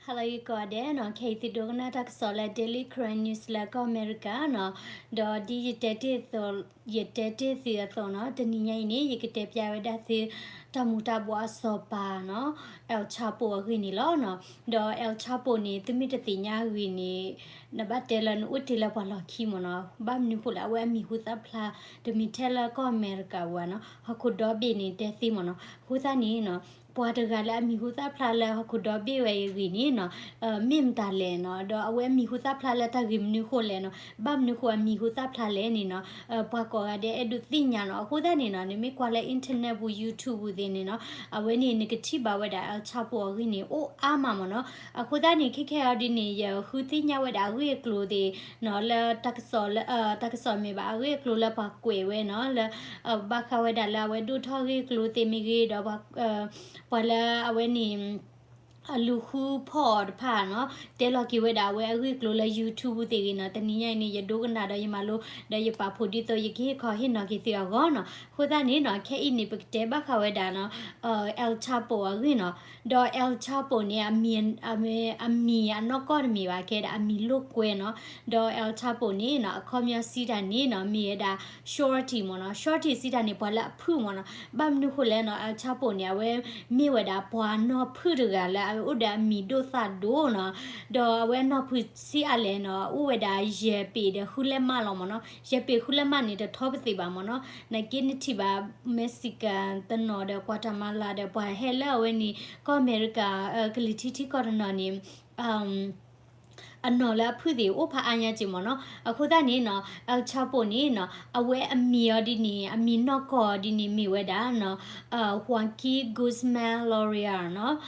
ဟါလၢဂ့ၤကိးဂၤဒဲးနီၤ, ခဲအံၤသုဒိကနၣ်တၢ်ကစီၣ်လၢ Daily Karen News လၢကီၢ်အမဲရကၤနီၤ, ဒီးဒ်ယတဲတ့ၢ်အသိး, ယတဲတ့ၢ်သုအသိးနီၤ, တနံၤညါအံၤန့ၣ် ယကတဲပျဲဝဲဒၣ်သု တၢ်မူၤတၢ်ဘှီအစီၤပၤနီၤ, El Chapo အဂ့ၢ်န့ၣ်လီၤနီၤ. ဒီး El Chapo န့ၣ် သုမ့ၢ်တသ့ၣ်ညါအဂ့ၢ်န့ၣ် နဘၣ်တဲလၢနအိၣ်တ့ၢ်လၢပှၤလီၢ်ခံမ့ၢ်နီၤ, ဘၣ်မနုၤဃိလဲၣ် အဝဲအမံၤဟူသၣ်ဖျါ တမ့ၢ်ထဲလၢကီၢ်အမဲရကၤဝဲနီၤ, ဟီၣ်ခိၣ်ဒီဘ့ၣ်န့ၣ်တဲသ့မ့ၢ်နီၤ. အဃိသတးန့ၣ်နီၤ, ပှၤတဂၤလၢအမံၤဟူသၣ်ဖျါလၢဟီၣ်ခိၣ်ဒီဘ့ၣ်ဝဲအံၤအဂ့ၢ်န့ၣ်နီၤ, မ့ၢ်မတၤလဲၣ်နီၤ, ဒီးအဝဲအမံၤဟူသၣ်ဖျါလၢတၢ်ဂ့ၢ်မနုၤဃိလဲၣ်နီၤ, ဘၣ်မနုၤဃိအမံၤဟူသၣ်ဖျါလဲၣ်န့ၣ်နီၤ, ပှၤကိးဂၤဒဲးအဲၣ်ဒိးသ့ၣ်ညါနီၤ. အဃိသတးန့ၣ်နီၤ, နမ့ၢ်ကွၢ်လၢ internet ပူၤ YouTube ပူၤသ့ၣ်န့ၣ်နီၤ, အဝဲန့ၣ်နကထံၣ်ဘၣ်ဝဲဒၣ် El Chapo အဂ့ၢ်န့ၣ် အိၣ်အါမးမ့ၢ်နီၤ. အဃိသတးန့ၣ် ခဲခဲအံၤဒ်န့ၣ် ယဃုသ့ၣ်ညါဝဲဒၣ်အဂ့ၢ်အကျိၤသ့ၣ်နီၤ, လၢတၢ်ကစီၣ်လၢ, တၢ်ကစီၣ်မ့ၢ်ဘၣ် အဂ့ၢ်အကျိၤလၢပှၤကွဲးဝဲနီၤ, လၢ, ဘၣ်ဃးဝဲဒၣ်လၢအဝဲဒိၣ်ထီၣ်အဂ့ၢ်အကျိၤသ့ၣ်မ့ၢ်ဂ့ၤ, ဒီးပှၤ, ပှၤလၢအဝဲန့ၣ် အလူၤဃုဖီၣ်အီၤတဖၣ်နီၤ, တဲလီၤက့ၤဝဲဒၣ်အဝဲအဂ့ၢ်အကျိၤလၢ YouTube ပူၤသ့ၣ်ဂ့ၤနီၤ. တနံၤညါအံၤန့ၣ် ယဒိကနၣ်ဒီးယမၤလိ, ဒီးယပာ်ဖှိၣ်ဒ်သိးယကဟ့ၣ်ခီဟ့ၣ်နီၤက့ၤသုအဂီၢ်နီၤ. အဃိသတးန့ၣ်နီၤ, ခဲအံၤန့ၣ် ပကတဲဘၣ်ဃးဝဲဒၣ်နီၤ, El Chapo အဂ့ၢ်နီၤ. ဒီး El Chapo န့ၣ် အမံၤ, အမံၤအနီၢ်ကီၢ်တမ့ၢ်ဘၣ်, ကဲဒၣ်အမံၤလိာ်ကွဲနီၤ. ဒီး El Chapo န့ၣ်နီၤ, အခီပညီစံးတၢ်န့ၣ်နီၤ, မ့ၢ်ဝဲဒၣ် Shorty မ့ၢ်နီၤ. Shorty စံးတၢ်န့ၣ် ပှၤလၢအဖုၣ်မ့ၢ်နီၤ. ဘၣ်မနုၤဃိလဲၣ်နီၤ, El Chapo န့ၣ် အဝဲမ့ၢ်ဝဲဒၣ်ပှၤနီၢ်ဖုၣ်တဂၤလၢ အဝဲအိၣ်ဒီးအမံၤဒိၣ်သးဒိၣ်နီၤ. ဒီးအဝဲအနီၢ်ဖုၣ်ဆံးအါလဲၣ်နီၤ, အိၣ်ဝဲဒၣ်ယဲၢ်ပ့ၤဒီးဃုလဲမးလီၤမ့ၢ်နီၤ. ယဲၢ်ပ့ၤဃုလဲမးန့ၣ် တထီပသ့ၣ်ဘၣ်မ့ၢ်နီၤ. နာ်က့နထံၣ်ဘၣ် Mexican တနီၤဒီး Guatemala ဒီး ပှၤဟဲလၢအဝဲန့ၣ် ကီၢ်အမဲရကၤ ကလံၤထံထံကီၢ်တနီၤန့ၣ် အနီၢ်လၢအဖုၣ်သ့ၣ်အိၣ်ဖးအါညါက့ၤမ့ၢ်နီၤ. အဃိသတးန့ၣ်နီၤ, El Chapo န့ၣ်နီၤ, အဝဲအမံၤအီၤဒ်န့ၣ်, အမံၤနီၢ်ကီၢ်အီၤဒ်န့ၣ် မ့ၢ်ဝဲဒၣ်နီၤ, Joaquin Guzman Loera နီၤ.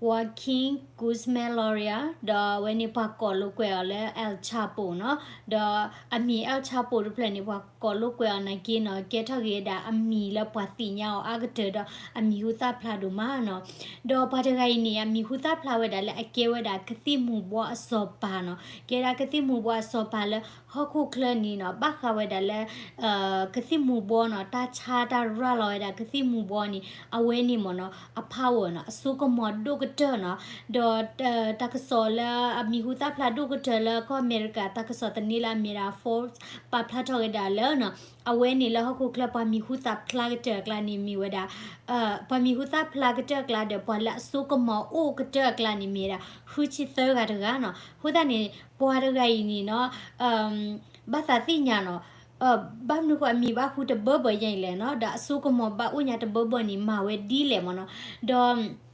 Joaquin Guzman Loera ဒီးအဝဲန့ၣ်ပှၤကိးလိာ်ကွဲအီၤလၢ El Chapo နီၤ. ဒီးအမံၤ El Chapo တဖျၢၣ်န့ၣ် ပှၤကိးလိာ်ကွဲအီၤနာ်က့နီၤ, ကဲထီၣ်က့ၤဝဲဒၣ်အမံၤလၢပှၤသ့ၣ်ညါအီၤအါကတၢၢ်ဒီးအမံၤဟူသၣ်ဖျါဒိၣ်မးနီၤ. ဒီးပှၤတဂၤအံၤန့ၣ် အမံၤဟူသၣ်ဖျါဝဲဒၣ်လၢအကဲဝဲဒၣ်ကသံၣ်မူၤဘှီအစီၤပၤနီၤ. ကဲဒၣ်ကသံၣ်မူၤဘှီအစီၤပၤလၢ ဟီၣ်ခိၣ်ချၢန့ၣ်နီၤ, ဘၣ်ဃးဝဲဒၣ်လၢ ကသံၣ်မူၤဘှီနီၤ, တၢ်ဆါတၢ်ရၤလီၤဝဲဒၣ်ကသံၣ်မူၤဘှီန့ၣ် အဝဲန့ၣ်မ့ၢ်နီၤ, အ power နီၤ, အစိကမီၤဒိၣ်ကတၢၢ်နီၤ. ဒီးတၢ်ကစီၣ်လၢအမံၤဟူသၣ်ဖျါဒိၣ်ကတၢၢ်လၢကီၢ်အမဲရကၤ တၢ်ကစီၣ်သန့လၢအမ့ၢ်ဒၣ် Forbes ပာ်ဖျါထီၣ်ဝဲဒၣ်လၢနီၤ, အဝဲန့ၣ်လၢဟီၣ်ခိၣ်ချၢပှၤမံၤဟူသၣ်ဖျါကတၢၢ်အကျါန့ၣ် မ့ၢ်ဝဲဒၣ် ပှၤမံၤဟူသၣ်ဖျါကတၢၢ်အကျါဒီး ပှၤလၢအစိကမီၤအိၣ်ကတၢၢ်အကျါန့ၣ် မ့ၢ်ဝဲဒၣ် ဃုဆံသၢဂၤတဂၤနီၤ. အဃိသတးန့ၣ် ပှၤတဂၤအံၤန့ၣ်နီၤ, ဘၣ်သးသ့ၣ်ညါနီၤ, ဘၣ်မနုၤဃိအမံၤဘၣ်ဃုတဘၢဘၢညါအံၤလဲၣ်နီၤ, ဒီးအစိကမီၤဘၣ်အိၣ်ညါတဘၢဘၢန့ၣ် မၤဝဲဒ်လဲၣ်မ့ၢ်နီၤ. ဒီး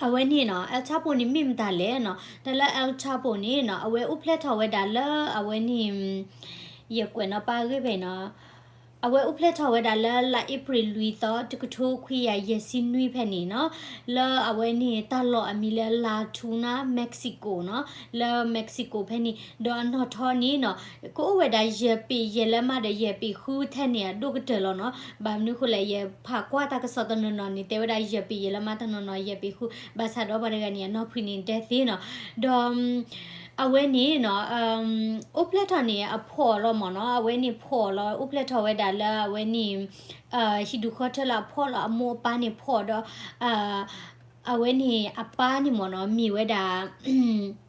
အဝဲန့ၣ်နီၤ, El Chapo န့ၣ်မ့ၢ်မတၤလဲၣ်နီၤ, တၢ်လၢ El Chapo န့ၣ်နီၤ, အဝဲအိၣ်ဖျဲၣ်ထီၣ်ဝဲဒၣ်လၢအဝဲန့ၣ် ယကွဲးနီၤပၢ်အဂ့ၢ်ဖဲနီၤ, အဝဲအိၣ်ဖျဲၣ်ထီၣ်ဝဲဒၣ်လၢလါအ့ဖြ့ၣ်လွံၢ်သီ တကထိခွံကယၤယဲၢ်ဆံနွံဖဲန့ၣ်နီၤ, လၢအဝဲန့ၣ်တၢ်လီၢ်အမံၤလၢ La Tuna Mexico နီၤ, လၢ Mexico ဖဲန့ၣ်, ဒီးအနီၢ်ထီန့ၣ်နီၤ, ကအိၣ်ဝဲဒၣ်ယဲၢ်ပ့ၤယဲၢ်လၢမးဒီးယဲၢ်ပ့ၤဃုထဲန့ၣ်အဒိၣ်ကတၢၢ်လီၤနီၤ. ဘၣ်မနုၤဃိလဲၣ် ယဖးကွၢ်တၢ်ကစီၣ်တနီၤနီၤန့ၣ် တဲဝဲဒၣ်ယဲၢ်ပ့ၤယဲၢ်လၢမးတနီၤနီၤ ယဲၢ်ပ့ၤဃု, ဘၣ်ဆၣ်ဒီးပှၤတဂၤန့ၣ် အနီၢ်ဖုၣ်န့ၣ်တဲသ့နီၤ, ဒီး အဝဲန့ၣ်နီၤ, အိၣ်ဖျဲၣ်ထီၣ်န့ၣ် အဖှီၣ်လီၤမ့ၢ်နီၤ, အဝဲန့ၣ်ဖှီၣ်လီၤ အိၣ်ဖျဲၣ်ထီၣ်ဝဲဒၣ်လၢအဝဲန့ၣ် ဟံၣ်ဒူၣ်ဃီထၢလၢအဖှီၣ်လီၤ အမိၢ်အပၢ်န့ၣ်ဖှီၣ်ဒီး အဝဲန့ၣ်အပၢ်န့ၣ်မ့ၢ်နီၤ မ့ၢ်ဝဲဒၣ်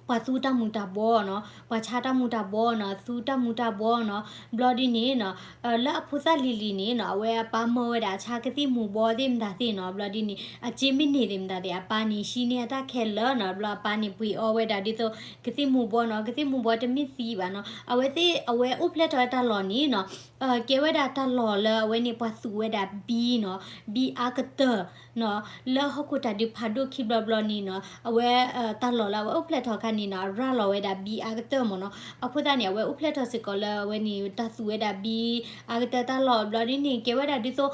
ပှၤသူတၢ်မူၤတၢ်ဘှီနီၤ, ပှၤဆါတၢ်မူၤတၢ်ဘှီနီၤ, သူတၢ်မူၤတၢ်ဘှီနီၤ, ဘျီဒ်န့ၣ်နီၤ, လၢအဖိသၣ်လံၤလံၤန့ၣ်နီၤ အဝဲအပၢ်မၢဝဲဒၣ်ဆါကသံၣ်မူၤဘှီသ့ၣ်မတၤသ့ၣ်နီၤ, ဘျီဒ်န့ၣ် အစ့မ့ၢ်န့ၢ်သ့ၣ်မတၤသ့ၣ် အပၢ်န့ၣ်ဟံးန့ၢ်အတၢ်ခဲလၢာ်နီၤ, ဘျီအပၢ်န့ၣ်ပှ့ၤအီဝဲဒၣ်ဒ်သိး ကသံၣ်မူၤဘှီနီၤ, ကသံၣ်မူၤဘှီတမ့ၢ်သံဘၣ်နီၤ, အဝဲသ့ၣ် အဝဲအိၣ်ဖျဲၣ်ထီၣ်ဝဲတၢ်လီၢ်န့ၣ်နီၤ, ကဲဝဲဒၣ်တၢ်လီၢ်လၢအဝဲန့ၣ်ပှၤသူၣ်ဝဲဒၣ်ဘံနီၤ, ဘံအါကတၢၢ် လၢဟီၣ်ခိၣ်တၢ်ဒုးဖးဒိၣ်ခံဘျီဘျီန့ၣ်နီၤ, အဝဲ တၢ်လီၢ်လၢအဝဲအိၣ်ဖျဲၣ်ထီၣ်အခါန့ၣ်နီၤ အရၤလီၤဝဲဒၣ်ဘံအါကတၢၢ်မ့ၢ်နီၤ, အဃိသတးန့ၣ် အဝဲအိၣ်ဖျဲၣ်ထီၣ်စ့ၢ်ကီးလၢအဝဲန့ၣ် တၢ်သူၣ်ဝဲဒၣ်ဘံအါကတၢၢ်တၢ်လီၢ်ဘျီဒ်န့ၣ် ကဲဝဲဒၣ်ဒ်သိး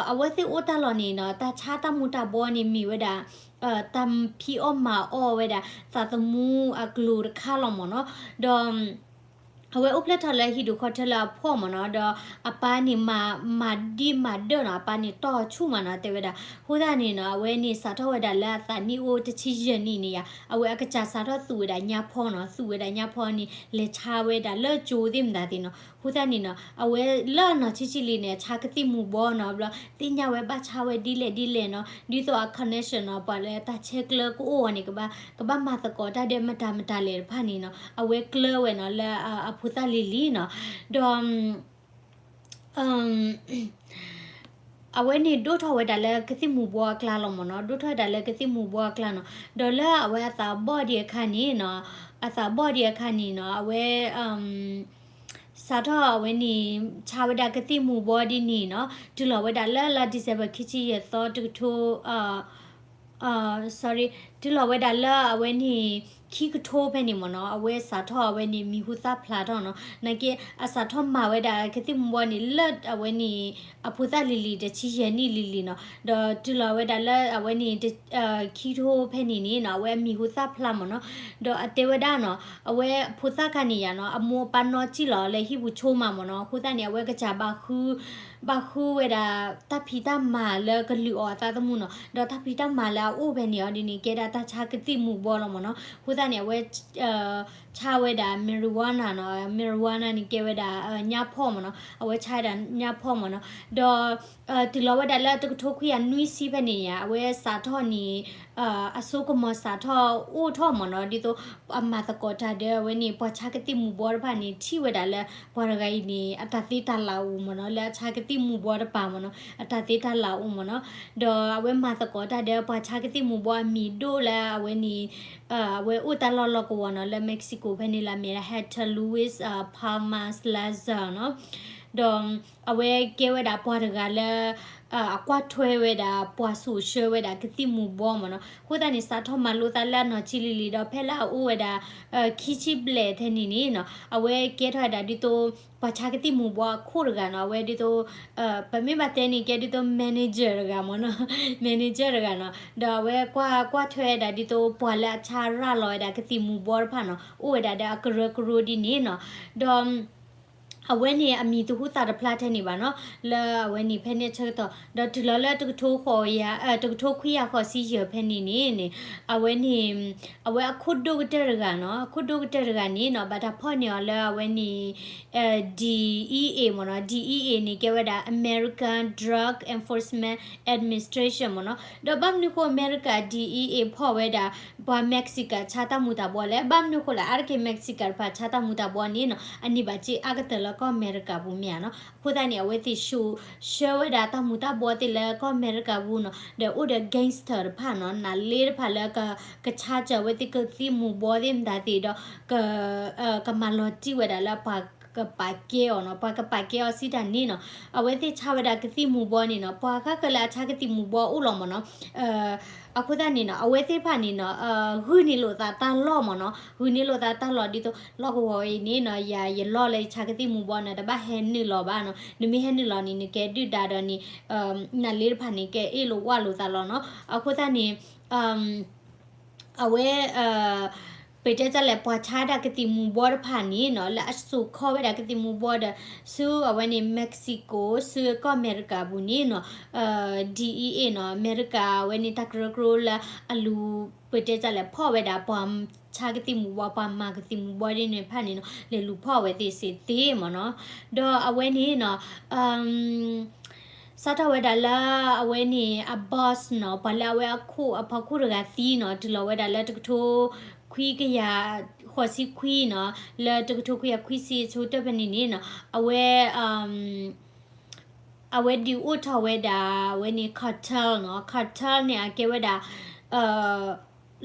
အဝဲသ့ၣ်အိၣ်တၢ်လီၢ်န့ၣ်နီၤ တၢ်ဆါတၢ်မူၤတၢ်ဘှီန့ၣ်မ့ၢ်ဝဲဒၣ် တၢ်ဖံးအီၣ်မၤအီၣ်ဝဲဒၣ် သးသမူအကျိၤတခါလီၤမ့ၢ်နီၤ, ဒီး အဝဲအိၣ်ဖျဲၣ်ထီၣ်လၢဟံၣ်ဒူၣ်ခီၣ်ထၢၣ်လၢအဖှီၣ်မ့ၢ်နီၤ, ဒီးအပၢ်န့ၣ်မၤဒံၣ်မၤဒၢၣ်နီၤ, အပၢ်န့ၣ်တီၢ်ဆူၣ်မ့ၢ်နီၤ တဲဝဲဒၣ်. အဃိသတးန့ၣ်နီၤ အဝဲန့ၣ် စးထီၣ်ဝဲဒၣ်လၢအသးနံၣ်အိၣ်တဆံယဲၢ်နံၣ်န့ၣ်ယါ, အဝဲအကစၢ်စးထီၣ်သူၣ်ဝဲဒၣ်ညါဖီနီၤ, သူၣ်ဝဲဒၣ်ညါဖီန့ၣ် လဲၤဆါဝဲဒၣ်လၢကၠိသ့ၣ်မတၤသ့ၣ်နီၤ. အဃိသတးန့ၣ်နီၤ အဝဲလၢအနီၢ်ဆံးဆံးလံန့ၣ် ဆါကသံၣ်မူၤဘှီနီၤ, ဘျီသ့ၣ်ညါဝဲဘၣ်ဆါဝဲဒ်လဲၣ်ဒ်လဲၣ်နီၤ, ဒ်သိးအ connection နီၤ, ပှၤလၢတၢ်ဆဲးကျၢကအိၣ်အီၤန့ၣ် ကဘၣ်မၤသကိးတၢ်ဒီးမတၤမတၤလဲၣ်တဖၣ်န့ၣ်နီၤ, အဝဲကျၢဝဲနီၤ လၢအဖိသၣ်လံၤလံၤနီၤ, ဒီး အဝဲန့ၣ်ဒိၣ်ထီၣ်ဝဲဒၣ်လၢကသံၣ်မူၤဘှီအကျါလီၤမ့ၢ်နီၤ, ဒိၣ်ထီၣ်ဝဲဒၣ်လၢကသံၣ်မူၤဘှီအကျါနီၤ, ဒီးလၢအဝဲအသးဘီၣ်ဒံးအခါန့ၣ်နီၤ, အသးဘီၣ်ဒံးအခါန့ၣ်နီၤ, အဝဲ စးထီၣ်အဝဲန့ၣ် ဆါဝဲဒၣ်ကသံၣ်မူၤဘှီဒ်န့ၣ်နီၤ, တုၤလီၤဝဲဒၣ်လၢလါ December ခံဆံယဲၢ်သီတကထိ sorry, တုၤလီၤဝဲဒၣ်လၢအဝဲန့ၣ် ခံကထိဖဲန့ၣ်မ့ၢ်နီၤ, အဝဲစးထီၣ်အဝဲန့ၣ်မံၤဟူသၣ်ဖျါထီၣ်နီၤ, နာ်က့ အစးထီၣ်မၤဝဲဒၣ်ကသံၣ်မူၤဘှီန့ၣ် လၢအဝဲန့ၣ် အဖိသၣ်လံၤလံၤတဆံယဲၢ်နံၣ်လံၤလံၤနီၤ, ဒီးတုၤလီၤဝဲဒၣ်လၢအဝဲန့ၣ် ခံကထိဖဲန့ၣ်န့ၣ်နီၤ, အဝဲအမံၤဟူသၣ်ဖျါမ့ၢ်နီၤ, ဒီးအတဲဝဲဒၣ်နီၤ, အဝဲဖိသၣ်ခါန့ၣ်ယါနီၤ, အမိၢ်အပၢ်နီၢ်စံၣ်လီၤလၢဟံၣ်ပူၤဆိမးမ့ၢ်နီၤ, အဃိသတးန့ၣ် အဝဲကစၢ်ဘၣ်ဃု ဘၣ်ဃုဝဲဒၣ်တၢ်ဖံးတၢ်မၤလၢကလုၢ်အီၤအသးသမူနီၤ, ဒီးတၢ်ဖံးတၢ်မၤလၢအအိၣ်ဖဲန့ၣ်အီၤဒ်န့ၣ် ကဲဒၣ်တၢ်ဆါကသံၣ်မူၤဘှီလီၤမ့ၢ်နီၤ, အဃိသတးန့ၣ် အဝဲ ဆါဝဲဒၣ် marijuana နီၤ, marijuana န့ၣ်ကဲဝဲဒၣ် ညါဖီၣ်မ့ၢ်နီၤ, အဝဲဆါဝဲဒၣ်ညါဖီၣ်မ့ၢ်နီၤ, ဒီး တုၤလီၤဝဲဒၣ်လၢတကထိခွံကယၤနွံဆံဖဲန့ၣ်ယါ, အဝဲစးထီၣ်န့ၣ် အစိကမီၤစးထီၣ်အိၣ်ထီၣ်မ့ၢ်နီၤ, ဒ်သိးအမၤသကိးတၢ်ဒီးအဝဲန့ၣ် ပှၤဆါကသံၣ်မူၤဘှီတဖၣ်န့ၣ် ထံၣ်ဝဲဒၣ်လၢပှၤတဂၤအံၤန့ၣ် အတၢ်သ့တၢ်လၤအိၣ်မ့ၢ်နီၤ, လၢအဆါကသံၣ်မူၤဘှီတပၤမ့ၢ်နီၤ, အတၢ်သ့တၢ်လၤအိၣ်မ့ၢ်နီၤ, ဒီးအဝဲမၤသကိးတၢ်ဒီးပှၤဆါကသံၣ်မူၤဘှီအမံၤဒိၣ်လၢအဝဲန့ၣ် အဝဲအိၣ်တၢ်လီၢ်လီၢ်ကဝီၤနီၤ, လၢ Mexico ဖဲန့ၣ်လၢအမ့ၢ် Hector Luis Palmas Lazar နီၤ, ဒီးအဝဲကဲဝဲဒၣ်ပှၤတဂၤလၢ အကွၢ်ထွဲဝဲဒၣ် ပှၤစိာ်ဆှၢဝဲဒၣ်ကသံၣ်မူၤဘှီမ့ၢ်နီၤ, အဃိသတးန့ၣ် စးထီၣ်မၤလိသးလၢအနီၢ်ဆံးလံၤလံၤဒီး ဖဲလၢအအိၣ်ဝဲဒၣ် ခံဆံဘျဲၣ်ထဲန့ၣ်န့ၣ်နီၤ, အဝဲကဲထီၣ်ဝဲဒၣ်ဒ်သိး ပှၤဆါကသံၣ်မူၤဘှီအခိၣ်တဂၤနီၤ, အဝဲဒ်သိး ပမ့ၢ်ဘၣ်တဲန့ၣ် ကဲဒ်သိး manager တဂၤမ့ၢ်နီၤ, manager တဂၤနီၤ, ဒီးအဝဲကွၢ်ထွဲဝဲဒၣ်ဒ်သိး ပှၤလၢအဆါရၤလီၤဝဲဒၣ်ကသံၣ်မူၤဘှီတဖၣ်နီၤ, အိၣ်ဝဲဒၣ်ဒီးအကရၢကရိဒ်န့ၣ်နီၤ, ဒီး အဝဲန့ၣ်အမံၤတဟူသးတဖျါထဲန့ၣ်ဘၣ်နီၤ, လၢအဝဲန့ၣ်ဖဲန့ၣ်အဆၢကတီၢ် ဒီးတုၤလီၤလၢတကထိဃိးယၤ တကထိခွံကယၤဃိးဆံယဲၢ်ဖဲန့ၣ်န့ၣ်န့ၣ်, အဝဲန့ၣ် အဝဲအခိၣ်ဒိၣ်ကတၢၢ်တဂၤနီၤ, အခိၣ်ဒိၣ်ကတၢၢ်တဂၤန့ၣ်နီၤ ဘၣ်တၢ်ဖီၣ်န့ၢ်အီၤလၢအဝဲန့ၣ် DEA မ့ၢ်နီၤ, DEA န့ၣ် ကဲဝဲဒၣ် American Drug Enforcement Administration မ့ၢ်နီၤ, ဒီးဘၣ်မနုၤဃိ အမဲရကၤ DEA ဖီၣ်ဝဲဒၣ် ပှၤ Mexican ဆါတၢ်မူၤတၢ်ဘှီလဲၣ်, ဘၣ်မနုၤဃိလဲၣ်, အါတက့ၢ် Mexican တဖၣ်ဆါတၢ်မူၤတၢ်ဘှီန့ၣ်နီၤ အန့ၢ်ဘၣ်စ့အါကတၢၢ်လၢကီၢ်အမဲရကၤပူၤမ့ၢ်ဧါနီၤ, အဃိသတးန့ၣ် အဝဲသ့ၣ်စိာ်ဆှၢဝဲဒၣ်တၢ်မူၤတၢ်ဘှီသ့ၣ်လၢကီၢ်အမဲရကၤပူၤနီၤ, ဒီးအိၣ်ဒီး gangster တဖၣ်နီၤ, နၢ်လ့တဖၣ်လၢကဆါစၢၤအဝဲသ့ၣ်ကသံၣ်မူၤဘှီသ့ၣ်မတၤသ့ၣ်ဒီး ကမၤလီၤတံၢ်ဝဲဒၣ်လၢပှၤကပာ်ကဲအီၤနီၤ, ပှၤကပာ်ကဲအီၤစံးတၢ်န့ၣ်နီၤ, အဝဲသ့ၣ်ဆါဝဲဒၣ်ကသံၣ်မူၤဘှီန့ၣ်နီၤ, ပှၤဃါဃၢၤလၢအဆါကသံၣ်မူၤဘှီအိၣ်လီၤမ့ၢ်နီၤ, အဃိသတးန့ၣ်နီၤ အဝဲသ့ၣ်တဖၣ်န့ၣ်နီၤ ဂုာ်န့ၢ်လိာ်သးတၢ်လီၢ်မ့ၢ်နီၤ, ဂုာ်န့ၢ်လိာ်သးတၢ်လီၢ်ဒ်သိး လီၢ်ကဝီၤအံၤန့ၣ်နီၤ ယၤယလီၢ်လၢယဆါကသံၣ်မူၤဘှီန့ၣ် တဘၣ်ဟဲနုာ်လီၤဘၣ်နီၤ, နမ့ၢ်ဟဲနုာ်လီၤန့ၣ် နကဲဒုၣ်ဒါဒီးန့ၣ် နၢ်လ့တဖၣ်န့ၣ် ကအဲၣ်လိာ်ဝၢ်လိာ်သးလီၤနီၤ, အဃိသတးန့ၣ် အဝဲ ပတဲတၢ်လဲၣ် ပှၤဆါဒၣ်ကသံၣ်မူၤဘှီတဖၣ်န့ၣ်နီၤ လၢအစိာ်ခီဝဲဒၣ်ကသံၣ်မူၤဘှီဒီး ဆူအဝဲန့ၣ် Mexico ဆူကီၢ်အမဲရကၤပူၤန့ၣ်နီၤ DEA နီၤ အမဲရကၤအဝဲန့ၣ်တၢ်ကရၢကရိလၢအလူၤ ပတဲတၢ်လဲၣ် ဖီၣ်ဝဲဒၣ်ပှၤဆါကသံၣ်မူၤဘှီ ပှၤမၤကသံၣ်မူၤဘှီဒ်န့ၣ်တဖၣ်န့ၣ်နီၤ လဲၤလူၤဖီၣ်ဝဲသ့ၣ်စ့ၢ်သ့မ့ၢ်နီၤ ဒီးအဝဲန့ၣ်နီၤ စးထီၣ်ဝဲဒၣ်လၢအဝဲန့ၣ် အ boss နီၤ ပှၤလၢအဝဲအခိၣ်အဖီခိၣ်တဂၤသံနီၤ တုၤလီၤဝဲဒၣ်လၢတကထိခွံကယၤဃိးဆံခွံနီၤ လၢတကထိခွံကယၤခွံဆံအဆိကတၢၢ်ဖဲန့ၣ်န့ၣ်နီၤ အဝဲ အဝဲဒုးအိၣ်ထီၣ်ဝဲဒၣ် အဝဲန့ၣ် cartel နီၤ cartel န့ၣ် အကဲဝဲဒၣ်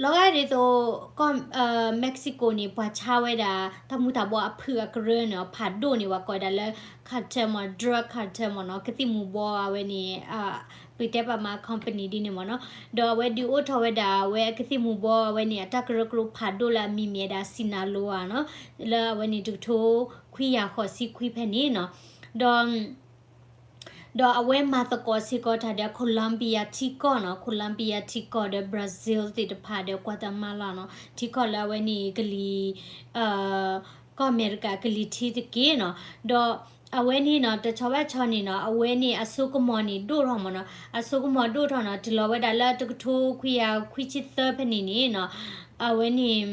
လီၤဂာ်ဒ်သိး ကီၢ် Mexico န့ၣ် ပှၤဆါဝဲဒၣ် တၢ်မူၤတၢ်ဘှီအဖုၣ်အကရၢန့ၣ် ဖးဒိၣ်န့ၣ် ပှၤကိးဒၣ်လၢ cartel မ့ၢ် drug cartel မ့ၢ်နီၤ ကသံၣ်မူၤဘှီအဝဲန့ၣ် ပတဲပမၤ company ဒ်န့ၣ်မ့ၢ်နီၤ ဒီးအဝဲဒုးအိၣ်ထီၣ်ဝဲဒၣ် အဝဲအကသံၣ်မူၤဘှီအဝဲန့ၣ် အတၢ်ကရၢကရိဖးဒိၣ်လၢအမံၤမ့ၢ်ဝဲဒၣ် Sinaloa နီၤ လၢအဝဲန့ၣ် တကထိခွံကယၤဃိးဆံခွံဖဲန့ၣ်နီၤ ဒီး ဒီးအဝဲမၤသကိးစ့ၢ်ကီးတၢ်ဒီး Colombia ထံကီၢ်နီၤ Colombia ထံကီၢ်ဒီး Brazil သ့ၣ်တဖၣ်ဒီး Guatemala နီၤ ထံကီၢ်လၢအဝဲန့ၣ် ကလံၤ ကီၢ်အမဲရကၤကလံၤထံးတက့ၢ်နီၤ. ဒီးအဝဲန့ၣ်နီၤ တဆီဘၣ်ဆီန့ၣ်နီၤ အဝဲန့ၣ်အစိကမီၤန့ၣ်ဒိၣ်ထီၣ်မ့ၢ်နီၤ, အစိကမီၤဒိၣ်ထီၣ်နီၤ တုၤလီၤဝဲဒၣ်လၢတကထိခွံကယၤခွံဆံသၢဖဲန့ၣ်န့ၣ်နီၤ, အဝဲန့ၣ်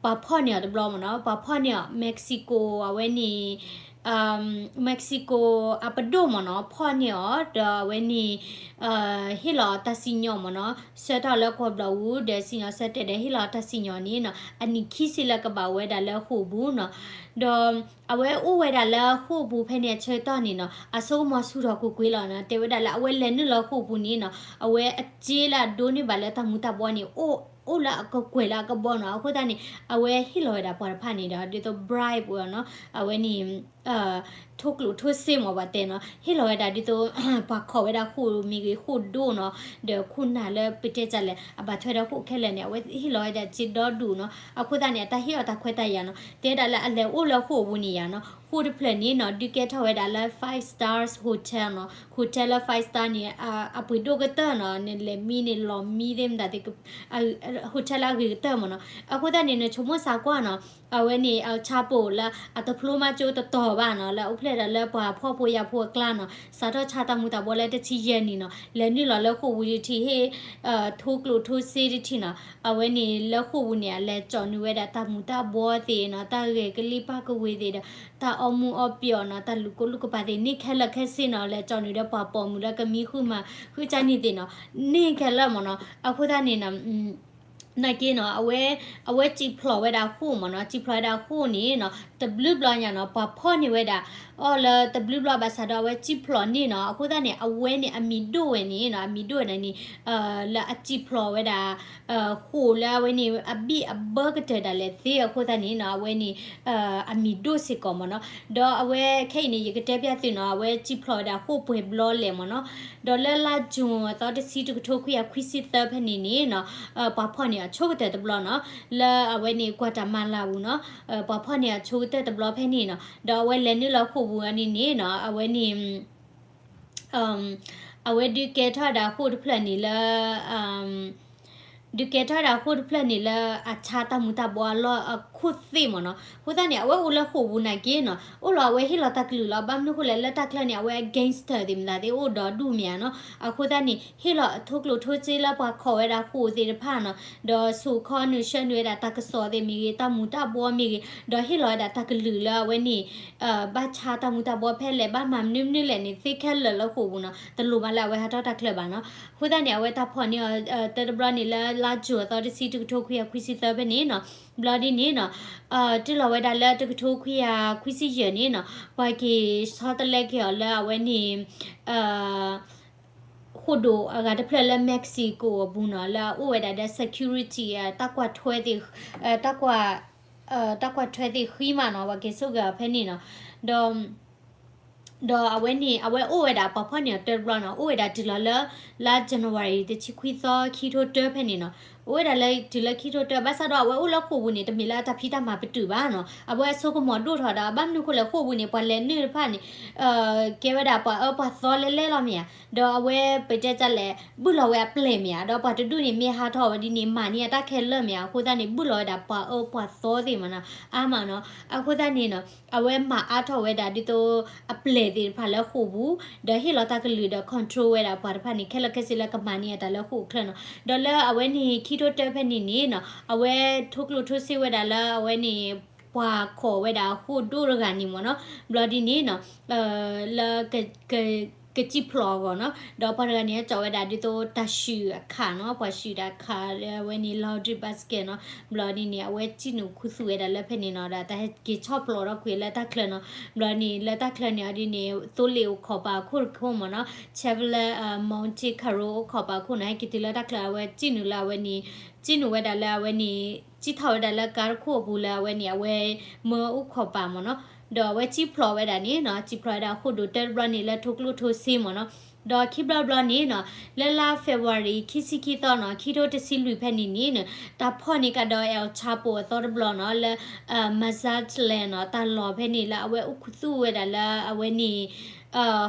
ပှၤဖီၣ်န့ၢ်အီၤတဘျီမ့ၢ်နီၤ, ပှၤဖီၣ်န့ၢ်အီၤ Mexico အဝဲန့ၣ် Mexico အပဒိၣ်မ့ၢ်နီၤ ဖီၣ်န့ၢ်အီၤ ဒီးအဝဲန့ၣ် ဟ့ၣ်လီၤတၢ်စံၣ်ညီၣ်မ့ၢ်နီၤ, ဆှၢထီၣ်လၢကွီၢ်ဘျီၣ်ပူၤ ဒီးစံၣ်ညီၣ်ဆၢတဲာ်ဒီးဟ့ၣ်လီၤတၢ်စံၣ်ညီၣ်န့ၣ်နီၤ အနံၣ်ခံဆံလၢကဘၣ်ဝဲဒၣ်လၢဃိာ်ပူၤနီၤ. ဒီးအဝဲအိၣ်ဝဲဒၣ်လၢဃိာ်ပူၤဖဲန့ၣ်အဆၢကတီၢ်န့ၣ်နီၤ အစိကမီၤဆူၣ်ထီၣ်ကွ့ၢ်ကွ့ၢ်လီၤနီၤ, တဲဝဲဒၣ်လၢအဝဲလဲၤနုာ်လၢဃိာ်ပူၤန့ၣ်နီၤ အဝဲအစ့လၢအဒိးန့ၢ်ဘၣ်လၢတၢ်မူၤတၢ်ဘှီန့ၣ် အိၣ်လၢအကကွဲၢ်လၢအကဘီနီၤ. အဃိသတးန့ၣ် အဝဲဟ့ၣ်လီၤဝဲဒၣ်ပှၤတဖၣ်န့ၣ်ဒီး ဒ်သိး bribe ဝဲနီၤ, အဝဲန့ၣ် ထိၣ်ကျိၣ်ထိၣ်စ့မ့ၢ်ပှၤတဲနီၤ, ဟ့ၣ်လီၤဝဲဒၣ်ဒ်သိး ပှၤခိးဝဲဒၣ်ဃိာ်မ့ၢ်ဂ့ၤ ဃိာ်ဒိၣ်နီၤ, ဒီးခိၣ်နၢ်လၢပတဲတၢ်လဲၣ် အဘၣ်ထွဲဒီးဃိာ်ခဲလၢာ်န့ၣ် အဝဲဟ့ၣ်လီၤဝဲဒၣ်စ့ဒီဒူၣ်နီၤ. အဃိသတးန့ၣ် အတၢ်ဟ့ၣ်အီၤတၢ်ခွဲးတၢ်ယာ်နီၤ တဲဒၣ်လၢအလဲၤအိၣ်လၢဃိာ်ပူၤန့ၣ်ယါနီၤ, ဃိာ်တဖျၢၣ်န့ၣ်နီၤ ဒုးကဲထီၣ်ဝဲဒၣ်လၢ five stars hotel နီၤ, hotel လၢ five star န့ၣ် အပှ့ၤဒိၣ်ကတၢၢ်နီၤ, နလဲၤမံန့ၣ်လီၤမံသ့ၣ်မတၤသ့ၣ် hotel လၢအဂ့ၤကတၢၢ်မ့ၢ်နီၤ. အဃိသတးန့ၣ် နဆိကမိၣ်စးကွၢ်နီၤ အဝဲန့ၣ် El Chapo လၢအတဖျိမၤကၠိတတီၤဘၣ်နီၤ, လၢအအိၣ်ဖျဲၣ်ဒီးလၢပှၤဖှီၣ်ဖိယာ်ဖိအကျါနီၤ, စးထီၣ်ဆါတၢ်မူၤတၢ်ဘှီလၢတဆံယဲၢ်နံၣ်နီၤ, လဲၤနုာ်လီၤလၢဃိာ်ပူၤတထံၣ် ဟ့ၣ် ထိၣ်ကျိၣ်ထိၣ်စ့တထံၣ်နီၤ, အဝဲန့ၣ်လၢဃိာ်ပူၤန့ၣ် အလဲၤကၠီၣ်နုာ်ဝဲဒၣ်တၢ်မူၤတၢ်ဘှီသ့ၣ်နီၤ, တၢ်ဂဲၤကလံၢ်ပၢ်ကဝ့ၤသ့ၣ်ဒီး တၢ်အီမူၤအီပျီၣ်နီၤ, တၢ်လူၤကိၢ်လူၤကပၤသ့ၣ် န့ၢ်ခဲလၢာ်ခဲဆ့နီၤ, လဲၤကၠီၣ်နုာ်ဒီးပှၤပိာ်မုၣ်လၢကမံဃုာ်မၤဃုာ်ကၢ်န့ၣ်သ့ၣ်နီၤ, န့ၢ်ခဲလၢာ်မ့ၢ်နီၤ. အဃိသတးန့ၣ်နီၤ နာ်က့နီၤ အဝဲ အဝဲစံၣ်ဖျိးဝဲဒၣ်ဃိာ်မ့ၢ်နီၤ, စံၣ်ဖျိးဝဲဒၣ်ဃိာ်န့ၣ်နီၤ တဘျုးဘျီညါနီၤ ပှၤဖီၣ်န့ၢ်ဝဲဒၣ်အီၤလၢတဘျုးဘျီဘၣ်ဆၣ်ဒီး အဝဲစံၣ်ဖျိးန့ၢ်နီၤ. အဃိသတးန့ၣ် အဝဲန့ၣ်အမံၤဒိၣ်ဝဲန့ၣ်နီၤ, အမံၤဒိၣ်ဝဲဒၣ်န့ၣ် လၢအစံၣ်ဖျိးဝဲဒၣ် ဃိာ်လၢအဝဲန့ၣ် အဘံၣ်အဘၢကတၢၢ်ဒၣ်လဲာ်သ့အဃိသတးန့ၣ်နီၤ အဝဲန့ၣ် အမံၤဒိၣ်စ့ၢ်ကီးမ့ၢ်နီၤ. ဒီးအဝဲခဲအံၤန့ၣ် ယကတဲပျၢ်သုနီၤ အဝဲစံၣ်ဖျိးဝဲဒၣ်ဃိာ်ပှဲၤဘျီလဲၣ်မ့ၢ်နီၤ. ဒီးလၢလါ June အသီတဆံတကထိခွံကယၤခွံဆံသၢဖဲန့ၣ်န့ၣ်နီၤ ပှၤဖီၣ်န့ၢ်အီၤဆိကတၢၢ်တဘျီနီၤ လၢအဝဲန့ၣ် Guatemala ပူၤနီၤ ပှၤဖီၣ်န့ၢ်အီၤဆိကတၢၢ်တဘျီဖဲန့ၣ်နီၤ. ဒီးအဝဲလဲၤနုာ်လၢဃိာ်ပူၤအီၤန့ၣ်န့ၣ်နီၤ အဝဲန့ၣ် အဝဲဒုးကဲထီၣ်ဝဲဒၣ်ဃိာ်တဖျၢၣ်န့ၣ်လၢ ဒုးကဲထီၣ်ဝဲဒၣ်ဃိာ်တဖျၢၣ်န့ၣ်လၢအဆါတၢ်မူၤတၢ်ဘှီအလီၢ်အခိၣ်သ့ၣ်မ့ၢ်နီၤ. အဃိသတးန့ၣ် အဝဲအိၣ်လၢဃိာ်ပူၤနာ်က့နီၤ အိၣ်လီၤအဝဲဟ့ၣ်လီၤတၢ်ကလုၢ်လီၤ. ဘၣ်မနုၤဃိလဲၣ် လၢတၢ်ချၢန့ၣ် အဝဲ gangster သ့ၣ်မတၤသ့ၣ်အိၣ်ဒီးဒူၣ်မ့ၢ်ဧါနီၤ. အဃိသတးန့ၣ် ဟ့ၣ်လီၤထိၣ်ကျိၣ်ထိၣ်စ့လၢပှၤခိးဝဲဒၣ်ဃိာ်သ့ၣ်တဖၣ်နီၤ ဒီးဆိၣ်ခီနုာ်ဆှၢနုာ်ဝဲဒၣ်တၢ်ကစီၣ်သ့ၣ်မ့ၢ်ဂ့ၤ တၢ်မူၤတၢ်ဘှီမ့ၢ်ဂ့ၤ ဒီးဟ့ၣ်လီၤဝဲဒၣ်တၢ်ကလုၢ်လၢအဝဲန့ၣ် ဘၣ်ဆါတၢ်မူၤတၢ်ဘှီဖဲလဲၣ် ဘၣ်မၤမနုၤမနုၤလဲၣ်န့ၣ် သ့ခဲလၢာ်လၢဃိာ်ပူၤနီၤ တလိၣ်မးလၢအဝဲဟးထီၣ်တၢ်ချၢဘၣ်နီၤ. အဃိသတးန့ၣ် အဝဲတၢ်ဖီၣ်န့ၢ်အီၤ တၢတဘျီန့ၣ်လၢလါ June အသီတဆံတကထိခွံကယၤခွံဆံသၢဖဲန့ၣ်နီၤ ဘျီဒ်န့ၣ်နီၤ တုၤလီၤဝဲဒၣ်လၢတကထိခွံကယၤခွံဆံယဲၢ်န့ၣ်နီၤ ပှၤက့ၤဆီတလဲက့ၤအီၤလၢအဝဲန့ၣ် ဃိာ်ဒိၣ်အဂၤတဖျၢၣ်လၢ Mexico အပူၤနီၤ လၢအအိၣ်ဝဲဒၣ်ဒီး security တၢ်ကွၢ်ထွဲသ့ၣ် တၢ်ကွၢ် တၢ်ကွၢ်ထွဲသ့ၣ်ဃံမးနီၤ ပှၤက့ၤဆိၣ်ဂ့ၤအီၤဖဲန့ၣ်နီၤ ဒီး ဒီးအဝဲန့ၣ် အဝဲအိၣ်ဝဲဒၣ်ပှၤဖီၣ်န့ၢ်အီၤတၢတဘျီနီၤ အိၣ်ဝဲဒၣ်တုၤလီၤလၢ လါ January တဆံခွံသီ ခံထိတၢဖဲန့ၣ်နီၤ အိၣ်ဝဲဒၣ်လၢတုၤလၢခံထိတၢ ဘၣ်ဆၣ်ဒီးအဝဲအိၣ်လၢဃိာ်ပူၤန့ၣ် တမ့ၢ်လၢအတၢ်ဖံးတၢ်မၤပတုာ်ဘၣ်နီၤ အဝဲအစိကမီၤဒိၣ်ထီၣ်ဒီး ဘၣ်မနုၤဃိလဲၣ် ဃိာ်ပူၤန့ၣ် ပှၤလဲၤနုာ်တဖၣ်န့ၣ် ကဲဝဲဒၣ်ပှၤအၢပှၤသီလဲလဲလီၤမ့ၢ်ဧါ ဒီးအဝဲပတဲတၢ်လဲၣ် ဘုၣ်လီၤဝဲအပျဲၢ်မ့ၢ်ဧါ ဒီးပှၤတဒူၣ်န့ၣ် မ့ၢ်ဟးထီၣ်ဝဲဒ်န့ၣ် မၤန့ၢ်အတၢ်ခဲလၢာ်မ့ၢ်ဧါ အဃိသတးန့ၣ် ဘုၣ်လီၤဝဲဒၣ်ပှၤအၢပှၤသီသ့ၣ်မးနီၤ အါမးနီၤ အဃိသတးန့ၣ်နီၤ အဝဲမၤအါထီၣ်ဝဲဒၣ်ဒ်သိး အပျဲၢ်သ့ၣ်တဖၣ်လၢဃိာ်ပူၤ ဒီးဟ့ၣ်လီၤတၢ်ကလုၢ်ဒီး control ဝဲဒၣ်ပှၤတဖၣ်န့ၣ် ခဲလၢာ်ခဲဆ့လၢကမၤန့ၢ်အတၢ်လၢဃိာ်ချၢနီၤ ဒီးလၢအဝဲန့ၣ် ခံထိတၢဖဲန့ၣ်န့ၣ်နီၤ အဝဲထိၣ်ကျိၣ်ထိၣ်စ့ဝဲဒၣ်လၢအဝဲန့ၣ် ပှၤခိးဝဲဒၣ်ဃိာ်ဒိၣ်တဂၤန့ၣ်မ့ၢ်နီၤ ဘျီဒ်န့ၣ်နီၤ လၢ ကစံၣ်ဖျိးအဂီၢ်နီၤ ဒီးပှၤတဂၤန့ၣ် ကၠီဝဲဒၣ်ဒ်သိးတၢ်ဆူၣ်အခးနီၤ ပှၤဆူၣ်တၢ်ခးလၢအဝဲန့ၣ် laundry basket နီၤ ဘျီဒ်န့ၣ် အဝဲစံၣ်နုာ်ခူသူၣ်ဝဲဒၣ်လၢဖဲန့ၣ်နီၤ ဒီးတၢ်ဟဲက့ၤဆီၣ်ဖျိးထီၣ်ကွံာ်လၢတၢ်ချၢနီၤ ဘျီန့ၣ် လၢတၢ်ချၢန့ၣ်အီၤဒ်န့ၣ် သိလ့ၣ်အိၣ်ခိးပာ်ခိၣ်တခိၣ်မ့ၢ်နီၤ Chevrolet Monte Carlo အိၣ်ခိးပာ်ခိၣ်နီၤ ဟဲက့ၤတုၤလၢတၢ်ချၢအဝဲစံၣ်နုာ်လၢအဝဲန့ၣ် စံၣ်နုာ်ဝဲဒၣ်လၢအဝဲန့ၣ် စံၣ်ထီၣ်ဝဲဒၣ်လၢကါတခိၣ်အပူၤလၢအဝဲန့ၣ် အဝဲမၢအိၣ်ခိးပာ်မ့ၢ်နီၤ ဒီးအဝဲစံၣ်ဖျိးဝဲဒၣ်န့ၣ်နီၤ စံၣ်ဖျိးဝဲဒၣ်ဃိာ်ဒိၣ်တၢတဘျီန့ၣ်လၢထိၣ်ကျိၣ်ထိၣ်စ့မ့ၢ်နီၤ ဒီးခံဘျီတဘျီန့ၣ်နီၤ လၢလါ February ခံဆံခံသီနီၤ ခံထိတဆံလွံၢ်ဖဲန့ၣ်န့ၣ် တၢ်ဖီၣ်န့ၢ်ကဒီး El Chapo အသီတဘျီနီၤ လၢ Mazatlan နီၤ တၢ်လီၢ်ဖဲန့ၣ်လၢအဝဲအိၣ်ခူသူၣ်ဝဲဒၣ်လၢအဝဲန့ၣ်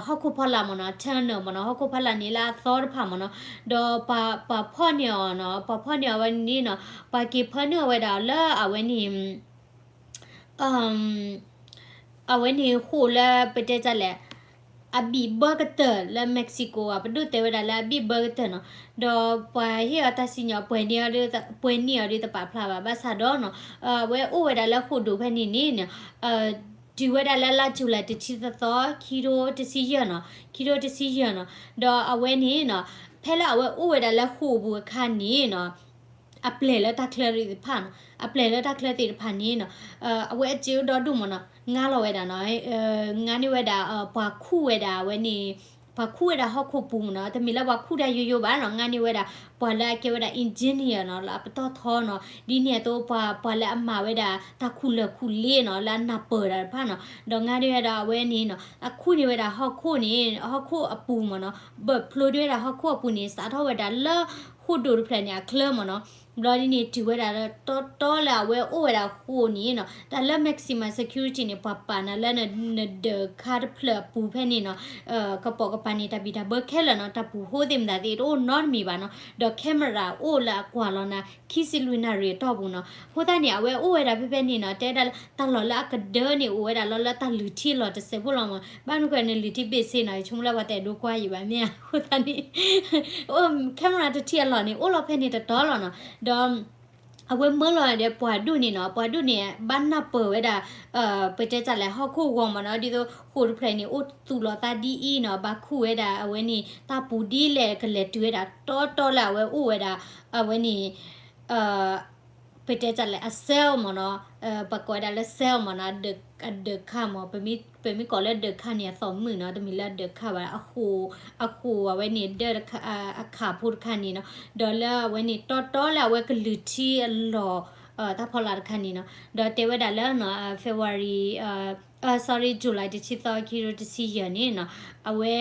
ဟီၣ်ခိၣ်ဖီလာ်မ့ၢ်နီၤ tunnel မ့ၢ်နီၤ ဟီၣ်ခိၣ်ဖီလာ်န့ၣ်လၢအသီတဖၣ်မ့ၢ်နီၤ ဒီးပှၤဖီၣ်န့ၢ်အီၤနီၤ ပှၤဖီၣ်န့ၢ်အီၤဝဲန့ၣ်နီၤ ပှၤက့ၤဖၢနုာ်အီၤဝဲဒၣ်လၢအဝဲန့ၣ် အဝဲန့ၣ်ဃိာ်လၢပတဲတၢ်လဲၣ်, အဘံၣ်ဘၢကတၢၢ်လၢ Mexico အပဒိၣ်တဲဝဲဒၣ်လၢအဘံၣ်ဘၢကတၢၢ်နီၤ, ဒီးပှၤဟ့ၣ်အီၤတၢ်စံၣ်ညီၣ် ပှဲၤန့ၢ်အီၤဒုးတပာ်ဖျါဘၣ် ဘၣ်ဆၣ်ဒီးနီၤ, အဝဲအိၣ်ဝဲဒၣ်လၢဃိာ်ဒိၣ်ဖဲန့ၣ်န့ၣ် တုၤဝဲဒၣ်လၢလါ July တဆံသီသီ ခံထိတဆံယဲၢ်နီၤ, ခံထိတဆံယဲၢ်နီၤ, ဒီးအဝဲန့ၣ်နီၤ, ဖဲလၢအဝဲအိၣ်ဝဲဒၣ်လၢဃိာ်ပူၤအခါန့ၣ်နီၤ အပျဲၢ်လၢတၢ်ချၢသ့ၣ်တဖၣ်နီၤ, အပျဲၢ်လၢတၢ်ချၢသ့ၣ်တဖၣ်န့ၣ်နီၤ, အဝဲအစ့အိၣ်ဒီဒူၣ်မ့ၢ်နီၤ, ငါလီၤဝဲဒၣ်နီၤ, ငါန့ၢ်ဝဲဒၣ် ပှၤခူၣ်ဝဲဒၣ်အဝဲန့ၣ်, ပှၤခူၣ်ဝဲဒၣ်ဟီၣ်ခိၣ်ပူၤမ့ၢ်နီၤ, တမ့ၢ်လၢပှၤခူၣ်တၢ်ယိယိဘၣ်နီၤ, ငါန့ၢ်ဝဲဒၣ် ပှၤလၢအကဲဝဲဒၣ် engineer နီၤ, လၢအပတီၢ်ထီနီၤ, ဒ်န့ၣ်အသိး ပှၤလၢအမၤဝဲဒၣ်တၢ်ခူၣ်လၢၢ်ခူၣ်လ့နီၤ, လၢအနၢ်ပၢၢ်တၢ်တဖၣ်နီၤ, ဒီးငါန့ၢ်ဝဲဒၣ်အဝဲန့ၣ်နီၤ, အခူၣ်န့ၢ်ဝဲဒၣ်ဟီၣ်ခိၣ်န့ၣ်, ဟီၣ်ခိၣ်အပူၤမ့ၢ်နီၤ, ဘၢၣ်ဖျိဒၣ်ဝဲဒၣ်ဟီၣ်ခိၣ်အပူၤန့ၣ် စးထီၣ်ဝဲဒၣ်လၢဃိာ်ဒိၣ်တဖျၢၣ်န့ၣ်အချၢမ့ၢ်နီၤ, ဘျီဒ်န့ၣ် တုၤဝဲဒၣ်လၢတီတီလၢအဝဲအိၣ်ဝဲဒၣ်ဃိာ်န့ၣ်နီၤ, တၢ်လၢ maximum security န့ၣ် ပှၤပာ်နၤလၢနဒၢးခါတဖျၢၣ်အပူၤဖဲန့ၣ်နီၤ, ကပိာ်ကပၤန့ၣ် တၢ်ဘံၣ်တၢ်ဘၢခဲလၢာ်နီၤ, တၢ်ပူၤဃိသ့ၣ်မတၤသ့ၣ်တအိၣ်နီတမံၤဘၣ်နီၤ, ဒီး camera အိၣ်လၢအကွၢ်လီၤနၤ ခံဆံလွံၢ်နၣ်ရံၣ်အတီၢ်ပူၤနီၤ, အဃိသတးန့ၣ် အဝဲအိၣ်ဝဲဒၣ်ဖဲဖဲန့ၣ်နီၤ, တဲဒၣ်တၢ်လီၢ်လၢအကဒၢန့ၣ် အိၣ်ဝဲဒၣ်လီၤလၢတၢ်လုၢ်ထံလီၢ်တစဲးဖိလီၤမး, ဘၣ်မနုၤဃိန့ၣ်လုၢ်ထံဘ့ၣ်ဆ့နီၤ, ယဆိကမိၣ်လၢပှၤတအဲၣ်ဒိးကွၢ်ယံၤဘၣ်မ့ၢ်ဧါ, အဃိသတးန့ၣ် camera တထံၣ်အလီၢ်န့ၣ် အိၣ်လီၤဖဲန့ၣ်တတီၤလီၤနီၤ, ဒီး အဝဲမၢလီၤဒီးပှၤဒိၣ်န့ၣ်နီၤ, ပှၤဒိၣ်န့ၣ် ဘၣ်နၢ်ပၢၢ်ဝဲဒၣ် ပတဲတၢ်လဲၣ် ဟီၣ်ခိၣ်ဂီၤမ့ၢ်နီၤ, ဒ်သိးဃိာ်တဖျၢၣ်န့ၣ် အိၣ်သူၣ်လီၤသးဒ်အံၤနီၤ, ဘၣ်ခူၣ်ဝဲဒၣ်အဝဲန့ၣ် တၢ်ပူၤဒ်လဲၣ် ကလဲၤတုၤဝဲဒၣ်တီတီလၢအဝဲအိၣ်ဝဲဒၣ် အဝဲန့ၣ် ပတဲတၢ်လဲၣ် အ cell မ့ၢ်နီၤ, ပကိးဝဲဒၣ်လၢ cell မ့ၢ်နီၤ, အဒၢးခါမ့ၢ်, ပမ့ၢ်ကိးလၢဒၢးခါန့ၣ် အသီၣ်မုၣ်နီၤ, တမ့ၢ်လၢအဒၢးခါဘၣ်, အဃိာ်အဝဲန့ၣ် ဒၢးအခါဖိတခါန့ၣ်နီၤ, ဒီးလၢအဝဲန့ၣ် တီတီလၢအဝဲကလုၢ်ထံအလီၢ် တၢ်ဖီလာ်တခါန့ၣ်နီၤ, ဒီးတဲဝဲဒၣ်လၢ February, sorry, July တဆံသီ ခံထိတဆံယဲၢ်န့ၣ်နီၤ, အဝဲ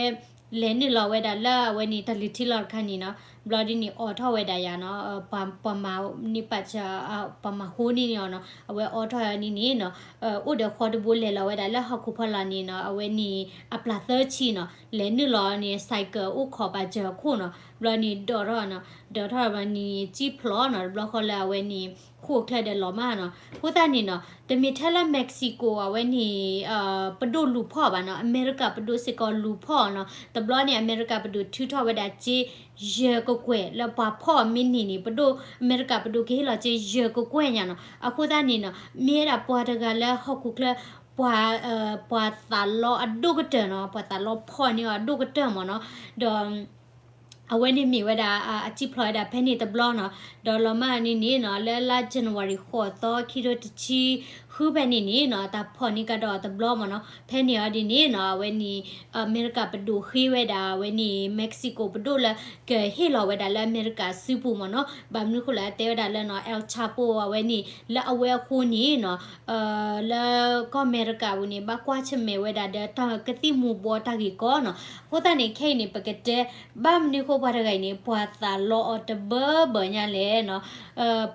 လဲၤနုာ်လီၤဝဲဒၣ်လၢအဝဲန့ၣ် တၢ်လုၢ်ထံလီၢ်တခါန့ၣ်နီၤ, ဘျီဒ်န့ၣ် အိးထီၣ်ဝဲဒၣ်ယၤနီၤ, ပှၤမၤန့ၢ်ပာ်စၢၤ, ပှၤမၤဟိန့ၢ်အီၤနီၤ, အဝဲအိးထီၣ်အီၤန့ၣ်န့ၣ်နီၤ, အိၣ်ဒီးဃီတဘိ လဲၤလီၤဝဲဒၣ်လၢဟီၣ်ခိၣ်ဖီလာ်န့ၣ်နီၤ, အဝဲန့ၣ် အပျၢ်သၢဆံနီၤ, လဲၤနုာ်လီၤန့ၣ် cycle အိၣ်ခိးပာ်စၢၤအခိၣ်နီၤ, ဘျီန့ၣ်ဒိးထီၣ်နီၤ, ဒိးထီၣ်ဘျီန့ၣ် စံၣ်ဖျိးနီၤ, တဘျီဃီလၢအဝဲန့ၣ် ဃိာ်ချၢဒီးလီၤမၢ်နီၤ, အဃိသတးန့ၣ်နီၤ, တမ့ၢ်ထဲလၢ Mexico အဝဲန့ၣ် ပဒိၣ်လူၤဖီၣ်ဘၣ်နီၤ, အမဲရကၤပဒိၣ်စ့ၢ်ကီးလူၤဖီၣ်နီၤ, တဘျီန့ၣ် အမဲရကၤပဒိၣ်ထုးထီၣ်ဝဲဒၣ်စ့ ယဲၢ်ကကွဲၢ်လၢပှၤဖီၣ်အီၤမ့ၢ်န့ၢ်န့ၣ် ပဒိၣ် အမဲရကၤပဒိၣ်ကဟ့ၣ်လီၤစ့ယဲၢ်ကကွဲၢ်ညါနီၤ, အဃိသတးန့ၣ်နီၤ, မ့ၢ်ဝဲဒၣ်ပှၤတဂၤလၢဟီၣ်ခိၣ်ချၢ ပှၤ, ပှၤသးလီအဒိၣ်ကတၢၢ်နီၤ, ပှၤသးလီဖီၣ်န့ၢ်အီၤအဒိၣ်ကတၢၢ်မ့ၢ်နီၤ, ဒီး အဝဲန့ၣ်မ့ၢ်ဝဲဒၣ် အစံၣ်ဖျိးဝဲဒၣ်ဖဲန့ၣ်တဘျီနီၤ, ဒီးလီၤမၢ်န့ၣ်န့ၣ်နီၤ, လၢလါ January ဃိးသီ ခံထိတဆံဃုဖဲန့ၣ်န့ၣ်နီၤ, တၢ်ဖီၣ်န့ၢ်ကဒီးတဘျီမ့ၢ်နီၤ, ဖဲန့ၣ်အီၤဒ်န့ၣ်နီၤ, အဝဲန့ၣ် အမဲရကၤပဒိၣ်ဃ့ဝဲဒၣ် အဝဲန့ၣ် Mexico ပဒိၣ်လၢ ကဟ့ၣ်လီၤဝဲဒၣ်လၢအမဲရကၤစုပူၤမ့ၢ်နီၤ, ဘၣ်မနုၤဃိလဲၣ် တဲဝဲဒၣ်လၢနီၤ El Chapo အဝဲန့ၣ် လၢအဝဲအဃိန့ၣ်နီၤ, လၢကီၢ်အမဲရကၤပူၤန့ၣ် ဘၣ်ကွၢ်ဆၢၣ်မဲာ်ဝဲဒၣ်ဒီးတၢ်ကသံၣ်မူၤဘှီးတၢ်ဂ့ၢ်ကီနီၤ, အဃိသတးန့ၣ် ခဲအံၤန့ၣ် ပကတဲ ဘၣ်မနုၤဃိပှၤတဂၤအံၤန့ၣ် ပှၤသးလီအီၤတဘၢဘၢညါလဲၣ်နီၤ,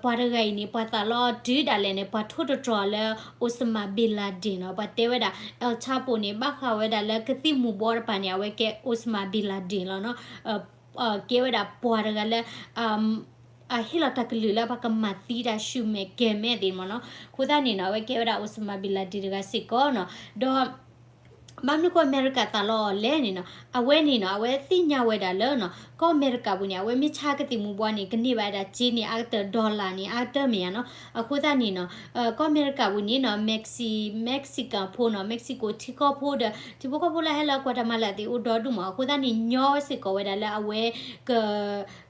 ပှၤတဂၤအံၤန့ၣ် ပှၤသးလီအီၤတုၤဒၣ်လဲာ်န့ၣ် ပှၤထိၣ်သတြီၤလၢ Osama bin Laden နီၤ, ပှၤတဲဝဲဒၣ် El Chapo န့ၣ် ဘၣ်ဃးဝဲဒၣ်လၢကသံၣ်မူၤဘှီးတပၤန့ၣ် အဝဲကဲ Osama bin Laden လီၤနီၤ, ကဲဝဲဒၣ်ပှၤတဂၤလၢ အဟ့ၣ်လီၤတၢ်ကလုၢ်လၢပှၤကမၤသံတၢ်ဆူၣ်မဲာ်ကဲၤမဲာ်သ့ၣ်မ့ၢ်နီၤ, အဃိသတးန့ၣ်နီၤ အဝဲကဲဝဲဒၣ် Osama bin Laden တဂၤစ့ၢ်ကီးနီၤ, ဒီး ဘၣ်မနုၤဃိအမဲရကၤသးလီအီၤလဲၣ်န့ၣ်နီၤ, အဝဲန့ၣ်နီၤ အဝဲသ့ၣ်ညါဝဲဒၣ်လၢနီၤ ကီၢ်အမဲရကၤပူၤန့ၣ် အဝဲမ့ၢ်ဆါကသံၣ်မူၤဘှီးန့ၣ် ကန့ၢ်ဘၣ်ဝဲဒၣ်စ့န့ၣ် အါကတၢၢ် dollar န့ၣ် အါကတၢၢ်မ့ၢ်ဧါနီၤ, အဃိသတးန့ၣ်နီၤ ကီၢ်အမဲရကၤပူၤန့ၣ်နီၤ Mexi-, Mexican ဖိနီၤ Mexico ထံကီၢ်ဖိဒီး ထံဖိကီၢ်ဖိလၢဟဲလၢ Guatemala သ့ၣ်အိၣ်ဒီဒူၣ်မး, အဃိသတးန့ၣ် ညီစ့ၢ်ကီးဝဲဒၣ်လၢအဝဲ က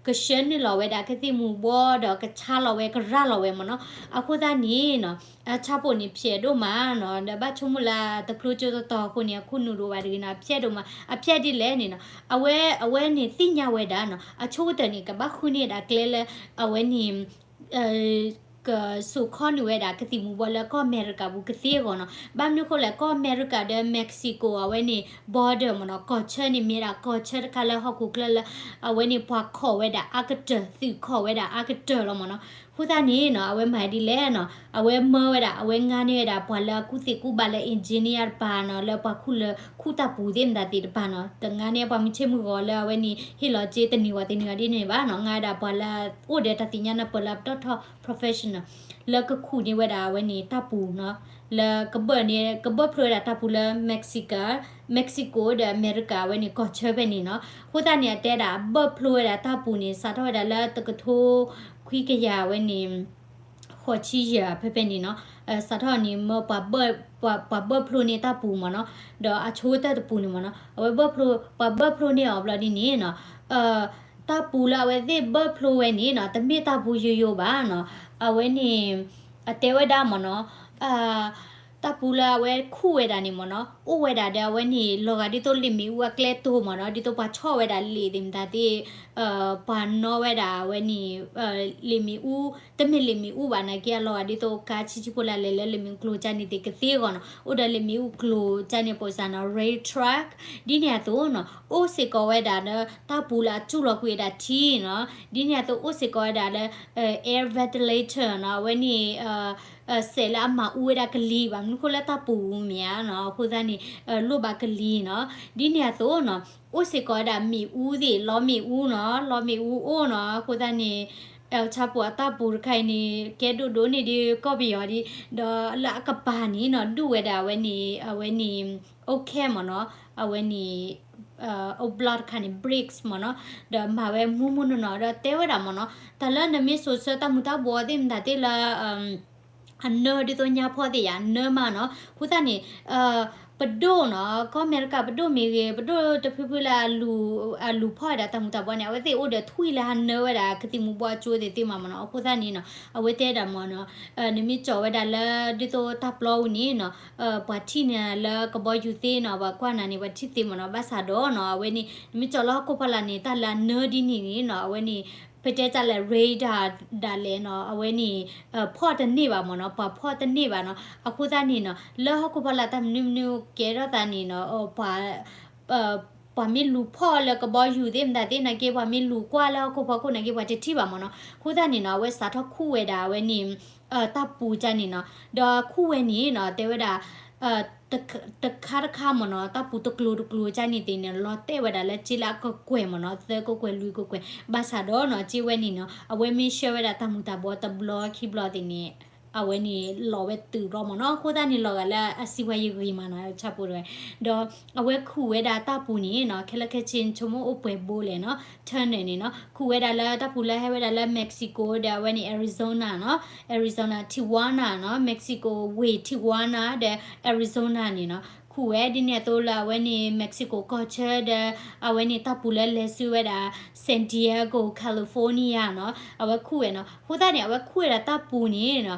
ကဆှၢနုာ်လီၤဝဲဒၣ်ကသံၣ်မူၤဘှီးဒီးကဆါလီၤဝဲကရၤလီၤဝဲမ့ၢ်နီၤ, အဃိသတးန့ၣ်နီၤ ဆၣ်ဖိန့ၣ်ဖျဲးဒိၣ်မးနီၤ, ဒီးဘၣ်ဆိကမိၣ်လၢတဖျိကၠိတတီၤအဃိန့ၣ် အခိၣ်နူာ်ဒိၣ်ဘၣ်တဂ့ၤနီၤ, အဖျဲးဒိၣ်မး, အဖျဲးဒ်လဲၣ်န့ၣ်နီၤ, အဝဲ အဝဲန့ၣ်သ့ၣ်ညါဝဲဒၣ်နီၤ, အဆိကတၢၢ်န့ၣ် ကဘၣ်ဃုန့ၢ်ဒၣ်ကျဲလၢ အဝဲန့ၣ် ကစိာ်ခီနုာ်ဝဲဒၣ်ကသံၣ်မူၤဘှီးလၢကီၢ်အမဲရကၤပူၤကသ့အဂီၢ်နီၤ, ဘၣ်မနုၤဃိလဲၣ် ကီၢ်အမဲရကၤဒီး Mexico အဝဲန့ၣ် border မ့ၢ်နီၤ, ကီၢ်ဆၢန့ၣ်မ့ၢ်ဒၣ်ကီၢ်ဆၢတခါလၢဟီၣ်ခိၣ်ချၢလၢ အဝဲန့ၣ်ပှၤခိးဝဲဒၣ်အါကတၢၢ် သုးခိးဝဲဒၣ်အါကတၢၢ်လီၤမ့ၢ်နီၤ, အဃိသတးန့ၣ်နီၤ အဝဲမၤဒ်လဲၣ်နီၤ အဝဲမၢဝဲဒၣ် အဝဲငါန့ၢ်ဝဲဒၣ် ပှၤလၢအကူၣ်သ့ၣ်ကူၣ်ဘၣ်လၢ engineer တပၤနီၤ လၢပှၤခူၣ်လၢ ခူၣ်တၢ်ပူၤသ့ၣ်မတၤသ့ၣ်တပၤနီၤ တငါန့ၢ်ပှၤမုၢ်ဆ့ၣ်မုၢ်ဂီၤလၢအဝဲန့ၣ် ဟ့ၣ်လီၤစ့တနံၤဝံၤတနံၤဝံၤဒ်န့ၣ်ဘၣ်နီၤ ငါဝဲဒၣ်ပှၤလၢအိၣ်ဒီးတၢ်သ့ၣ်ညါနၢ်ပၢၢ်လၢအပတီၢ်ထီၣ် professional လၢကခူၣ်န့ၢ်ဝဲဒၣ်အဝဲန့ၣ်တၢ်ပူၤနီၤ လၢကဘၢၣ်န့ၣ် ကဘၢၣ်ဖျိဝဲဒၣ်တၢ်ပူၤလၢ Mexico, Mexico ဒီးအမဲရကၤ အဝဲန့ၣ်ကီၢ်ဆၢဖဲန့ၣ်နီၤ. အဃိသတးန့ၣ် အတဲဒၣ်ဘၢၣ်ဖျိဝဲဒၣ်တၢ်ပူၤန့ၣ် စးထီၣ်ဝဲဒၣ်လၢတကထိခွံကယၤဝဲန့ၣ် ဃိးဆံယဲၢ်ဖဲဖဲန့ၣ်နီၤ. စးထီၣ်န့ၣ်မၢပှၤဘၢၣ်ဖျိန့ၢ်တၢ်ပူၤမ့ၢ်နီၤ, ဒီးအဆိကတၢၢ်တပူၤန့ၣ်မ့ၢ်နီၤ, အဝဲဘၢၣ်ဖျိ ပှၤဘၢၣ်ဖျိန့ၢ်အီၤဘျီဒ်န့ၣ်နီၤ, တၢ်ပူၤလၢအဝဲသ့ၣ်ဘၢၣ်ဖျိဝဲန့ၣ်နီၤ တမ့ၢ်တၢ်ပူၤယိယိဘၣ်နီၤ. အဝဲန့ၣ် အတဲဝဲဒၣ်မ့ၢ်နီၤ တၢ်ပူၤလၢအဝဲခူၣ်ဝဲဒၣ်န့ၣ်မ့ၢ်နီၤ အိၣ်ဝဲဒၣ်ဒီးအဝဲန့ၣ် လီၤဂာ်ဒ်သိးလ့ၣ်မ့ၣ်အူအကျဲတိၤမ့ၢ်နီၤ, ဒ်သိးပှၤဆီၣ်ဝဲဒၣ်လ့ၣ်သ့ၣ်မတၤသ့ၣ် ပှၤနီၣ်ဝဲဒၣ်အဝဲန့ၣ် လ့ၣ်မ့ၣ်အူ, တမ့ၢ်လ့ၣ်မ့ၣ်အူဘၣ်နာ်က့ အလီၤဂာ်ဒ်သိးကါဆံးဆံးဖိလၢလဲၤလၢလ့ၣ်မ့ၣ်အူကျိၤကန့ၣ်သ့ၣ်ကသ့အဂီၢ်နီၤ, အိၣ်ဒီးလ့ၣ်မ့ၣ်အူကျိၤကန့ၣ် ပိစၢ်နီၤ rail track ဒ်န့ၣ်အသိးနီၤ အိၣ်စ့ၢ်ကီးဝဲဒၣ်ဒီးတၢ်ပူၤလၢအစူၢ်လီၤကွံာ်ဝဲဒၣ်ထံနီၤ, ဒ်န့ၣ်အသိးအိၣ်စ့ၢ်ကီးဝဲဒၣ်လၢ air ventilator နီၤ, အဝဲန့ၣ် စဲးလၢအမၤအူဝဲဒၣ်ကလံၤဘၣ် မနုၤဃိလၢတၢ်ပူၤမ့ၢ်ဧါနီၤ, အဃိသတးန့ၣ် လိၣ်ဘၣ်ကလံၤနီၤ, ဒ်န့ၣ်အသိးနီၤ အိၣ်စ့ၢ်ကီးဝဲဒၣ်မ့ၣ်အူသ့ၣ် လီမ့ၣ်အူနီၤ, လီမ့ၣ်အူအိၣ်နီၤ, အဃိသတးန့ၣ် El Chapo အတၢ်ပူၤတခါအံၤန့ၣ် ကဲဒိၣ်ဒိၣ်န့ၢ်ဒ်ကီၢ်ပယီၤဒ်, ဒီးလၢအကပၤန့ၣ်နီၤ ဒူၣ်ဝဲဒၣ်အဝဲန့ၣ် အဝဲန့ၣ် အိၣ်ခဲမ့ၢ်နီၤ, အဝဲန့ၣ် အိၣ်ဘျီတခါန့ၣ် bricks မ့ၢ်နီၤ, ဒီးမၤဝဲမူမူနီၢ်နီၢ် ဒီးတဲဝဲဒၣ်မ့ၢ်နီၤ, တၢ်လၢနမ့ၢ်စိာ်ဆှၢတၢ်မူၤတၢ်ဘှီးသ့ၣ်မတၤသ့ၣ်လၢ အနၢဒ်သိးညါဖီၣ်သ့ၣ်ယါ နၢမးနီၤ, အဃိသတးန့ၣ် ပဒိၣ်နီၤ ကီၢ်အမဲရကၤပဒိၣ်မ့ၢ်ဂ့ၤ ပဒိၣ်တဖုဖုလၢ အလူၤဖီၣ်ဝဲဒၣ်တၢ်မူၤတၢ်ဘှီးန့ၣ် အဝဲသ့ၣ်အိၣ်ဒီးထွံၣ်လၢဟးနၢဝဲဒၣ်ကသံၣ်မူၤဘှီးအကၠိသ့ၣ်သ့ၣ်မးမ့ၢ်နီၤ, အဃိသတးန့ၣ်နီၤ အဝဲတဲဒၣ်မ့ၢ်နီၤ နမ့ၢ်ကၠီၤဝဲဒၣ်လၢဒ်သိးတၢ်ပျီပူၤန့ၣ်နီၤ ပှၤထံၣ်န့ၢ်လၢကဘီယူၤသ့နီၤ ပှၤကွၢ်နၤန့ၣ် ပှၤထံၣ်သ့မ့ၢ်နီၤ, ဘၣ်ဆၣ်ဒီးနီၤ အဝဲန့ၣ် နမ့ၢ်ကၠီၤလၢဟီၣ်ခိၣ်ဖီလာ်န့ၣ် တၢ်လၢအနၢဒ်န့ၣ်န့ၣ်နီၤ အဝဲန့ၣ် ပတဲတၢ်လဲၣ် radar ဒၣ်လဲာ်နီၤ အဝဲန့ၣ် ဖီၣ်တန့ၢ်ဘၣ်မ့ၢ်နီၤ, ပှၤဖီၣ်တန့ၢ်ဘၣ်နီၤ, အဃိသတးန့ၣ်နီၤ လၢဟီၣ်ခိၣ်ဖီလာ်တၢ်မနုၤမနုၤကဲထီၣ်သးန့ၣ်နီၤ ပှၤ ပှၤမ့ၢ်လူၤဖီၣ်လၢကဘီယူၤသ့ၣ်မတၤသ့ၣ်နာ်က့ ပှၤမ့ၢ်လူၤကွၢ်လၢဟီၣ်ခိၣ်ဖီခိၣ်နာ်က့ ပှၤတထံၣ်ဘၣ်မ့ၢ်နီၤ, အဃိသတးန့ၣ်နီၤ အဝဲစးထီၣ်ခူၣ်ဝဲဒၣ်အဝဲန့ၣ် တၢ်ပူၤကန့ၣ်နီၤ, ဒီးခူၣ်ဝဲန့ၣ်နီၤ တဲဝဲဒၣ် တခါတခါမ့ၢ်နီၤ တၢ်ပူၤတကျိၤတကျိၤကန့ၣ်သ့ၣ်န့ၣ် လီၤတဲာ်ဝဲဒၣ်လၢက့လၢအကကွဲၢ်မ့ၢ်နီၤ သၢကကွဲၢ်လွံၢ်ကကွဲၢ်, ဘၣ်ဆၣ်ဒီးနီၤ က့ဝဲန့ၣ်နီၤ အဝဲမ့ၢ်ဆှၢဝဲဒၣ်တၢ်မူၤတၢ်ဘှီးတဘျီခံဘျီသ့ၣ်န့ၣ် အဝဲန့ၣ်လီၤဝဲတုၤဘျီမ့ၢ်နီၤ, အဃိသတးန့ၣ်လီၤဂာ်လၢအစံးဝဲယဂ့ၤမးနီၤ ဆၣ်ဖိတဝဲ, ဒီးအဝဲခူၣ်ဝဲဒၣ်တၢ်ပူၤန့ၣ်နီၤ ခဲလၢာ်ခဲဆ့ဆိကမိၣ်အိၣ်ပှဲၤဘိလဲၣ်နီၤ tunnel န့ၣ်နီၤ ခူၣ်ဝဲဒၣ်လၢတၢ်ပူၤလၢဟဲဝဲဒၣ်လၢ Mexico ဒီးအဝဲန့ၣ် Arizona နီၤ Arizona Tijuana နီၤ Mexico ဝ့ၢ် Tijuana ဒီး Arizona န့ၣ်နီၤ ခူၣ်ဝဲဒ်န့ၣ်အသိးလၢအဝဲန့ၣ် Mexico ကီၢ်ဆၢဒီး အဝဲန့ၣ်တၢ်ပူၤလၢလဲၤဆူဝဲဒၣ် San Diego California နီၤ အဝဲခူၣ်ဝဲနီၤ, အဃိသတးန့ၣ် အဝဲခူၣ်ဝဲဒၣ်တၢ်ပူၤန့ၣ်နီၤ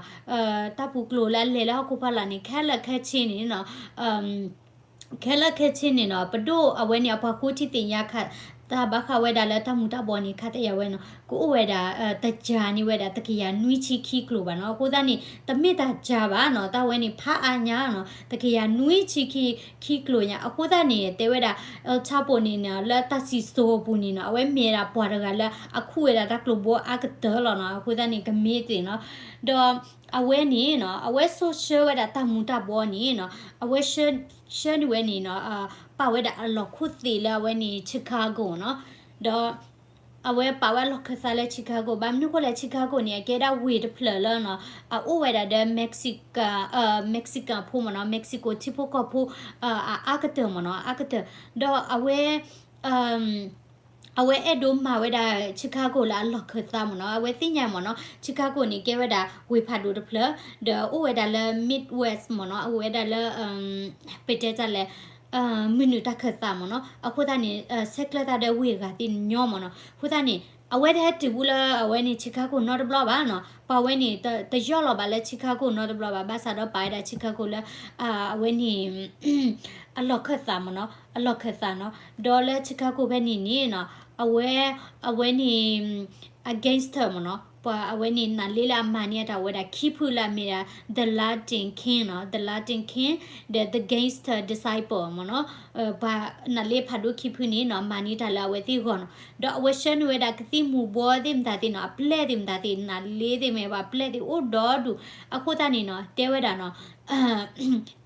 တၢ်ပူၤကျိၤလၢအလဲၤလၢဟီၣ်ခိၣ်ဖီလာ်န့ၣ် ခဲလၢာ်ခဲဆ့န့ၣ်နီၤ ခဲလၢာ်ခဲဆ့န့ၣ်နီၤ ပဒိၣ်အဝဲန့ၣ် အပှၤဃိထံသ့ၣ်ညါခး တၢ်ဘၣ်ဃးဝဲဒၣ်လၢတၢ်မူၤတၢ်ဘှီးန့ၣ် ခးသးယၤဝဲနီၤ ကအိၣ်ဝဲဒၣ် တကယၤနွံဆံခံကျိၤဘၣ်နီၤ, အဃိသတးန့ၣ် တမ့ၢ်တၢ်ကၢဘၣ်နီၤ တၢ်ဝဲန့ၣ် ဖးအါညါနီၤ တကယၤနွံဆံခံ ခံကျိၤညါ အဃိသတးန့ၣ် တဲဝဲဒၣ် El Chapo န့ၣ်နီၤ လၢတၢ်စံၣ်စိၤအပူၤန့ၣ်နီၤ အဝဲမ့ၢ်ဒၣ်ပှၤတဂၤလၢအခူၣ်ဝဲဒၣ်တၢ်ကျိၤဘိအါကတၢၢ်လီၤနီၤ, အဃိသတးန့ၣ် ကမ့ၢ်သ့ၣ်နီၤ, ဒီးအဝဲန့ၣ်နီၤ အဝဲစိာ်ဆှၢဝဲဒၣ်တၢ်မူၤတၢ်ဘှီးန့ၣ်နီၤ အဝဲဆှၢ ဆှၢန့ၢ်ဝဲန့ၣ်နီၤ ပာ်ဝဲဒၣ်အလီၢ်ခိၣ်သ့ၣ်လၢအဝဲန့ၣ် Chicago နီၤ, ဒီး အဝဲပာ်ဝဲအလီၢ်ခၢၣ်သးလၢ Chicago ဘၣ်မနုၤဃိလဲၣ် Chicago န့ၣ် အကဲဒၣ်ဝ့ၢ်တဖျၢၣ်လၢနီၤ အအိၣ်ဝဲဒၣ်ဒီး Mexican Mexican ဖိမ့ၢ်နီၤ Mexico ထံဖိကီၢ်ဖိ အအါကတၢၢ်မ့ၢ်နီၤ အါကတၢၢ် ဒီးအဝဲ အဝဲအဲၣ်ဒိးမၤဝဲဒၣ် Chicago လၢအလီၢ်ခၢၣ်သးမ့ၢ်နီၤ အဝဲသ့ၣ်ညါမ့ၢ်နီၤ Chicago န့ၣ် ကဲဝဲဒၣ်ဝ့ၢ်ဖးဒိၣ်တဖျၢၣ် ဒီးအိၣ်ဝဲဒၣ်လၢ Midwest မ့ၢ်နီၤ အအိၣ်ဝဲဒၣ်လၢ ပတဲတၢ်လဲၣ် မုၢ်နုာ်တၢ်ခၢၣ်သးမ့ၢ်နီၤ အဃိသတးန့ၣ် ဆဲးကျၢသးဒီးဝ့ၢ်အဂၤသ့ၣ်ညီမ့ၢ်နီၤ အဃိသတးန့ၣ် အဝဲတဟဲတုၤဘူးလၢအဝဲန့ၣ် Chicago နီတဘျီဘၣ်နီၤ ပှၤဝဲန့ၣ် တယီၢ်လီၤဘၣ်လၢ Chicago နီတဘျီဘၣ် ဘၣ်ဆၣ်ဒီးပာ်ဝဲဒၣ် Chicago လၢ အဝဲန့ၣ် အလီၢ်ခၢၣ်သးမ့ၢ်နီၤ အလီၢ်ခၢၣ်သးနီၤ ဒီးလၢ Chicago ဖဲန့ၣ်န့ၣ်နီၤ အဝဲ အဝဲန့ၣ် အ gangster မ့ၢ်နီၤ ပှၤအဝဲန့ၣ် နးလ့လၢအမၤန့ၢ်အတၢ်ဝဲဒၣ်ခံဖုလၢအမ့ၢ်ဒၣ် The Latin King နီၤ, The Latin King ဒီး The Gangster Disciple မ့ၢ်နီၤ. ပှၤနးလ့ဖးဒိၣ်ခံဖုန့ၣ်နီၤ မၤန့ၢ်တၢ်လၢအဝဲသ့ၣ်ဂီၢ်နီၤ. ဒီးအဝဲဆှၢန့ၢ်ဝဲဒၣ်ကသံၣ်မူၤဘှီသ့ၣ်မတၤသ့ၣ်နီၤ, အပျဲၢ်သ့ၣ်မတၤသ့ၣ်, နးလ့သ့ၣ်မ့ၢ်ဘၣ် ပျဲၢ်သ့ၣ်အိၣ်ဒီဒူၣ်. အဃိသတးန့ၣ်နီၤ တဲဝဲဒၣ်နီၤ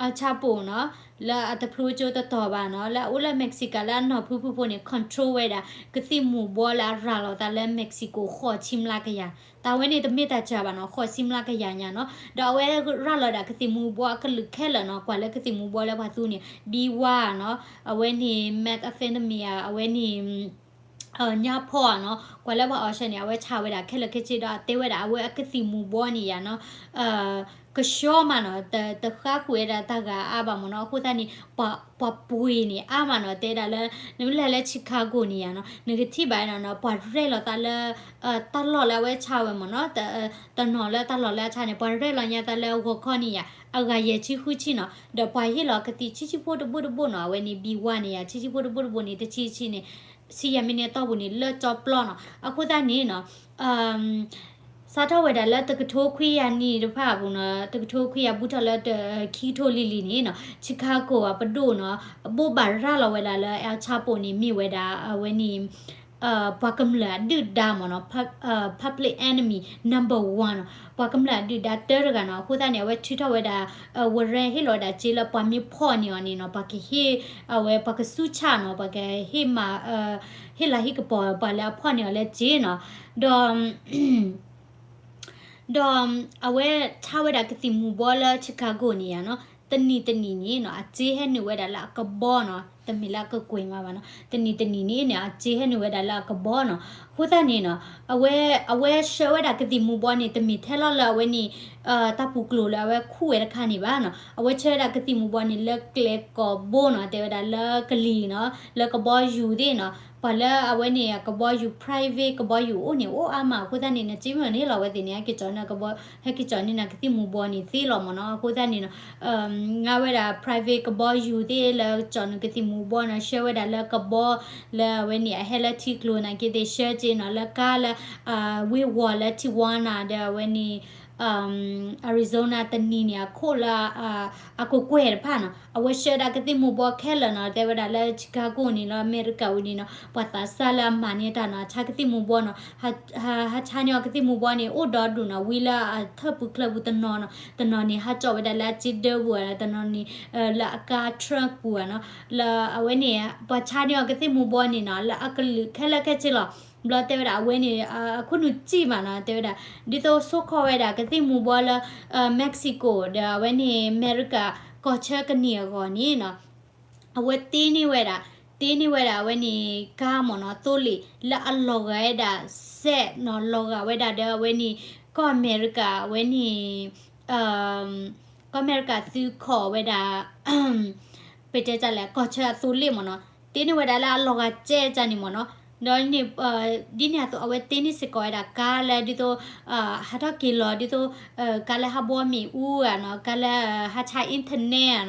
El Chapo နီၤ, လၢအတဖျိကၠိတတီၤဘၣ်နီၤ, လၢအအိၣ်လၢ Mexico လၢအနီၢ်ဖုဖုဖိန့ၣ် control ဝဲဒၣ် ကသံၣ်မူၤဘှီလၢအရၤလီၤသးလၢ Mexico ဃိးဆံမျးကယၤ. တၢ်ဝဲန့ၣ်တမ့ၢ်တၢ်စှၤဘၣ်နီၤ, ဃိးဆံမျးကယၤညါနီၤ. ဒီးအဝဲရၤလီၤဒၣ်ကသံၣ်မူၤဘှီအကလုာ်ခဲလၢာ်နီၤ, ကွၢ်လၢကသံၣ်မူၤဘှီလၢပှၤသူန့ၣ် ဘံဝါနီၤ, အဝဲန့ၣ် methamphetamine အဝဲန့ၣ် ညါဖီၣ်နီၤ, ကွၢ်လၢပှၤအီၣ်ဆၢန့ၣ် အဝဲဆါဝဲဒၣ်ခဲလၢာ်ခဲဆ့ဒီး အတဲဝဲဒၣ်အဝဲအကသံၣ်မူၤဘှီန့ၣ်ယါနီၤ, ကဆှီမးနီၤ, တဃါဃုာ်ဝဲဒၣ်တၢ်ဂၤအါဘၣ်မ့ၢ်နီၤ. အဃိသတးန့ၣ် ပှၤပှ့ၤန့ၣ်အါမးနီၤ, တဲဒၣ်လၢ နမ့ၢ်လဲၤလၢ Chicago န့ၣ်ယါနီၤ, နကထံၣ်ဘၣ်နီၤ, ပှၤရဲၣ်လီၤသးလၢ တၢ်လီၢ်လၢအဝဲဆါဝဲမ့ၢ်နီၤ, တနီၤလၢတၢ်လီၢ်လၢအဆါန့ၣ် ပှၤရဲၣ်လီၤညါသးလၢဂီၤခီန့ၣ်ယါ အဂၤယဲၢ်ဆံဃုဆံနီၤ. ဒီးပှၤဟ့ၣ်လီၤကသံၣ်ဆံးဆံးဖိတဘိတဘိနီၤ, အဝဲန့ၣ် ဘံဝါန့ၣ်ယါ ဆံးဆံးဖိတဘိတဘိန့ၣ် တဆံဆံန့ၣ် ဆံယဲၢ်မံးနံးအတီၢ်ပူၤန့ၣ် လၢကၠီပျီနီၤ. အဃိသတးန့ၣ်နီၤ စးထီၣ်ဝဲဒၣ်လၢတကထိခွံကယၤနံၣ်တဖၣ်အပူၤနီၤ, တကထိခွံကယၤဘူးထီၣ်လၢ ခံကထိလံၤလံၤန့ၣ်နီၤ, Chicago အပဒိၣ်နီၤ ဘိးဘၣ်ရၤလီၤဝဲဒၣ်လၢ El Chapo န့ၣ် မ့ၢ်ဝဲဒၣ် အဝဲန့ၣ် ပှၤကမျၢၢ်အဒုၣ်ဒါမ့ၢ်နီၤ, public enemy number one နီၤ, ပှၤကမျၢၢ်အဒုၣ်ဒါတၢတဂၤနီၤ. အဃိသတးန့ၣ် အဝဲထုးထီၣ်ဝဲဒၣ် warrant ဟ့ၣ်လီၤဝဲဒၣ်စ့လၢပှၤမ့ၢ်ဖီၣ်န့ၢ်အီၤန့ၣ်နီၤ, ပှၤကဟ့ၣ် အဝဲပှၤကစူးဆၣ်နီၤ, ပှၤကဟ့ၣ်မၤ ဟ့ၣ်လၤဟ့ၣ်ကပီၤပှၤလၢအဖီၣ်န့ၢ်အီၤလၢစ့နီၤ. ဒီး ဒီးအဝဲဆါဝဲဒၣ်ကသံၣ်မူၤဘှီလၢ Chicago န့ၣ်ယါနီၤ, တနံၤတနံၤန့ၣ်နီၤ အစ့ဟဲနုာ်ဝဲဒၣ်လၢအကဘီနီၤ, တမ့ၢ်လၢအကကွဲၢ်မးဘၣ်နီၤ, တနံၤတနံၤန့ၣ်န့ၣ် အစ့ဟဲနုာ်ဝဲဒၣ်လၢအကဘီနီၤ. အဃိသတးန့ၣ်နီၤ အဝဲ အဝဲဆှၢဝဲဒၣ်ကသံၣ်မူၤဘှီန့ၣ် တမ့ၢ်ထဲလီၤလၢအဝဲန့ၣ် တၢ်ပူၤကျိၤလၢအဝဲခူၣ်ဝဲတခါန့ၣ်ဘၣ်နီၤ, အဝဲဆှၢဝဲဒၣ်ကသံၣ်မူၤဘှီန့ၣ် လၢကျဲကိးဘိနီၤ, တဲဝဲဒၣ်လၢကလံၤနီၤ, လၢကဘီယူၤသ့ၣ်နီၤ, ပှၤလၢအဝဲန့ၣ် ကဘီယူၤ private ကဘီယူၤအိၣ်န့ၣ် အိၣ်အါမး. အဃိသတးန့ၣ် နစ့မ့ၢ်န့ၢ်လီၤဝဲသ့ၣ်န့ၣ် ဟဲက့ၤကၠီၤန့ၢ်ကဘီ ဟဲက့ၤကၠီၤန့ၢ်နကသံၣ်မူၤဘှီန့ၣ်သ့လီၤမ့ၢ်နီၤ. အဃိသတးန့ၣ်နီၤ ငါဝဲဒၣ် private ကဘီယူၤသ့ၣ်လၢကၠီၤနုာ်ကသံၣ်မူၤဘှီနီၤ, ဆှၢဝဲဒၣ်လၢကဘီလၢအဝဲန့ၣ် အဟဲလၢထံကျိၤနာ်က့သ့ၣ် ဆှၢက့ၤနီၤ, လၢကါလၢ ဝ့ၢ်ဝီၤလၢ Tijuana ဒီးအဝဲန့ၣ် Arizona တနံၤန့ၣ် အခိၣ်လၢ အကကွဲၢ်တဖၣ်နီၤ, အဝဲဆှၢဒၣ်ကသံၣ်မူၤဘှီခဲလၢာ်နီၤ, တဲဝဲဒၣ်လၢ Chicago န့ၣ်လီၤ, အမဲရကၤဝံၤန့ၣ်နီၤ, ပှၤသးစၢ်လၢအမၤန့ၢ်တၢ်နီၤ ဆါကသံၣ်မူၤဘှီနီၤ, ဟးဆါန့ၢ်အီၤကသံၣ်မူၤဘှီန့ၣ် အိၣ်ဒီဒူၣ်နီၤ, ဝံလၢအထၢၣ်ပူၤချၢပူၤတနီၤနီၤ, တနီၤန့ၣ် ဟးကၠီၣ်ဝဲဒၣ်လၢအစ့ဒၢပူၤဧါ, တနီၤန့ၣ် လၢအကါ truck ပူၤဧါနီၤ, လၢအဝဲန့ၣ် ပှၤဆါန့ၢ်အီၤကသံၣ်မူၤဘှီန့ၣ်နီၤ လၢအကလုာ်ခဲလၢာ်ခဲဆ့လီၤ. ဘျီတဲဝဲဒၣ်အဝဲန့ၣ် အခိၣ်နူာ်စံၣ်မးနီၤ, တဲဝဲဒၣ် ဒ်သိးဆိၣ်ခီၣ်ဝဲဒၣ်ကသံၣ်မူၤဘှီလၢ Mexico ဒီးအဝဲန့ၣ် အမဲရကၤ ကီၢ်ဆၢကန့ၢ်အဂီၢ်န့ၣ်နီၤ, အဝဲတ့န့ၢ်ဝဲဒၣ် တ့န့ၢ်ဝဲဒၣ်အဝဲန့ၣ် ကါမ့ၢ်နီၤ သိလ့ၣ် လၢအလီၤဂာ်ဝဲဒၣ် စဲးနီၤ, လီၤဂာ်ဝဲဒၣ်ဒီးအဝဲန့ၣ် ကီၢ်အမဲရကၤ အဝဲန့ၣ် ကီၢ်အမဲရကၤသုးခီၣ်ဝဲဒၣ် ပတဲတၢ်လဲၣ် ကီၢ်ဆၢအသိလ့ၣ်မ့ၢ်နီၤ, တ့န့ၢ်ဝဲဒၣ်လၢအလီၤဂာ်စဲးတၢ်န့ၣ်မ့ၢ်နီၤ, ဒီးန့ၣ် ဒ်န့ၣ်အသိး အဝဲတ့န့ၢ်စ့ၢ်ကီးဝဲဒၣ်ကါလၢဒ်သိး ဟးထီၣ်က့ၤလီၤဒ်သိး ကါလၢဟးဘှီမ့ၣ်အူဧါနီၤ, ကါလၢဟးဆါ internet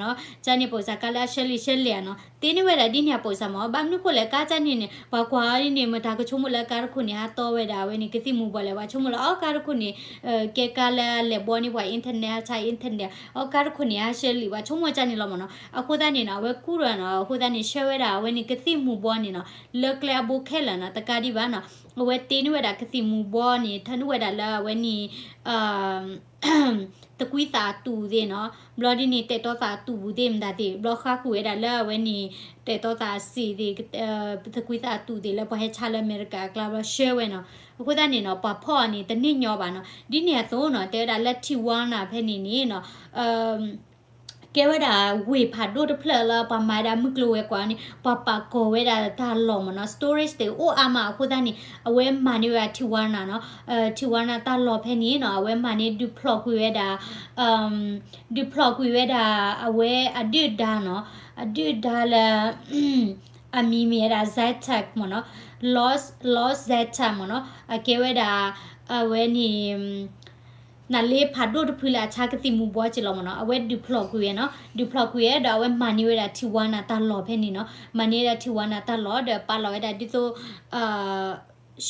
ဧါနီၤ, ကန့ၣ်ပအိၣ်စ့ၢ် ကါလၢအဆှၢလံာ်ဆှၢလဲၢ်ဧါနီၤ, တ့န့ၢ်ဝဲဒၣ်ဒ်န့ၣ်အပအိၣ်စ့ၢ်မ့ၢ်, ဘၣ်မနုၤဃိလဲၣ် ကါကန့ၣ်န့ၣ် ပှၤကွၢ်အီၤန့ၣ် မတၤကဆိကမိၣ်လၢကါတခိၣ်န့ၣ် ဟးတီဝဲဒၣ်အဝဲန့ၣ် ကသံၣ်မူၤဘှီလဲၣ်, ပှၤဆိကမိၣ်လၢ အီ ကါတခိၣ်န့ၣ် ကဲကါလၢလဲၤဘှီန့ၢ်ပှၤ internet ဟးဆါ internet, အီ ကါတခိၣ်န့ၣ် ဟးဆှၢလံာ် ပှၤဆိကမိၣ်ကန့ၣ်လီၤမ့ၢ်နီၤ, အဃိသတးန့ၣ်နီၤ အဝဲကူၣ်ဒီးနီၤ, အဃိသတးန့ၣ် ဆှၢဝဲဒၣ်အဝဲန့ၣ် ကသံၣ်မူၤဘှီန့ၣ်နီၤ လၢကျဲအဘိခဲလၢာ်နီၤ, တကးဒံးဘၣ်နီၤ, အဝဲတ့န့ၢ်ဝဲဒၣ်ကသံၣ်မူၤဘှီန့ၣ် ထၢနုာ်ဝဲဒၣ်လၢအဝဲန့ၣ် သကွံာ်သးအတူၢ်သ့ၣ်နီၤ, ဘျီဒ်န့ၣ် တဲာ်တီသးအတူၢ်ပူၤသ့ၣ်မတၤသ့ၣ်, ဘျီဃါဃုာ်ဝဲဒၣ်လၢအဝဲန့ၣ် တဲာ်တီသးအစ့ၣ်သ့ၣ်, သကွံာ်သးအတူၢ်သ့ၣ်လၢပှၤဟဲဆါလၢအမဲရကၤအကျါ ဘျီဆှၢဝဲနီၤ, အဃိသတးန့ၣ်နီၤ ပှၤဖီၣ်အီၤန့ၣ် တန့ၢ်ညီဘၣ်နီၤ, ဒ်န့ၣ်အသိးနီၤ တဲဝဲဒၣ်လၢ Tijuana ဖဲန့ၣ်န့ၣ်နီၤ ကဲဝဲဒၣ်ဝ့ၢ်ဖးဒိၣ်တဖျၢၣ်လၢပှၤမၤဝဲဒၣ်မုၢ်ကျိၤဝဲၤကွာ်န့ၣ် ပှၤပာ်ကီၤဝဲဒၣ်တၢ်လီၢ်မ့ၢ်နီၤ, storage သ့ၣ်အိၣ်အါမး, အဃိသတးန့ၣ် အဝဲမၤန့ၢ်ဝဲဒၣ် Tijuana နီၤ, Tijuana တၢ်လီၢ်ဖဲန့ၣ်နီၤ အဝဲမၤန့ၢ်ဒုးဖျိးကွံာ်ဝဲဒၣ် ဒုးဖျိးကွံာ်ဝဲဒၣ် အဝဲအဒုၣ်ဒါနီၤ, အဒုၣ်ဒါလၢ အမံၤမ့ၢ်ဝဲဒၣ် Zetas မ့ၢ်နီၤ, Los Los Zetas မ့ၢ်နီၤ, အကဲဝဲဒၣ် အဝဲန့ၣ် နးလ့ဖးဒိၣ်တဖုလၢအဆါကသံၣ်မူၤဘှီက့ၤလီၤမ့ၢ်နီၤ, အဝဲဒုးဖျိးကွံာ်ဝဲနီၤ, ဒုးဖျိးကွံာ်ဝဲဒီးအဝဲမၤန့ၢ်ဝဲဒၣ် Tijuana တၢ်လီၢ်ဖဲန့ၣ်နီၤ, မၤန့ၢ်ဝဲဒၣ် Tijuana တၢ်လီၢ်ဒီးပာ်လီၤဝဲဒၣ်ဒ်သိး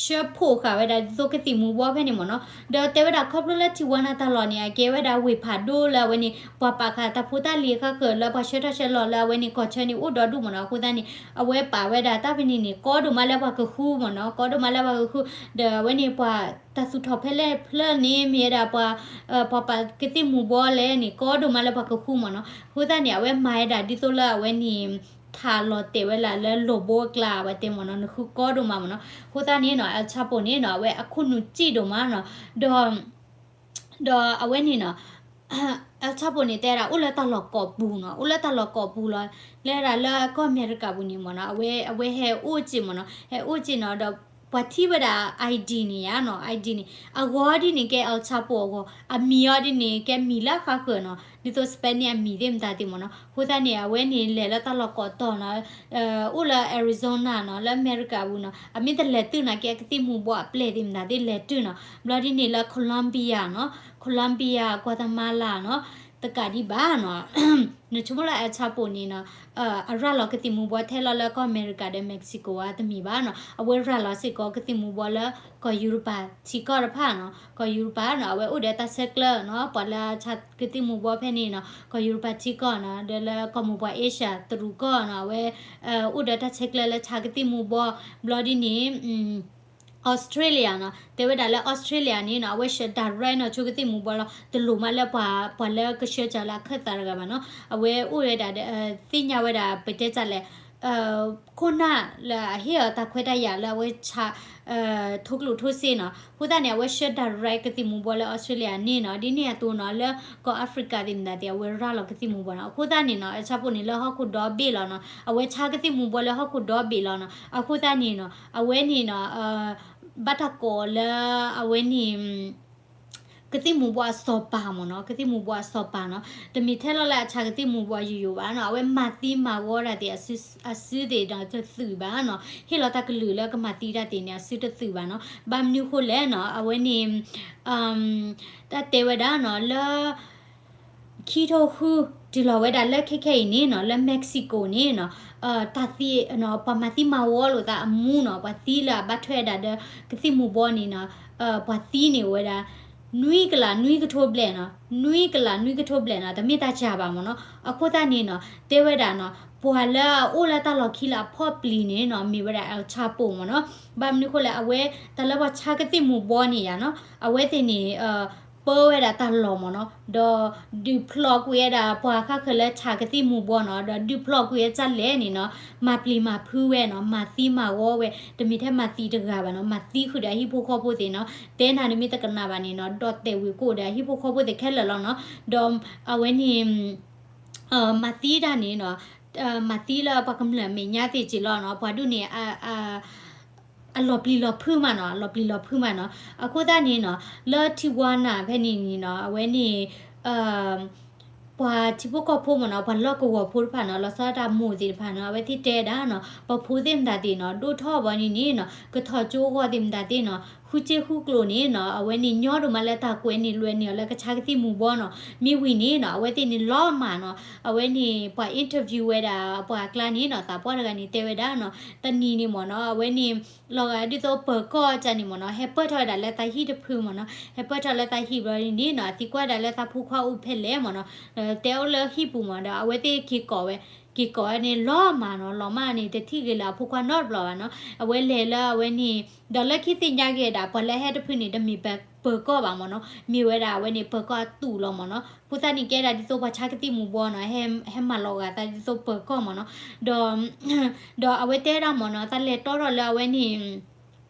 ဆှၢဖှိၣ်ဃာ်ဝဲဒၣ်ဒ်သိးကသံၣ်မူၤဘှီးဖဲန့ၣ်မ့ၢ်နီၤ. ဒီးတဲဝဲဒၣ်ခီဖျိလၢထံဝါနၤတၢ်လီၢ်န့ၣ် အကဲဝဲဒၣ်ဝ့ၢ်ဖးဒိၣ်လၢအဝဲန့ၣ် ပှၤပာ်ဃာ်တၢ်ဖိတၢ်လံၤဃၣ်ဃၢၤလၢပှၤဆှၢထီၣ်ဆှၢလီၤလၢအဝဲန့ၣ်ကီၢ်ဆၢန့ၣ်အိၣ်ဒီဒူၣ်မ့ၢ်နီၤ. အဃိသတးန့ၣ် အဝဲပာ်ဝဲဒၣ်တၢ်ဖဲန့ၣ်န့ၣ် ကီဒိၣ်မးလၢပှၤကဃုမ့ၢ်နီၤ, ကီဒိၣ်မးလၢပှၤကဃု, ဒီးအဝဲန့ၣ်ပှၤတၢ်သူၣ်ထီၣ်ဖဲလဲၣ်ဖျၢၣ်န့ၣ် မ့ၢ်ဝဲဒၣ်ပှၤ ပှၤပာ်ကသံၣ်မူၤဘှီးလဲၣ်န့ၣ် ကီဒိၣ်မးလၢပှၤကဃုမ့ၢ်နီၤ. အဃိသတးန့ၣ် အဝဲမၤဝဲဒၣ်ဒ်သိးလၢအဝဲန့ၣ် ထးလီၤတဲာ်ဝဲလၢ လီၢ်ဘိအကျါ အဝဲတဲမ့ၢ်နီၤ, နဃုကီဒိၣ်မးမ့ၢ်နီၤ. အဃိသတးန့ၣ်နီၤ El Chapo န့ၣ်နီၤ အဝဲအခိၣ်နူာ်စံၣ်ဒိၣ်မးနီၤ, ဒီး ဒီးအဝဲန့ၣ်နီၤ El Chapo န့ၣ် တဲဒၣ်အိၣ်လၢတၢ်လီၢ်ကိးပူၤနီၤ, အိၣ်လၢတၢ်လီၢ်ကိးပူၤလီၤ. လဲၤဒၣ်လၢကီၢ်အမဲရကၤပူၤန့ၣ်မ့ၢ်နီၤ အဝဲ အဝဲဟဲအိၣ်က့ၤမ့ၢ်နီၤ, ဟဲအိၣ်က့ၤနီၤ ဒီးပှၤထံၣ်ဝဲဒၣ် ID န့ၣ်ယါနီၤ, ID န့ၣ် အဂီၤဒ်န့ၣ်ကဲ El Chapo အဂီၤ, အမံၤအီၤဒ်န့ၣ် ကဲမံၤလၢအဃၣ်ဃၢၤနီၤ, ဒ်သိး Spanish အမံၤသ့ၣ်မတၤသ့ၣ်မ့ၢ်နီၤ. အဃိသတးန့ၣ် အဝဲန့ၣ်လဲၤလၢတၢ်လီၢ်ကိးတီၤနီၤ အိၣ်လၢ Arizona နီၤ လၢအမဲရကၤပူၤနီၤ, အမ့ၢ်တလဲၤတုၤနီၤ ကဲကသံၣ်မူၤဘှီးအပျဲၢ်သ့ၣ်မတၤသ့ၣ်လဲၤတုၤနီၤ, ဘျီဒ်န့ၣ်လၢ Colombia နီၤ, Colombia, Guatemala နီၤ, တကးဒံးဘၣ်နီၤ, နဆိကမိၣ်လၢ El Chapo န့ၣ်နီၤ အရၤလီၤကသံၣ်မူၤဘှီးထဲလီၤလၢကီၢ်အမဲရကၤဒီး Mexico ဧါတမ့ၢ်ဘၣ်နီၤ, အဝဲရၤလီၤစ့ၢ်ကီးကသံၣ်မူၤဘှီးလၢကီၢ်ယူရပၤထံကီၢ်တဖၣ်နီၤ, ကီၢ်ယူရပၤနီၤ အဝဲအိၣ်ဒီးတၢ်ဆဲးကျၢနီၤ, ပှၤလၢဆါကသံၣ်မူၤဘှီးဖဲန့ၣ်နီၤ ကီၢ်ယူရပၤထံကီၢ်နီၤ, ဒီးလၢကီၢ်မိၢ်ပှၢ် Asia တရူးကီၢ်နီၤ အဝဲ အိၣ်ဒီးတၢ်ဆဲးကျၢလၢဆါကသံၣ်မူၤဘှီး, ဘျီဒ်န့ၣ် Australia နီၤ, တဲဝဲဒၣ်လၢ Australia န့ၣ်နီၤ အဝဲဆှၢ direct နီၤ ဆိကသံၣ်မူၤဘှီးလီၤ, တလိၣ်မးလၢပှၤ ပှၤလၢကဆှၢစၢၤလၢအခၢၣ်သးတဂၤဘၣ်နီၤ, အဝဲအိၣ်ဝဲဒၣ်ဒီး သ့ၣ်ညါဝဲဒၣ်ပတဲတၢ်လဲၣ် ခိၣ်နၢ်လၢအဟ့ၣ်အီၤတၢ်ခွဲးတၢ်ယာ်လၢအဝဲဆါ ထိၣ်ကျိၣ်ထိၣ်စ့နီၤ, အဃိသတးန့ၣ် အဝဲဆှၢ direct ကသံၣ်မူၤဘှီးလၢ Australia န့ၣ်နီၤ, ဒ်န့ၣ်အသိးနီၤ လၢကီၢ် Africa သ့ၣ်မတၤသ့ၣ် အဝဲရၤလီၤကသံၣ်မူၤဘှီးနီၤ, အဃိသတးန့ၣ်နီၤ El Chapo န့ၣ်လၢဟီၣ်ခိၣ်ဒီဘ့ၣ်လီၤနီၤ, အဝဲဆါကသံၣ်မူၤဘှီးလၢဟီၣ်ခိၣ်ဒီဘ့ၣ်လီၤနီၤ, အဃိသတးန့ၣ်နီၤ အဝဲန့ၣ်နီၤ ဘၣ်တၢ်ကိးလၢအဝဲန့ၣ် ကသံၣ်မူၤဘှီးအစီၤပၤမ့ၢ်နီၤ, ကသံၣ်မူၤဘှီးအစီၤပၤနီၤ, တမ့ၢ်ထဲလီၤလၢအဆါကသံၣ်မူၤဘှီးယိယိဘၣ်နီၤ, အဝဲမၤသံမၤဝီတၢ်သ့ၣ် အစုသ့ၣ်ဒီးတသုးဘၣ်နီၤ, ဟ့ၣ်လီၤတၢ်ကလုၢ်လၢကမၤသံတၢ်သ့ၣ်န့ၣ် အစုတသုးဘၣ်နီၤ, ဘၣ်မနုၤဃိလဲၣ်နီၤ, အဝဲန့ၣ် တၢ်တဲဝဲဒၣ်နီၤ လၢ ခံထိဃု တုၤလီၤဝဲဒၣ်လၢခဲခဲအံၤန့ၣ်နီၤ လၢ Mexico န့ၣ်နီၤ တၢ်သံ ပှၤမၤသံမၤဝီလိာ်သးအမူနီၤ ပှၤသံလၢအဘၣ်ထွဲဒၣ်ဒီး ကသံၣ်မူၤဘှီးန့ၣ်နီၤ ပှၤသံန့ၣ်အိၣ်ဝဲဒၣ် နွံကလးနွံကထိဘျဲၣ်နီၤ နွံကလးနွံကထိဘျဲၣ်နီၤ တမ့ၢ်တၢ်စှၤဘၣ်မ့ၢ်နီၤ အဃိသတးန့ၣ်နီၤ တဲဝဲဒၣ်နီၤ ပှၤလၢအအိၣ်လၢတၢ်လီၢ်ခံလၢအဖီၣ်ပျံၤန့ၣ်နီၤ မ့ၢ်ဝဲဒၣ် El Chapo မ့ၢ်နီၤ ဘၣ်မနုၤဃိလဲၣ် အဝဲ တၢ်လၢပှၤဆါကသံၣ်မူၤဘှီးန့ၣ်ယါနီၤ အဝဲသ့ၣ်န့ၣ် ပၢဝဲဒၣ်တၢ်လီၢ်မ့ၢ်နီၤ ဒီးဒုးဖျိးကွံာ်ဝဲဒၣ်ပှၤဃၣ်ဃၢၤလၢဆါကသံၣ်မူၤဘှီးနီၤ ဒီးဒုးဖျိးကွံာ်ဝဲတၢ်လဲၣ်န့ၣ်နီၤ မၤပျံၤမၤဖုးဝဲနီၤ မၤသံမၤဝီဝဲ တမ့ၢ်ထဲမၤသံတဂၤဘၣ်နီၤ မၤသံဃုာ်ဒီးအဟံၣ်ဖိဃီဖိသ့ၣ်နီၤ တဲနၤတမ့ၢ်တကနၣ်ဘၣ်န့ၣ်နီၤ ဒီးတဲာ်ဝ့ၤကိၣ်ဒီးအဟံၣ်ဖိဃီဖိသ့ၣ်ခဲလၢာ်လီၤနီၤ ဒီးအဝဲန့ၣ် မၤသံတၢ်န့ၣ်နီၤ မၤသံလၢပှၤကမျၢၢ်အမဲာ်ညါသ့ၣ်က့ၤလီၤနီၤ ပှၤဒ်န့ၣ် အလီၤပျံၤလီၤဖုးမးနီၤ အလီၤပျံၤလီၤဖုးမးနီၤ အဃိသတးန့ၣ်နီၤ လၢထံဝါနၤဖဲန့ၣ်န့ၣ်နီၤ အဝဲန့ၣ် ပှၤထံဖိကီၢ်ဖိမ့ၢ်နီၤ ပှၤလီၢ်ကဝီၤဖိတဖၣ်နီၤ လီၤဆီဒၣ်တၢ်မိၢ်သ့ၣ်တဖၣ်နီၤ အဝဲသ့ၣ်တဲဒၣ်နီၤ ပှၤဖိသ့ၣ်မတၤသ့ၣ်နီၤ ဒိၣ်ထီၣ်ဘီန့ၣ်န့ၣ်နီၤ ကထီၣ်ကၠိဂီၤသ့ၣ်မတၤသ့ၣ်နီၤ ဃုစ့ဃုကျိၤန့ၣ်နီၤ အဝဲန့ၣ်ညီဒိၣ်မးလၢတၢ်ကွဲးန့ၢ်လွဲန့ၢ်အီၤလၢကဆါကသံၣ်မူၤဘှီးနီၤ မ့ၢ်ဝံၤန့ၣ်နီၤ အဝဲသ့ၣ်န့ၣ်လီၤမၢ်နီၤ အဝဲန့ၣ် ပှၤ interview ဝဲဒၣ်ပှၤအကျါန့ၣ်နီၤ သးပှၢ်တဂၤန့ၣ်တဲဝဲဒၣ်နီၤ တနံၤန့ၣ်မ့ၢ်နီၤ အဝဲန့ၣ် လီၤဂာ်ဒ်သိးပၢၤကီၢ်အကျါန့ၣ်မ့ၢ်နီၤ ဟဲပၢၢ်ထီၣ်ဝဲဒၣ်လၢသးဟံၣ်တဖုမ့ၢ်နီၤ ဟဲပၢၢ်ထီၣ်လၢသးဟံၣ်ဘျီန့ၣ်နီၤ အသံကွၢ်ဒၣ်လၢသးဖိခွါအိၣ်ဖဲလဲၣ်မ့ၢ်နီၤ တဲအိၣ်လၢဟံၣ်ပူၤမ့ၢ်ဒီး အဝဲသ့ၣ်က့ၤကိးဝဲ က့ၤကိးဝဲန့ၣ် လီၤမၢ်နီၤ လီၤမၢ်န့ၣ် တထံၣ်ဂ့ၤလၢအဖိခွါနီတဘျီဘၣ်နီၤ အဝဲလဲၤလၢအဝဲန့ၣ် ဒီးလၢခံသ့ၣ်ညါက့ၤဒၣ် ပှၤလၢဟဲတဖုန့ၣ် တမ့ၢ်ပၢၤကီၢ်ဘၣ်မ့ၢ်နီၤ မ့ၢ်ဝဲဒၣ်အဝဲန့ၣ် ပၢၤကီၢ်အတူးလီၤမ့ၢ်နီၤ အဃိသတးန့ၣ် ကဲဒၣ်ဒ်သိးပှၤဆါကသံၣ်မူၤဘှီးနီၤ ဟဲမၤလီၤဂာ်သးဒ်သိးပၢၤကီၢ်မ့ၢ်နီၤ ဒီး ဒီးအဝဲတဲဒၣ်မ့ၢ်နီၤ သးလဲၤတီထီၣ်လၢအဝဲန့ၣ်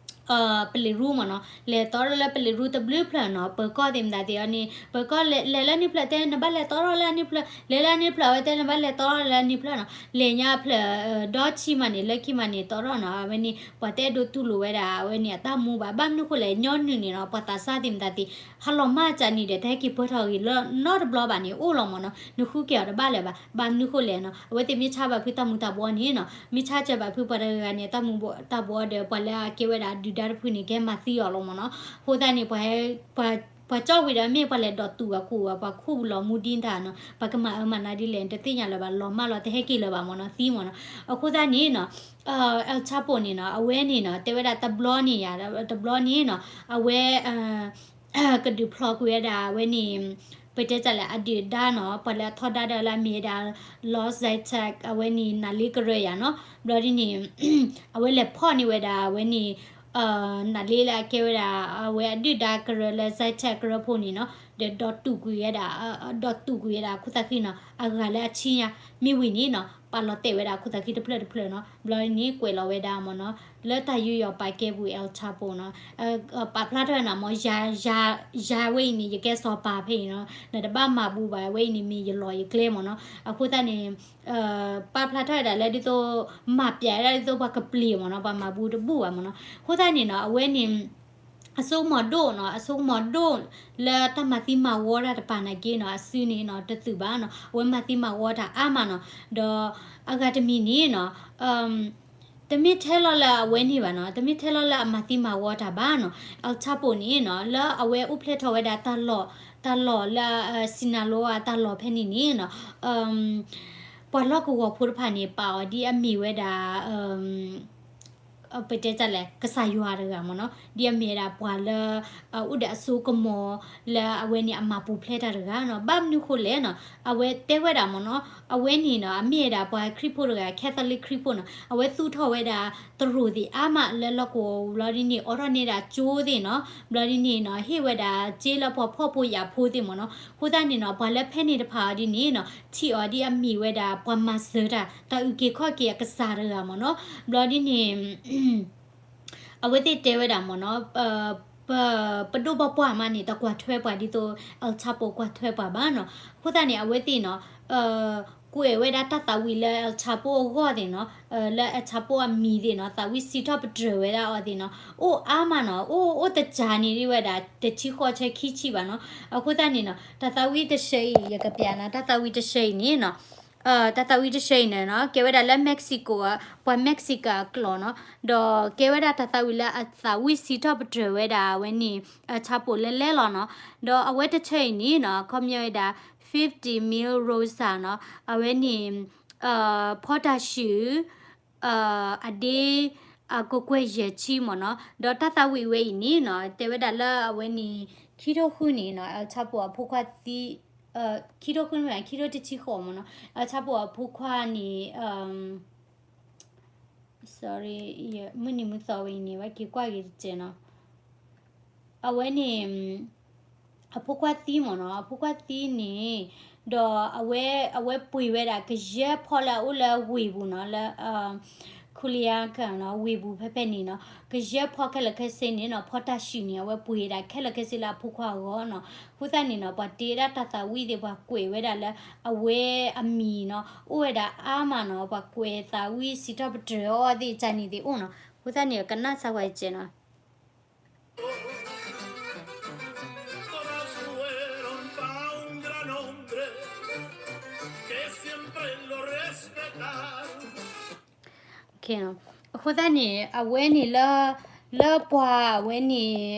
ပလံးရူမ့ၢ်နီၤ လဲၤတီထီၣ်လၢပလံးရူတဘျုးဖျၢၣ်နီၤ ပၢၤကီၢ်သ့ၣ်မတၤသ့ၣ်အီၤန့ၣ် ပၢၤကီၢ်လဲၤလၢနံၣ်ဖျၢၣ်တဲနဘၣ်လဲၤတီထီၣ်လၢအနံၣ်ဖျၢၣ် လဲၤလၢအနံၣ်ဖျၢၣ် အဝဲတဲနဘၣ်လဲၤတီထီၣ်လၢအနံၣ်ဖျၢၣ်နီၤ လဲၤညါဖျၢၣ် ဒီဆံမးန့ၣ် လၢခံမးန့ၣ် တီထီၣ်နီၤ အဝဲန့ၣ် ပှၤတအဲၣ်ဒိးတူၢ်လိာ်ဝဲဒၣ်အဝဲန့ၣ် အတၢ်မူဘၣ် ဘၣ်မနုၤဃိလဲၣ် ညီနုၢ်န့ၣ်နီၤ ပှၤသးစၢ်သ့ၣ်မတၤသ့ၣ် ဟးလီၤမၢ်ကၢ်န့ၣ်ဒီး တဟဲက့ၤပၢၢ်ထီၣ်ဂ့ၤလၢနီတဘျီဘၣ်န့ၣ် အိၣ်လီၤမ့ၢ်နီၤ နဃုက့ၤအီၤတဘၣ်လၢၤဘၣ် ဘၣ်မနုၤဃိလဲၣ်နီၤ အဝဲသ့ၣ်မ့ၢ်ဆါဘၣ်ဖုးတၢ်မူၤတၢ်ဘှီးန့ၣ်နီၤ မ့ၢ်ဆါစၢၤဘၣ်ဖုးပှၤတဂၤဂၤန့ၣ် တၢ်မူၤတၢ်ဘှီးဒီး ပှၤလၢအကဲဝဲဒၣ်ဒုၣ်ဒါတဖုန့ၣ် ကဟဲမၤသံအီၤလီၤမ့ၢ်နီၤ အဃိသတးန့ၣ် ပှၤ ပှၤ ပှၤကၠီၣ်ဝံၤဒီးမ့ၢ်ပှၤလဲၤဒိးတူာ်အကူၣ် ပှၤခူၣ်လီၤမူဒံတၢ်နီၤ, ပှၤကမၤအၢမၤနးဒ်လဲၣ် တသ့ၣ်ညါလၢၤဘၣ် လီၤမၢ်လီၤ တဟဲက့ၤလၢၤဘၣ်မ့ၢ်နီၤ သံမ့ၢ်နီၤ. အဃိသတးန့ၣ်နီၤ El Chapo န့ၣ်နီၤ အဝဲန့ၣ်နီၤ တဲဝဲဒၣ်တဘျီန့ၣ်ယါ တဘျီန့ၣ်နီၤ အဝဲ ကဒုးဖျီကွံာ်ဝဲဒၣ်အဝဲန့ၣ် ပတဲတၢ်လဲၣ် အဒုၣ်ဒါနီၤ ပှၤလၢအထီဒါဒီးလၢအမ့ၢ်ဝဲဒၣ် Los Zetas အဝဲန့ၣ် နၤလ့ကရၢယါနီၤ. ဘျီဒ်န့ၣ် အဝဲလဲၤဖီၣ်န့ၢ်ဝဲဒၣ်အဝဲန့ၣ် နၤလ့လၢအကဲဝဲဒၣ် အဝဲအဒုၣ်ဒါကရၢလၢ Zetas ကရၢဖိန့ၣ်နီၤ ဒီးဒိးတူာ်ကွံာ်ဝဲဒၣ် ဒိးတူာ်ကွံာ်ဝဲဒၣ်အခိၣ်သးဃံနီၤ အဂၤလၢအဆံညါ မ့ၢ်ဝံၤန့ၣ်နီၤ ပာ်လီၤတဲာ်ဝဲဒၣ်အခိၣ်သးဃံတဖျၢၣ်တဖျၢၣ်နီၤ. ဘျီဒ်န့ၣ် ကွဲးလီၤဝဲဒၣ်မ့ၢ်နီၤ လၢတၢ်ယူးယီၣ်ပာ်ကဲပူၤ El Chapo နီၤ ပာ်ဖျါထီၣ်ဝဲနၤမ့ၢ် ယၤ ယၤဝဲအံၤန့ၣ် ယကဲစီၤပၤဖဲအံၤနီၤ နတဘၣ်မၤဘူးဘၣ် ဝဲအံၤန့ၣ်မ့ၢ်ယလီၢ်ယကျဲမ့ၢ်နီၤ. အဃိသတးန့ၣ် ပာ်ဖျါထီၣ်ဝဲဒၣ်လၢဒ်သိး မၤပျဲဝဲဒၣ်ဒ်သိးပှၤကပျံၤမ့ၢ်နီၤ ပှၤမၤဘူးတဘူးဘၣ်မ့ၢ်နီၤ. အဃိသတးန့ၣ်နီၤ အဝဲန့ၣ် အစိကမီၤဒိၣ်နီၤ အစိကမီၤဒိၣ် လၢတၢ်မၤသံမၤဝီတၢ်တပၤနာ်က့နီၤ အစုန့ၣ်နီၤ တသုးဘၣ်နီၤ အဝဲမၤသံမၤဝီတၢ်အါမးနီၤ. ဒီးအဂၤတမံၤန့ၣ်နီၤ တမ့ၢ်ထဲလီၤလၢအဝဲန့ၣ်ဘၣ်နီၤ တမ့ၢ်ထဲလီၤလၢအမၤသံမၤဝီတၢ်ဘၣ်နီၤ. El Chapo န့ၣ်နီၤ လၢအဝဲအိၣ်ဖျဲၣ်ထီၣ်ဝဲဒၣ်တၢ်လီၢ် တၢ်လီၢ်လၢ Sinaloa တၢ်လီၢ်ဖဲန့ၣ်န့ၣ်နီၤ ပှၤလီၢ်ကဝီၤဖိတဖၣ်န့ၣ် ပာ်အီၤဒ်အမ့ၢ်ဝဲဒၣ် ပတဲတၢ်လဲၣ် ကစၢ်ယွၤတဂၤမ့ၢ်နီၤ ဒ်အမ့ၢ်ဝဲဒၣ်ပှၤလၢ အိၣ်ဒီးအစိကမီၤ လၢအဝဲန့ၣ်အမၤပူၤဖျဲးတၢ်တဂၤနီၤ. ဘၣ်မနုၤဃိလဲၣ်နီၤ အဝဲတဲဝဲဒၣ်မ့ၢ်နီၤ အဝဲန့ၣ်နီၤ အမ့ၢ်ဝဲဒၣ်ပှၤခရံာ်ဖိတဂၤ Catholic ခရံာ်ဖိနီၤ အဝဲသူၣ်ထီၣ်ဝဲဒၣ် တရူးသ့ၣ်အါမးလၢလီၢ်ကဝီၤ ဘျီဒ်န့ၣ် အိးထီၣ်န့ၢ်ဒၣ်ကၠိသ့ၣ်နီၤ ဘျီဒ်န့ၣ်နီၤ ဟ့ၣ်ဝဲဒၣ်စ့လၢပှၤဖှီၣ်ဖိယာ်ဖိသ့ၣ်မ့ၢ်နီၤ. အဃိသတးန့ၣ်နီၤ ပှၤလၢဖဲန့ၣ်တဖၣ်အီၤဒ်န့ၣ်နီၤ ထံၣ်အီၤဒ်အမ့ၢ်ဝဲဒၣ် ပှၤမၤစၢၤတၢ် တၢ်အုၣ်က့ၤခီၣ်က့ၤအကစၢ်တဂၤမ့ၢ်နီၤ. ဘျီဒ်န့ၣ် အဝဲသ့ၣ်တဲဝဲဒၣ်မ့ၢ်နီၤ ပ ပဒိၣ်ဘီပှၢ်မးန့ၣ် တကွၢ်ထွဲပှၤဒ်သိး El Chapo ကွၢ်ထွဲပှၤဘၣ်နီၤ. အဃိသတးန့ၣ် အဝဲသ့ၣ်နီၤ ကွဲးဝဲဒၣ်တၢ်သးဝံၣ်လၢ El Chapo အဂီၢ်သ့ၣ်နီၤ လၢ El Chapo အမံၤသ့ၣ်နီၤ သးဝံၣ်စံးထီၣ်ပတြၢၤဝဲဒၣ်အီၤသ့ၣ်နီၤ အိၣ်အါမးနီၤ အိၣ် အိၣ်တစှၤန့ၣ်ဒ်ဝဲဒၣ် တဆံဃိးဆၢခံဆံဘၣ်နီၤ. အဃိသတးန့ၣ်နီၤ တၢ်သးဝံၣ်တဆၢအံၤ ယကပျးနီၤ တၢ်သးဝံၣ်တဆၢအံၤန့ၣ်နီၤ တၢ်သးဝံၣ်တဆၢအံၤန့ၣ်နီၤ ကဲဝဲဒၣ်လၢ Mexico ပှၤ Mexican အကျိာ်နီၤ ဒီးကဲဝဲဒၣ်တၢ်သးဝံၣ်လၢအသးဝံၣ်စံးထီၣ်ပတြၢၤဝဲဒၣ်အဝဲန့ၣ် El Chapo လၢလဲလီၤနီၤ. ဒီးအဝဲတဆၢအံၤန့ၣ်နီၤ ခီပညီဝဲဒၣ် fifty mil rosa နီၤ အဝဲန့ၣ် ဖီတၢ်ဆှုၣ် အဒ့ အကကွဲၢ်ယဲၢ်ဆံမ့ၢ်နီၤ. ဒီးတၢ်သးဝံၣ်ဝဲအံၤန့ၣ်နီၤ တဲဝဲဒၣ်လၢအဝဲန့ၣ် ခံထိဃုန့ၣ်နီၤ El Chapo အဖိခွါသံ ခံထိဃုန့ၣ် ခံထိတဆံဃိးမ့ၢ်နီၤ El Chapo အဖိခွါန့ၣ် sorry မုၢ်နံၤမုၢ်သီဝဲအံၤန့ၣ် ဝဲက့ၤကွၢ်က့ၤတစဲးနီၤ အဝဲန့ၣ် အဖိခွါသံမ့ၢ်နီၤ အဖိခွါသံန့ၣ် ဒီးအဝဲ အဝဲပှ့ၤဝဲဒၣ်ကယဲၢ်ဖီလၢအအိၣ်လၢဝ့ၢ်ပူၤနီၤ လၢ Culiacán နီၤ ဝ့ၢ်ပူၤဖဲဖဲန့ၣ်နီၤ ကယဲၢ်ဖီခဲလၢာ်ခဲဆ့န့ၣ်နီၤ ဖီတၢ်ဆှုၣ်န့ၣ် အဝဲပှ့ၤဒၣ်ခဲလၢာ်ခဲဆ့လၢအဖိခွါအဂီၢ်နီၤ. အဃိသတးန့ၣ်နီၤ ပှၤတ့ဒၣ်တၢ်သးဝံၣ်သ့ၣ် ပှၤကွဲးဝဲဒၣ်လၢအဝဲအမံၤနီၤ အိၣ်ဝဲဒၣ်အါမးနီၤ ပှၤကွဲးသးဝံၣ်စံးထီၣ်ပတြၢၤအီၤသ့ၣ် ကန့ၣ်သ့ၣ်အိၣ်နီၤ. အဃိသတးန့ၣ် ကနၣ်စၢ်ဝဲစဲးနီၤ အဃိသတးန့ၣ် အဝဲန့ၣ်လၢ လၢပှၤအဝဲန့ၣ်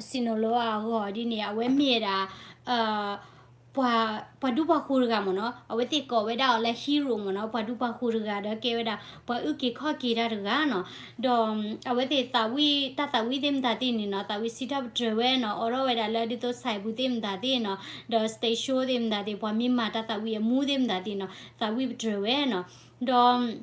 Sinaloa အဂီၢ်ဒ်န့ၣ် အဝဲမ့ၢ်ဝဲဒၣ် ပှၤ ပှၤဒူပှၤဃိၤတဂၤမ့ၢ်နီၤ, အဝဲသ့ၣ်ကိးဝဲဒၣ်အီၤလၢ hero မ့ၢ်နီၤ, ပှၤဒူပှၤဃိၤတဂၤဒီးကဲဝဲဒၣ် ပှၤအုၣ်က့ၤခီၣ်က့ၤတၢ်တဂၤနီၤ, ဒီး အဝဲသ့ၣ်သးဝံၣ် တၢ်သးဝံၣ်သ့ၣ်မတၤသ့ၣ်န့ၣ်နီၤ, သးဝံၣ်စံးထီၣ်ပတြၢၤဝဲနီၤ, အိးထီၣ်ဝဲဒၣ်လၢဒ်သိး ဆိုင်ပူၤသ့ၣ်မတၤသ့ၣ်နီၤ, ဒီး stage show သ့ၣ်မတၤသ့ၣ် ပှၤမ့ၢ်မၤတၢ်သးဝံၣ်အမူသ့ၣ်မတၤသ့ၣ်နီၤ, သးဝံၣ်ပတြၢၤဝဲနီၤ, ဒီး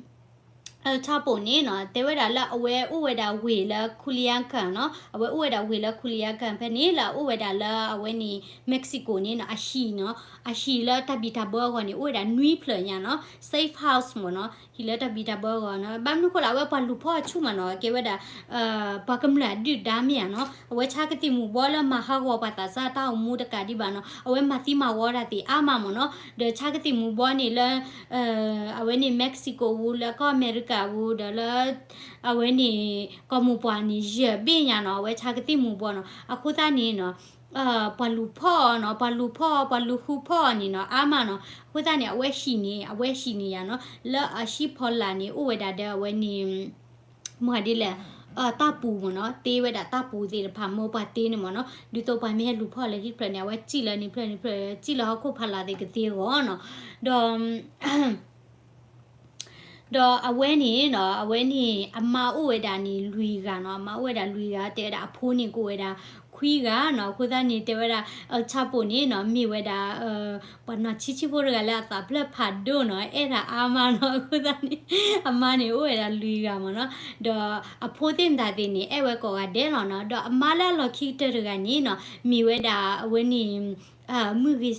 El Chapo န့ၣ်နီၤ, တဲဝဲဒၣ်လၢအဝဲအိၣ်ဝဲဒၣ်ဝ့ၢ်လၢ Culiacán နီၤ, အဝဲအိၣ်ဝဲဒၣ်ဝ့ၢ်လၢ Culiacán ဖဲန့ၣ် လၢအအိၣ်ဝဲဒၣ်လၢအဝဲန့ၣ် Mexico န့ၣ်နီၤ, အဟံၣ်နီၤ, အဟံၣ်လၢတၢ်ဘံၣ်တၢ်ဘၢအဂီၢ်န့ၣ် အိၣ်ဝဲဒၣ်နွံဖျၢၣ်ညါနီၤ, safe house မ့ၢ်နီၤ, ဟံၣ်လၢတၢ်ဘံၣ်တၢ်ဘၢအဂီၢ်နီၤ, ဘၣ်မနုၤဃိလၢအဝဲပှၤလူၤဖီၣ်အဆူၣ်မးနီၤ, ကဲဝဲဒၣ် ပှၤကမျၢၢ်အဒုၣ်ဒါမ့ၢ်ဧါနီၤ, အဝဲဆါကသံၣ်မူၤဘှီးလၢမၤဟးဂီၤပှၤသးစၢ်တၢ်အိၣ်မူတကးဒံးဘၣ်နီၤ, အဝဲမၤသံမၤဝီတၢ်သ့ၣ်အါမးမ့ၢ်နီၤ, ဒီးဆါကသံၣ်မူၤဘှီးန့ၣ်လၢ အဝဲန့ၣ် Mexico ပူၤ လၢကီၢ်အမဲရကၤပူၤ ဒီးလၢ အဝဲန့ၣ် ကီၢ်မိၢ်ပှၢ်န့ၣ် ယဲၢ်ဘ့ၣ်ညါနီၤ, အဝဲဆါကသံၣ်မူၤဘှီးနီၤ, အဃိသတးန့ၣ်နီၤ ပှၤလူၤဖီၣ်အီၤနီၤ, ပှၤလူၤဖီၣ်အီၤ ပှၤလူၤဃုဖီၣ်အီၤန့ၣ်နီၤ အါမးနီၤ, အဃိသတးန့ၣ် အဝဲဟံၣ်န့ၣ် အဝဲဟံၣ်န့ၣ်ယါနီၤ, လၢအဟံၣ်ဖီလာ်န့ၣ် အိၣ်ဝဲဒၣ်ဒီးအဝဲန့ၣ် မၤဒ်လဲၣ် တၢ်ပူၤမ့ၢ်နီၤ, တ့ဝဲဒၣ်တၢ်ပူၤသ့ၣ်တဖၣ် မၢပှၤတ့န့ၣ်မ့ၢ်နီၤ, ဒ်သိးပှၤမ့ၢ်ဟဲလူၤဖီၣ်လၢဟံၣ်တဖျၢၣ်န့ၣ် အဝဲစံၣ်လၢန့ၣ်ဖျၢၣ်န့ၣ်ဖျၢၣ် စံၣ်လၢဟီၣ်ခိၣ်ဖးလီၤသ့ၣ်ကသ့အဂီၢ်နီၤ, ဒီး ဒီးအဝဲန့ၣ်နီၤ, အဝဲန့ၣ် အမါအိၣ်ဝဲဒၣ်န့ၣ်လွံၢ်ဂၤနီၤ, အမါအိၣ်ဝဲဒၣ်လွံၢ်ဂၤ, တဲဝဲဒၣ်အဖိန့ၣ်ကအိၣ်ဝဲဒၣ်ခွံဂၤနီၤ, အဃိသတးန့ၣ် တဲဝဲဒၣ် El Chapo န့ၣ်နီၤ, မ့ၢ်ဝဲဒၣ် ပှၤနီၢ်ဆံးဆံးဖိတဂၤလၢအသးဖျၢၣ်ဖးဒိၣ်နီၤ, အဲၣ်ဒၣ်အါမးနီၤ, အဃိသတးန့ၣ် အမါန့ၣ်အိၣ်ဝဲဒၣ်လွံၢ်ဂၤမ့ၢ်နီၤ, ဒီးအဖိသ့ၣ်မတၤသ့ၣ်န့ၣ် အဲၣ်ဝဲကိးဂၤဒဲးလီၤနီၤ, ဒီးအမါလၢအလီၢ်ခံကတၢၢ်တဂၤန့ၣ်နီၤ, မ့ၢ်ဝဲဒၣ်အဝဲန့ၣ် မုၢ်ဂ့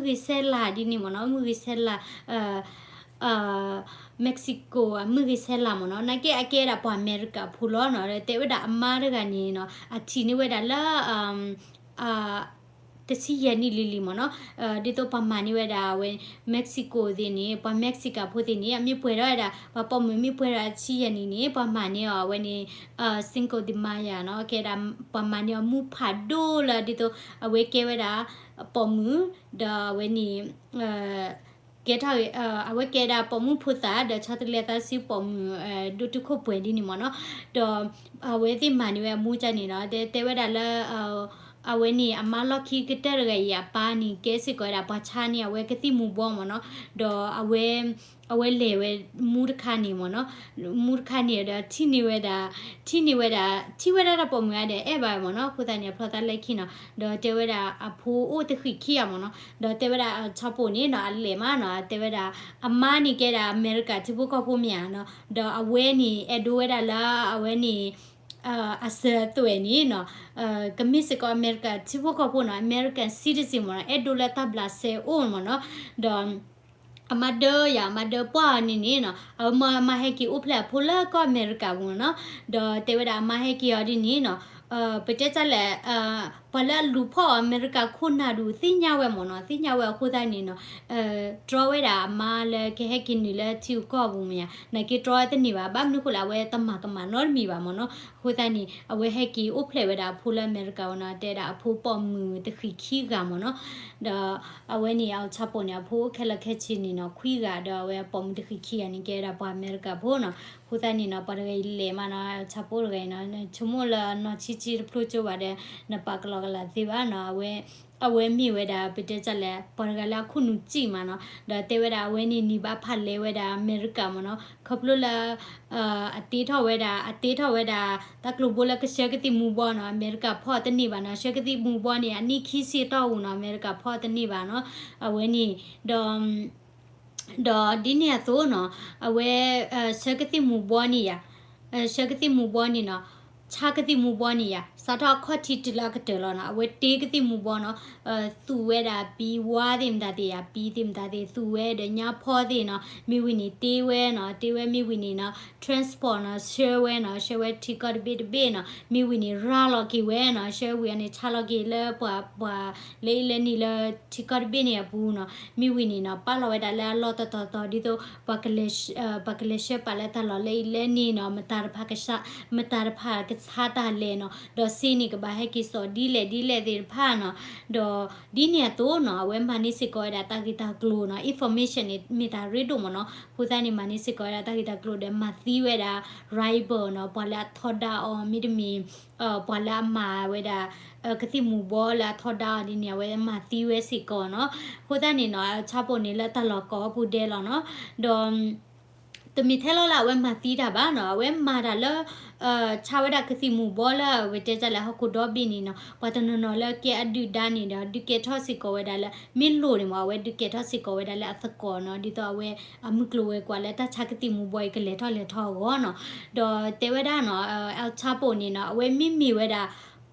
ၤစဲလးဒ်န့ၣ်မ့ၢ်နီၤ, မုၢ်ဂ့ၤစဲလး Mexico မုၢ်ဂ့ၤစဲလးမ့ၢ်နီၤ, နာ်က့အကဲဒၣ်ပှၤအမဲရကၤဖိလီၤနီၤ, တဲဝဲဒၣ်အမါတဂၤန့ၣ်နီၤ, အထံၣ်န့ၢ်ဝဲဒၣ်လၢ တဆံယဲၢ်နံၣ်လံၤလံၤမ့ၢ်နီၤ, ဒ်သိးပှၤမၤန့ၢ်ဝဲဒၣ်အဝဲ Mexico သ့ၣ်န့ၣ်, ပှၤ Mexican ဖိသ့ၣ်န့ၣ် အမ့ၢ်ပှဲၤထီၣ်ဝဲဒၣ် ပှၤပိာ်မုၣ်မ့ၢ်ပှဲၤထီၣ်တဆံယဲၢ်နံၣ်န့ၣ် ပှၤမၤန့ၢ်အီၤအဝဲန့ၣ် Cinco de Mayo နီၤ, ကဲဒၣ်ပှၤမၤန့ၢ်အီၤမူဖးဒိၣ်လၢဒ်သိး အဝဲကဲဝဲဒၣ် ပိာ်မုၣ်, ဒီးအဝဲန့ၣ် ကဲထီၣ် အဝဲကဲဒၣ်ပိာ်မုၣ်ဖိသၣ် ဒီးဆီတလဲသးစုပိာ်မုၣ် ဒိၣ်တုာ်ခိၣ်ပှဲၤဒ်န့ၣ်မ့ၢ်နီၤ, ဒီးအဝဲသ့ၣ်မၤန့ၢ်ဝဲအမူကန့ၣ်နီၤ, တဲဝဲဒၣ်လၢ အဝဲန့ၣ်အမါလီၢ်ခံကတၢၢ်တဂၤအံၤအပၢ်န့ၣ် ကဲစ့ၢ်ကီးဝဲဒၣ်ပှၤဆါန့ၢ်အဝဲကသံၣ်မူၤဘှီးမ့ၢ်နီၤ, ဒီးအဝဲ အဝဲလဲၤဝဲမူတခါန့ၣ်မ့ၢ်နီၤ, မူတခါန့ၣ်ဒီးထံၣ်န့ၢ်ဝဲဒၣ် ထံၣ်န့ၢ်ဝဲဒၣ် ထံၣ်ဝဲဒၣ်တၢ်ပိာ်မုၣ်ဧါဒီးအဲၣ်ဘၣ်ဝဲမ့ၢ်နီၤ, အဃိသတးန့ၣ် အဖျီသးလၢခံနီၤ, ဒီးတဲဝဲဒၣ်အဖိအိၣ်တဃံးခံဂၤမ့ၢ်နီၤ, ဒီးတဲဝဲဒၣ် El Chapo န့ၣ်နီၤ အလဲၤမးနီၤ, တဲဝဲဒၣ် အမါန့ၣ်ကဲဒၣ်အမဲရကၤထံဖိကီၢ်ဖိမ့ၢ်ဧါနီၤ, ဒီးအဝဲန့ၣ် အဲၣ်ဒိးဝဲဒၣ်လၢအဝဲန့ၣ် အစၢၤအသွဲၣ်န့ၣ်နီၤ, ကမ့ၢ်စ့ၢ်ကီးအမဲရကၤထံဖိကီၢ်ဖိနီၤ, American citizen မ့ၢ်နီၤ, အဲၣ်ဒိးလၢတၢ်ဘျးစဲအိၣ်မ့ၢ်နီၤ, ဒီး အမါဒၢယၤ အမါဒၢပှၢ်အီၤန့ၣ်န့ၣ်နီၤ, အဝဲမၢမါဟဲက့ၤအိၣ်ဖျဲၣ်အဖိလၢကီၢ်အမဲရကၤပူၤနီၤ, ဒီးတဲဝဲဒၣ်အမါဟဲက့ၤအီၤဒ်န့ၣ်နီၤ, ပတဲတၢ်လဲၣ်, ပှၤလၢအလူၤဖီၣ်အီၤအမဲရကၤခိၣ်နၢ်ဒူၣ်သ့ၣ်ညါဝဲမ့ၢ်နီၤ, သ့ၣ်ညါဝဲအဃိသတးန့ၣ်နီၤ, တြီဝဲဒၣ်အမါလၢကဟဲက့ၤနုာ်လၢထံဂုၤကီၢ်ဂၤပူၤမ့ၢ်ဧါ, နာ်က့တြီဝဲတန့ၢ်ဘၣ်, ဘၣ်မနုၤဃိလဲၣ် အဝဲတမၤကမၣ်နီတမံၤဘၣ်မ့ၢ်နီၤ, အဃိသတးန့ၣ် အဝဲဟဲက့ၤအိၣ်ဖျဲၣ်ဝဲဒၣ်အဖိလၢအမဲရကၤဝဲနီၤ, တဲဒၣ်အဖိပိာ်မုၣ်တဃံးခံဂၤမ့ၢ်နီၤ, ဒီးအဝဲန့ၣ် El Chapo န့ၣ် အဖိအိၣ်ခဲလၢာ်ခဲဆ့န့ၣ်နီၤ ခွံဂၤ, ဒီးအဝဲအပိာ်မုၣ်တဃံးခံဂၤန့ၣ် ကဲဝဲဒၣ်ပှၤအမဲရကၤဖိနီၤ, အဃိသတးန့ၣ်နီၤ ပှၤတဂၤအံၤလဲၤမးနီၤ El Chapo တဂၤအံၤနီၤ, နဆိကမိၣ်လၢနီၢ်ဆံးဆံးတဖျိကၠိဘၣ်ဒီး နပာ်ကလီကလီသ့ဘၣ်နီၤ, အဝဲ အဝဲမ့ၢ်ဝဲဒၣ် ပတဲတၢ်လဲၣ် ပှၤတဂၤလၢအခိၣ်နူာ်စံၣ်မးနီၤ, ဒီးတဲဝဲဒၣ်အဝဲန့ၣ် နံၤဘၣ်ဖးလဲဝဲဒၣ်အမဲရကၤမ့ၢ်နီၤ, ခီဖျိလၢ အတ့ထီၣ်ဝဲဒၣ် အတ့ထီၣ်ဝဲဒၣ် တၢ်ကျိၤဘိလၢကဆှၢကသံၣ်မူၤဘှီးနီၤ, အမဲရကၤဖီၣ်တန့ၢ်ဘၣ်နီၤ, ဆှၢကသံၣ်မူၤဘှီးန့ၣ် အနံၣ်ခံဆံတီၢ်ပူၤနီၤ, အမဲရကၤဖီၣ်တန့ၢ်ဘၣ်နီၤ, အဝဲန့ၣ် ဒီး ဒီးဒ်န့ၣ်အသိးနီၤ, အဝဲ ဆှၢကသံၣ်မူၤဘှီးန့ၣ်ယၤ, ဆှၢကသံၣ်မူၤဘှီးန့ၣ်နီၤ, ဆါကသံၣ်မူၤဘှီးန့ၣ်ယၤ, စးထီၣ်အခီၣ်ထံးတုၤလၢအကတၢၢ်လီၤနီၤ, အဝဲတ့ကသံၣ်မူၤဘှီးနီၤ, သူၣ်ဝဲဒၣ်ပံဝါသ့ၣ်မတၤသ့ၣ်ယၤ, ပံသ့ၣ်မတၤသ့ၣ် သူၣ်ဝဲဒီးညါဖီသ့ၣ်နီၤ, မ့ၢ်ဝံၤန့ၣ်တ့ဝဲနီၤ, တ့ဝဲမ့ၢ်ဝံၤန့ၣ်နီၤ transport နီၤ, ဆှၢဝဲနီၤ, ဆှၢဝဲထံကီၢ်တဘ့ၣ်တဘ့ၣ်နီၤ, မ့ၢ်ဝံၤန့ၣ် ရၤလီၤက့ၤဝဲနီၤ, ဆှၢဝံၤအန့ၣ် ဆါလီၤက့ၤလၢပှၤ ပှၤလၢအံၤလၢန့ၣ်လၢထံကီၢ်တဘ့ၣ်န့ၣ်အပူၤနီၤ, မ့ၢ်ဝံၤန့ၣ်နီၤ ပာ်လီၤဝဲဒၣ်လၢအလီၢ်တတီၤတီၤ ဒ်သိး ပှၤကလဲၤဆှၢပာ်လၢတၢ်လီၢ်လၢအံၤလၢန့ၣ်နီၤ, မတၤတဖၣ်ကဆါ မတၤတဖၣ်ကဆါတၢ်လဲၣ်နီၤ, ဒီးစ့န့ၣ်ကဘၣ်ဟဲက့ၤစိာ်ဒ်လဲၣ်ဒ်လဲၣ်သ့ၣ်တဖၣ်နီၤ, ဒီးဒ်န့ၣ်အသိးနီၤ အဝဲမၤန့ၢ်စ့ၢ်ကီးဝဲဒၣ်တၢ်ဂ့ၢ်တၢ်ကျိၤနီၤ, information န့ၣ် မ့ၢ်တၢ်ရ့ဒိၣ်မ့ၢ်နီၤ, အဃိသတးန့ၣ် မၤန့ၢ်စ့ၢ်ကီးဝဲဒၣ်တၢ်ဂ့ၢ်တၢ်ကျိၤဒီးမၤသံဝဲဒၣ် driver နီၤ, ပှၤလၢအထီဒါအီၤ မ့တမ့ၢ် ပှၤလၢအမၤဝဲဒၣ် ကသံၣ်မူၤဘှီးလၢအထီဒါအီၤဒ်န့ၣ် အဝဲမၤသံဝဲစ့ၢ်ကီးနီၤ, အဃိသတးန့ၣ်နီၤ ဆါပိာ်န့ၣ်လၢတၢ်လီၢ်ကိးပူၤဒဲးလီၤနီၤ, ဒီး တမ့ၢ်ထဲလီၤလၢအဝဲမၤသံတၢ်ဘၣ်နီၤ, အဝဲမၤတၢ်လၢ ဆါဝဲဒၣ်ကသံၣ်မူၤဘှီးလၢအဝဲတဲတၢ်လၢဟီၣ်ခိၣ်ဒီဘ့ၣ်န့ၣ်နီၤ, ပှၤတနီၤနီၤလၢကဲအဒုၣ်ဒါန့ၣ်ဒီး ဒုးကဲထီၣ်စ့ၢ်ကီးဝဲဒၣ်လၢ မ့ၢ်လိၣ်န့ၣ်မး အဝဲဒုးကဲထီၣ်စ့ၢ်ကီးဝဲဒၣ်လၢအသကိးနီၤ, ဒ်သိးအဝဲအမုၢ်ကျိၤဝဲၤကွာ်လၢတၢ်ဆါကသံၣ်မူၤဘှီးအံၤကလဲၤထီၣ်လဲၤထီအဂီၢ်နီၤ, ဒီးတဲဝဲဒၣ်နီၤ El Chapo န့ၣ်နီၤ အဝဲမ့မ့ၢ်ဝဲဒၣ်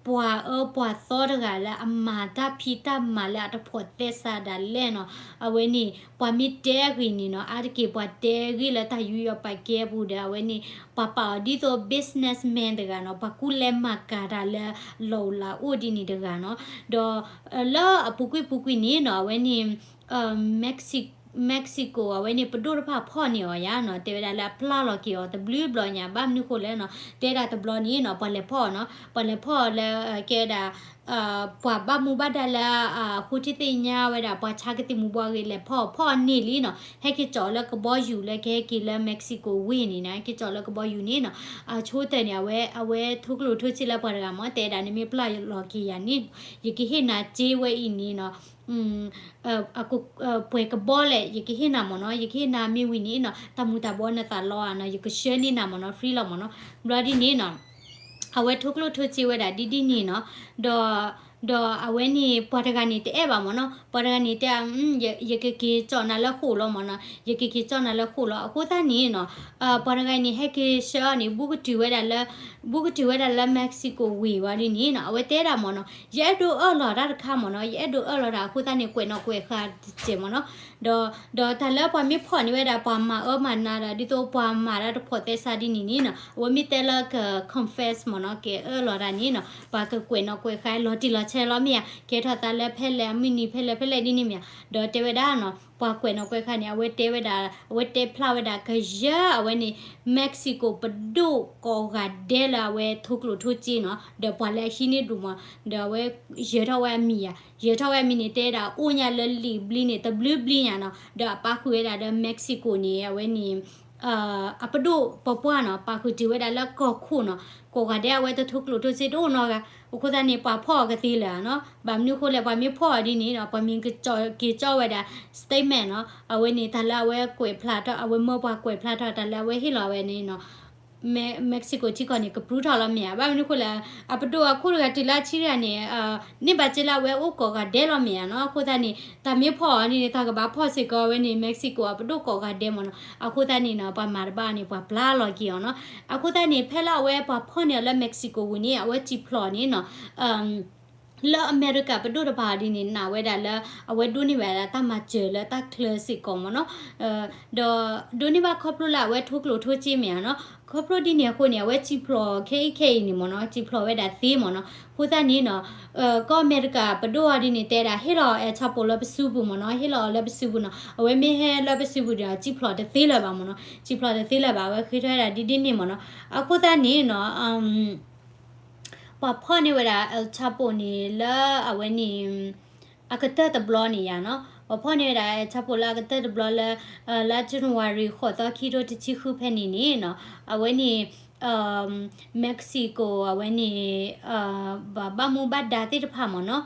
ပှၤအၢပှၤသီတဂၤလၢအမၤတၢ်ဖံးတၢ်မၤလၢအတဖိးသဲစးဒၣ်လဲာ်နီၤ, အဝဲန့ၣ် ပှၤမ့ၢ်တဲအဂ့ၢ်န့ၣ်နီၤ အါတက့ၢ်ပှၤတဲအဂ့ၢ်လၢတၢ်ယူးယီၣ်ပာ်ကဲအပူၤဒီး အဝဲန့ၣ် ပှၤပာ်အီၤဒ်သိး businessman တဂၤနီၤ, ပှၤကူလဲၤမၤကၤတၢ်လၢလီၢ်အိၣ်လၢအိၣ်ဒ်န့ၣ်တဂၤနီၤ, ဒီး လၢအပူၤကွံာ်ပူၤကွံာ်န့ၣ်နီၤ အဝဲန့ၣ် Mexico အဝဲန့ၣ် ပဒိၣ်တဖၣ်ဖီၣ်န့ၢ်အီၤယါနီၤ, တဲဝဲဒၣ်လၢအပျၢ်လီၤက့ၤအီၤတဘျုးဘျီညါ, ဘၣ်မနုၤဃိလဲၣ်နီၤ, တဲဒၣ်တဘျီန့ၣ်နီၤ ပှၤလဲၤဖီၣ်အီၤနီၤ, ပှၤလဲၤဖီၣ်အီၤလၢ ကဲဝဲဒၣ် ပှၤဘၣ်မူဘၣ်ဒါလၢ အဃိထံသ့ၣ်ညါဝဲဒၣ် ပှၤဆါကသံၣ်မူၤဘှီးအဂ့ၢ်လဲၤဖီၣ်ဖီၣ်န့ၢ်လံနီၤ, ဟဲက့ၤကၠီၣ်လၢကဘီယူၤလၢကဟဲက့ၤလၢ Mexico ဝ့ၢ်န့ၣ်နီၤ, ဟဲက့ၤကၠီၣ်လၢကဘီယူၤန့ၣ်နီၤ, အဆိကတၢၢ်န့ၣ် အဝဲ အဝဲထိၣ်ကျိၣ်ထိၣ်စ့လၢပှၤတဂၤမ့ၢ်တဲဒၣ် နမ့ၢ်ပျၢ်လီၤက့ၤယၤန့ၣ် ယကဟ့ၣ်နၤစ့ဝဲအံၤန့ၣ်နီၤ ပှဲၤကဘီလဲၣ် ယကဟ့ၣ်နၤမ့ၢ်နီၤ, ယကဟ့ၣ်နၤမ့ၢ်ဝံၤန့ၣ်နီၤ တၢ်မူၤတၢ်ဘှီနသးလီဧါနီၤ, ယကဆှၢန့ၢ်နၤမ့ၢ်နီၤ free လီၤမ့ၢ်နီၤ, ဘျီဒ်န့ၣ်နီၤ အဝဲထိၣ်ကျိၣ်ထိၣ်စ့ဝဲဒၣ်ဒ်ဒ်န့ၣ်နီၤ, ဒီး ဒီးအဝဲန့ၣ် ပှၤတဂၤန့ၣ်တအဲၣ်ဘၣ်မ့ၢ်နီၤ, ပှၤတဂၤန့ၣ်တဲ ယကက့ၤကၠီၣ်နၤလၢဃိာ်လီၤမ့ၢ်နီၤ, ယကက့ၤကၠီၣ်နၤလၢဃိာ်လီၤ, အဃိသတးန့ၣ်နီၤ ပှၤတဂၤန့ၣ် ဟဲက့ၤဆှၢအီၤန့ၣ် ဘူးကတုၤဝဲဒၣ်လၢ ဘူးကတုၤဝဲဒၣ်လၢ Mexico ဝ့ၢ်ဝံၤဒ်န့ၣ်နီၤ, အဝဲတဲဒၣ်မ့ၢ်နီၤ ယအဲၣ်ဒိးအၢၣ်လီၤတၢ်တခါမ့ၢ်နီၤ, ယအဲၣ်ဒိးအၢၣ်လီၤတၢ် အဃိသတးန့ၣ် ကွဲးနီၣ်ကွဲးဃာ်တစဲးမ့ၢ်နီၤ, ဒီး ဒီးတၢ်လၢပှၤမ့ၢ်ဖီၣ်န့ၢ်ဝဲဒၣ် ပှၤမၤအၢမၤနးဒီး ဒ်သိးပှၤမၤတၢ်တဖိးသဲစးဒ်န့ၣ်န့ၣ်နီၤ, အဝဲမ့ၢ်တဲလၢက confess မ့ၢ်နီၤ, က့ၤအၢၣ်လီၤတၢ်န့ၣ်နီၤ, ပှၤကကွဲးနီၣ်ကွဲးဃာ် လီၤတံၢ်လီၤဆဲးလီၤမ့ၢ်ဧါ, ကဲထီၣ်သးလၢဖဲလဲၣ် အမုၢ်နံၤဖဲလဲၣ်ဖဲလဲၣ်ဒ်န့ၣ်မ့ၢ်ဧါ, ဒီးတဲဝဲဒၣ်နီၤ ပှၤကွဲးနီၣ်ကွဲးဃာ်န့ၣ် အဝဲတဲဝဲဒၣ် အဝဲတဲဖျါဝဲဒၣ်ကယၢ်အဝဲန့ၣ် Mexico ပဒိၣ်ကိးဂၤဒဲးလၢအဝဲထိၣ်ကျိၣ်ထိၣ်စ့နီၤ, ဒီးပှၤလၢအဟံးန့ၢ်ဒိၣ်မး, ဒီးအဝဲယၢၤထီၣ်ဝဲအမံၤယါ, ယၢၤထီၣ်ဝဲအမံၤန့ၣ် တဲဒၣ်အိၣ်ညါလၢလံာ်ဘျံးန့ၣ် တဘျုးဘျံးညါနီၤ, ဒီးအပာ်ဃုာ်ဝဲဒၣ်ဒီး Mexico န့ၣ် အဝဲန့ၣ် အပဒိၣ်ပပှၢ်နီၤ, ပာ်ဃုာ်တုၤဝဲဒၣ်လၢကီၢ်ခိၣ်နီၤ, ကိးဂၤဒဲးအဝဲတထိၣ်ကျိၣ်ထိၣ်စ့တအိၣ်နီတဂၤ, အဃိသတးန့ၣ် ပှၤဖီၣ်အီၤကသ့လၢၤနီၤ, ဘၣ်မနုၤအဃိလဲၣ် ပှၤမ့ၢ်ဖီၣ်အီၤဒ်န့ၣ်နီၤ ပှၤမ့ၢ်က့ၤကၠီၣ်ဝဲဒၣ် statement နီၤ, အဝဲန့ၣ် တၢ်လၢအဝဲကွဲးဖျါထီၣ် အဝဲမၢပှၤကွဲးဖျါထီၣ် တၢ်လၢအဝဲဟ့ၣ်လီၤဝဲန့ၣ်နီၤ Mexico ထံကီၢ်န့ၣ် ကပြုၢ်ထီၣ်လီၤမ့ၢ်ဧါ, ဘၣ်မနုၤအဃိလဲၣ် အပဒိၣ်အခိၣ်တဂၤတုၤလၢအဆံတဂၤန့ၣ် န့ၢ်ဘၣ်စ့လၢအဝဲအိၣ်ကိးဂၤဒဲးလီၤမ့ၢ်ဧါနီၤ, အဃိသတးန့ၣ် တၢ်မ့ၢ်ဖီၣ်အီၤန့ၣ် တၢ်ကဘၣ်ဖီၣ်စ့ၢ်ကီးဝဲန့ၣ် Mexico အပဒိၣ်ကိးဂၤဒဲးမ့ၢ်နီၤ, အဃိသတးန့ၣ်နီၤ ပှၤမၤတဘၣ်အီၤန့ၣ် ပှၤပျၢ်လီၤက့ၤအီၤနီၤ, အဃိသတးန့ၣ် ဖဲလၢအဝဲပှၤဖီၣ်န့ၢ်အီၤလၢ Mexico ဝံၤန့ၣ် အဝဲစံၣ်ဖျိးန့ၣ်နီၤ လၢအမဲရကၤပဒိၣ်တဖၣ်အီၤဒ်န့ၣ် နာ်ဝဲဒၣ်လၢ အဝဲဒိးန့ၢ်ဘၣ်ဒၣ်တၢ်မၤစၢၤလၢတၢ်ချၢစ့ၢ်ကီးမ့ၢ်နီၤ, ဒီးဒိးန့ၢ်ဘၣ်ခီဖျိလၢအဝဲထိၣ်ကျိၣ်ထိၣ်စ့မ့ၢ်ဧါနီၤ, ခီဖျိဒ်န့ၣ်အဃိန့ၣ် အဝဲစံၣ်ဖျိးခဲအံၤခဲအံၤန့ၣ်မ့ၢ်နီၤ, စံၣ်ဖျိးဝဲဒၣ်သ့မ့ၢ်နီၤ, အဃိသတးန့ၣ်နီၤ ကီၢ်အမဲရကၤပဒိၣ်အီၤဒ်န့ၣ် တဲဒၣ်ဟ့ၣ်လီၤ El Chapo လၢပစုပူၤမ့ၢ်နီၤ, ဟ့ၣ်လီၤအီၤလၢပစုပူၤနီၤ, အဝဲမ့ၢ်ဟဲလၢပစုပူၤဒီး စံၣ်ဖျိးတသ့လၢၤဘၣ်မ့ၢ်နီၤ, စံၣ်ဖျိးတသ့လၢၤဘၣ်, အဝဲဃ့ထီၣ်ဝဲဒၣ်ဒ်ဒ်န့ၣ်မ့ၢ်နီၤ, အဃိသတးန့ၣ်နီၤ ပှၤဖီၣ်န့ၢ်ဝဲဒၣ် El Chapo န့ၣ် လၢအဝဲန့ၣ် အကတၢၢ်တဘျီန့ၣ်ယါနီၤ, ပှၤဖီၣ်န့ၢ်ဝဲဒၣ် El Chapo လၢအကတၢၢ်တဘျီလၢ လါ January ဃိးသီ ခံထိတဆံဃုဖဲန့ၣ်န့ၣ်နီၤ, အဝဲန့ၣ် Mexico အဝဲန့ၣ် ဘၣ်မူဘၣ်ဒါသ့ၣ်တဖၣ်မ့ၢ်နီၤ,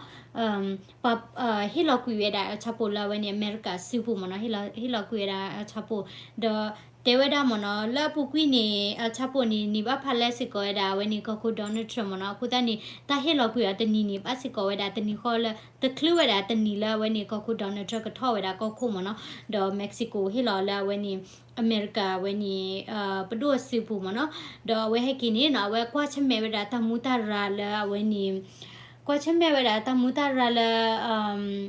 ပှၤဟ့ၣ်လီၤကွံာ်ဝဲဒၣ် El Chapo လၢအဝဲန့ၣ် အမဲရကၤစုပူၤမ့ၢ်နီၤ, ဟ့ၣ်လီၤကွံာ်ဝဲဒၣ် El Chapo ဒီး တဲဝဲဒၣ်မ့ၢ်နီၤ, လၢအပူၤကွံာ်န့ၣ် El Chapo န့ၣ် န့ၢ်ဘၣ်ဖးလဲစ့ၢ်ကီးဝဲဒၣ် အဝဲန့ၣ်ကီၢ်ခိၣ် Donald Trump မ့ၢ်နီၤ, အဃိသတးန့ၣ် တၢ်ဟ့ၣ်လီၤကွံာ်အီၤတနံၤန့ၣ် ဘၣ်စ့ၢ်ကီးဝဲဒၣ်တနံၤဃီလၢ တချုးဝဲဒၣ်တနံၤလၢအဝဲန့ၣ်ကီၢ်ခိၣ် Donald Trump ကထီၣ်ဝဲဒၣ်ကီၢ်ခိၣ်မ့ၢ်နီၤ, ဒီး Mexico ဟ့ၣ်လီၤလၢအဝဲန့ၣ် အမဲရကၤအဝဲန့ၣ် ပဒိၣ်အစုပူၤမ့ၢ်နီၤ, ဒီးအဝဲဟဲက့ၤန့ၣ်နီၤ အဝဲကွၢ်ဆၢၣ်မဲာ်ဝဲဒၣ်တၢ်မူတၢ်ရၤလၢအဝဲန့ၣ် ကွၢ်ဆၢၣ်မဲာ်ဝဲဒၣ်တၢ်မူတၢ်ရၤလၢ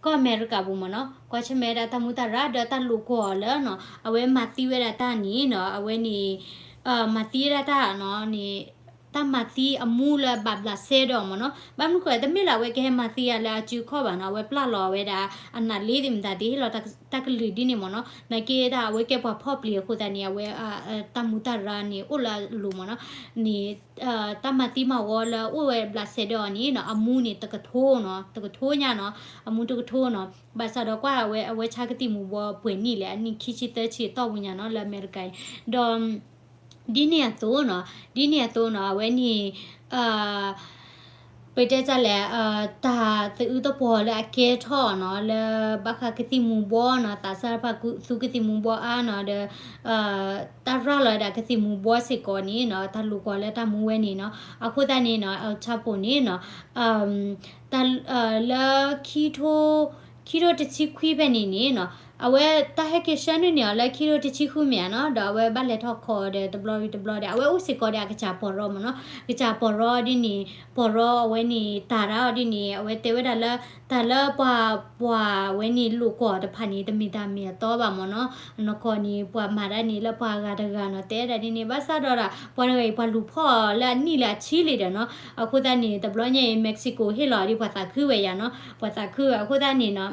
ကီၢ်အမဲရကၤပူၤမ့ၢ်နီၤ, ကွၢ်ဆၢၣ်မဲာ်ဝဲဒၣ်တၢ်မူတၢ်ရၤ ဒီးတၢ်လိာ်ကွီၢ်အီၤလၢနီၤ အဝဲမၤသံဝဲဒၣ်တၢ်န့ၣ်နီၤ အဝဲန့ၣ် မၤသံဝဲဒၣ်တၢ်နီၤန့ၣ် တၢ်မၤသံအမူလၢဘၣ်ဘျးစဲဒီးမ့ၢ်နီၤ, ဘၣ်မနုၤဃိလဲၣ် တမ့ၢ်လၢအဝဲကဟဲမၤသံယၤလၢအစုခီၣ်ဘၣ်နီၤ, အဝဲပျၢ်လီၤဝဲဒၣ် အနးလ့သ့ၣ်မတၤသ့ၣ် ဟ့ၣ်လီၤတၢ်ကလုၢ်ဒ်န့ၣ်မ့ၢ်နီၤ, နာ်က့တၢ်အဝဲကဲပှၤဖီၣ်ပျံၤအဃိသတးန့ၣ် အဝဲ တၢ်မူတၢ်ရၤန့ၣ် အိၣ်လၢအလိၤမ့ၢ်နီၤ, န့ၣ် တၢ်မၤသံမၤဝီလၢအိၣ်ဝဲဘျးစဲဒီးအီၤန့ၣ်နီၤ အမူန့ၣ် တကထိနီၤ, တကထိညါနီၤ, အမူတကထိနီၤ, ဘၣ်ဆၣ်ဒီးကွၢ်အဝဲ အဝဲဆါကသံၣ်မူၤဘှီပှဲၤနံၣ်လဲၣ်, အနံၣ်ခံဆံသၢဆံအတီၢ်ပူၤညါနီၤ လၢအမဲရကၤအံၤ, ဒီး ဒ်န့ၣ်အသိးနီၤ, ဒ်န့ၣ်အသိးနီၤ အဝဲန့ၣ် ပတဲတၢ်လဲၣ် တၢ်သအုးသပှီၤလၢအကဲထီၣ်နီၤ လၢဘၣ်ဃးကသံၣ်မူၤဘှီနီၤ သးစၢ်တဖၣ်သူကသံၣ်မူၤဘှီအါနီၤ ဒီး တၢ်ရၤလီၤဝဲဒၣ်ကသံၣ်မူၤဘှီစ့ၢ်ကီးန့ၣ်နီၤ တၢ်လိာ်ကွီၢ်လၢတၢ်မူဝဲန့ၣ်နီၤ အဃိသတးန့ၣ်နီၤ El Chapo န့ၣ်နီၤ လၢ ခံထိတဆံခွံဖဲန့ၣ်န့ၣ်နီၤ အဝဲတၢ်ဟဲက့ၤဆှၢနုာ်န့ၢ်အီၤလၢခံထိတဆံဃုမ့ၢ်ဧါနီၤ ဒီးအဝဲဘၣ်လဲၤထီၣ်ခိးဒီးတဘျီဝံၤတဘျီဒီး အဝဲအိၣ်စ့ၢ်ကီးဒီးအကစၢ်ပီၢ်ရီမ့ၢ်နီၤ ကစၢ်ပီၢ်ရီဒ်န့ၣ် ပီၢ်ရီအဝဲန့ၣ် တၢ်ရၢအီၤဒ်န့ၣ် အဝဲတဲဝဲဒၣ်လၢ တၢ်လၢပှၤ ပှၤဝဲန့ၣ်လိာ်ကွီၢ်တဖၣ်န့ၣ် တမ့ၢ်တၢ်မ့ၢ်အတီဘၣ်မ့ၢ်နီၤ နကီၢ်န့ၣ် ပှၤမၤတၢ်န့ၣ်လၢပှၤဂၤတဂၤနီၤ တဲဒၣ်ဒ်န့ၣ် ဘၣ်ဆၣ်ဒီးဒၣ် ပှၤတဂၤအံၤ ပှၤလူၤဖီၣ်လၢအနံၣ်လၢအဆံလံဒီးနီၤ အဃိသတးန့ၣ် တဘျီညါအံၤ Mexico ဟ့ၣ်လီၤဒ်ပှၤသးခုဝဲယၤနီၤ ပှၤသးခုဝဲ အဃိသတးန့ၣ်နီၤ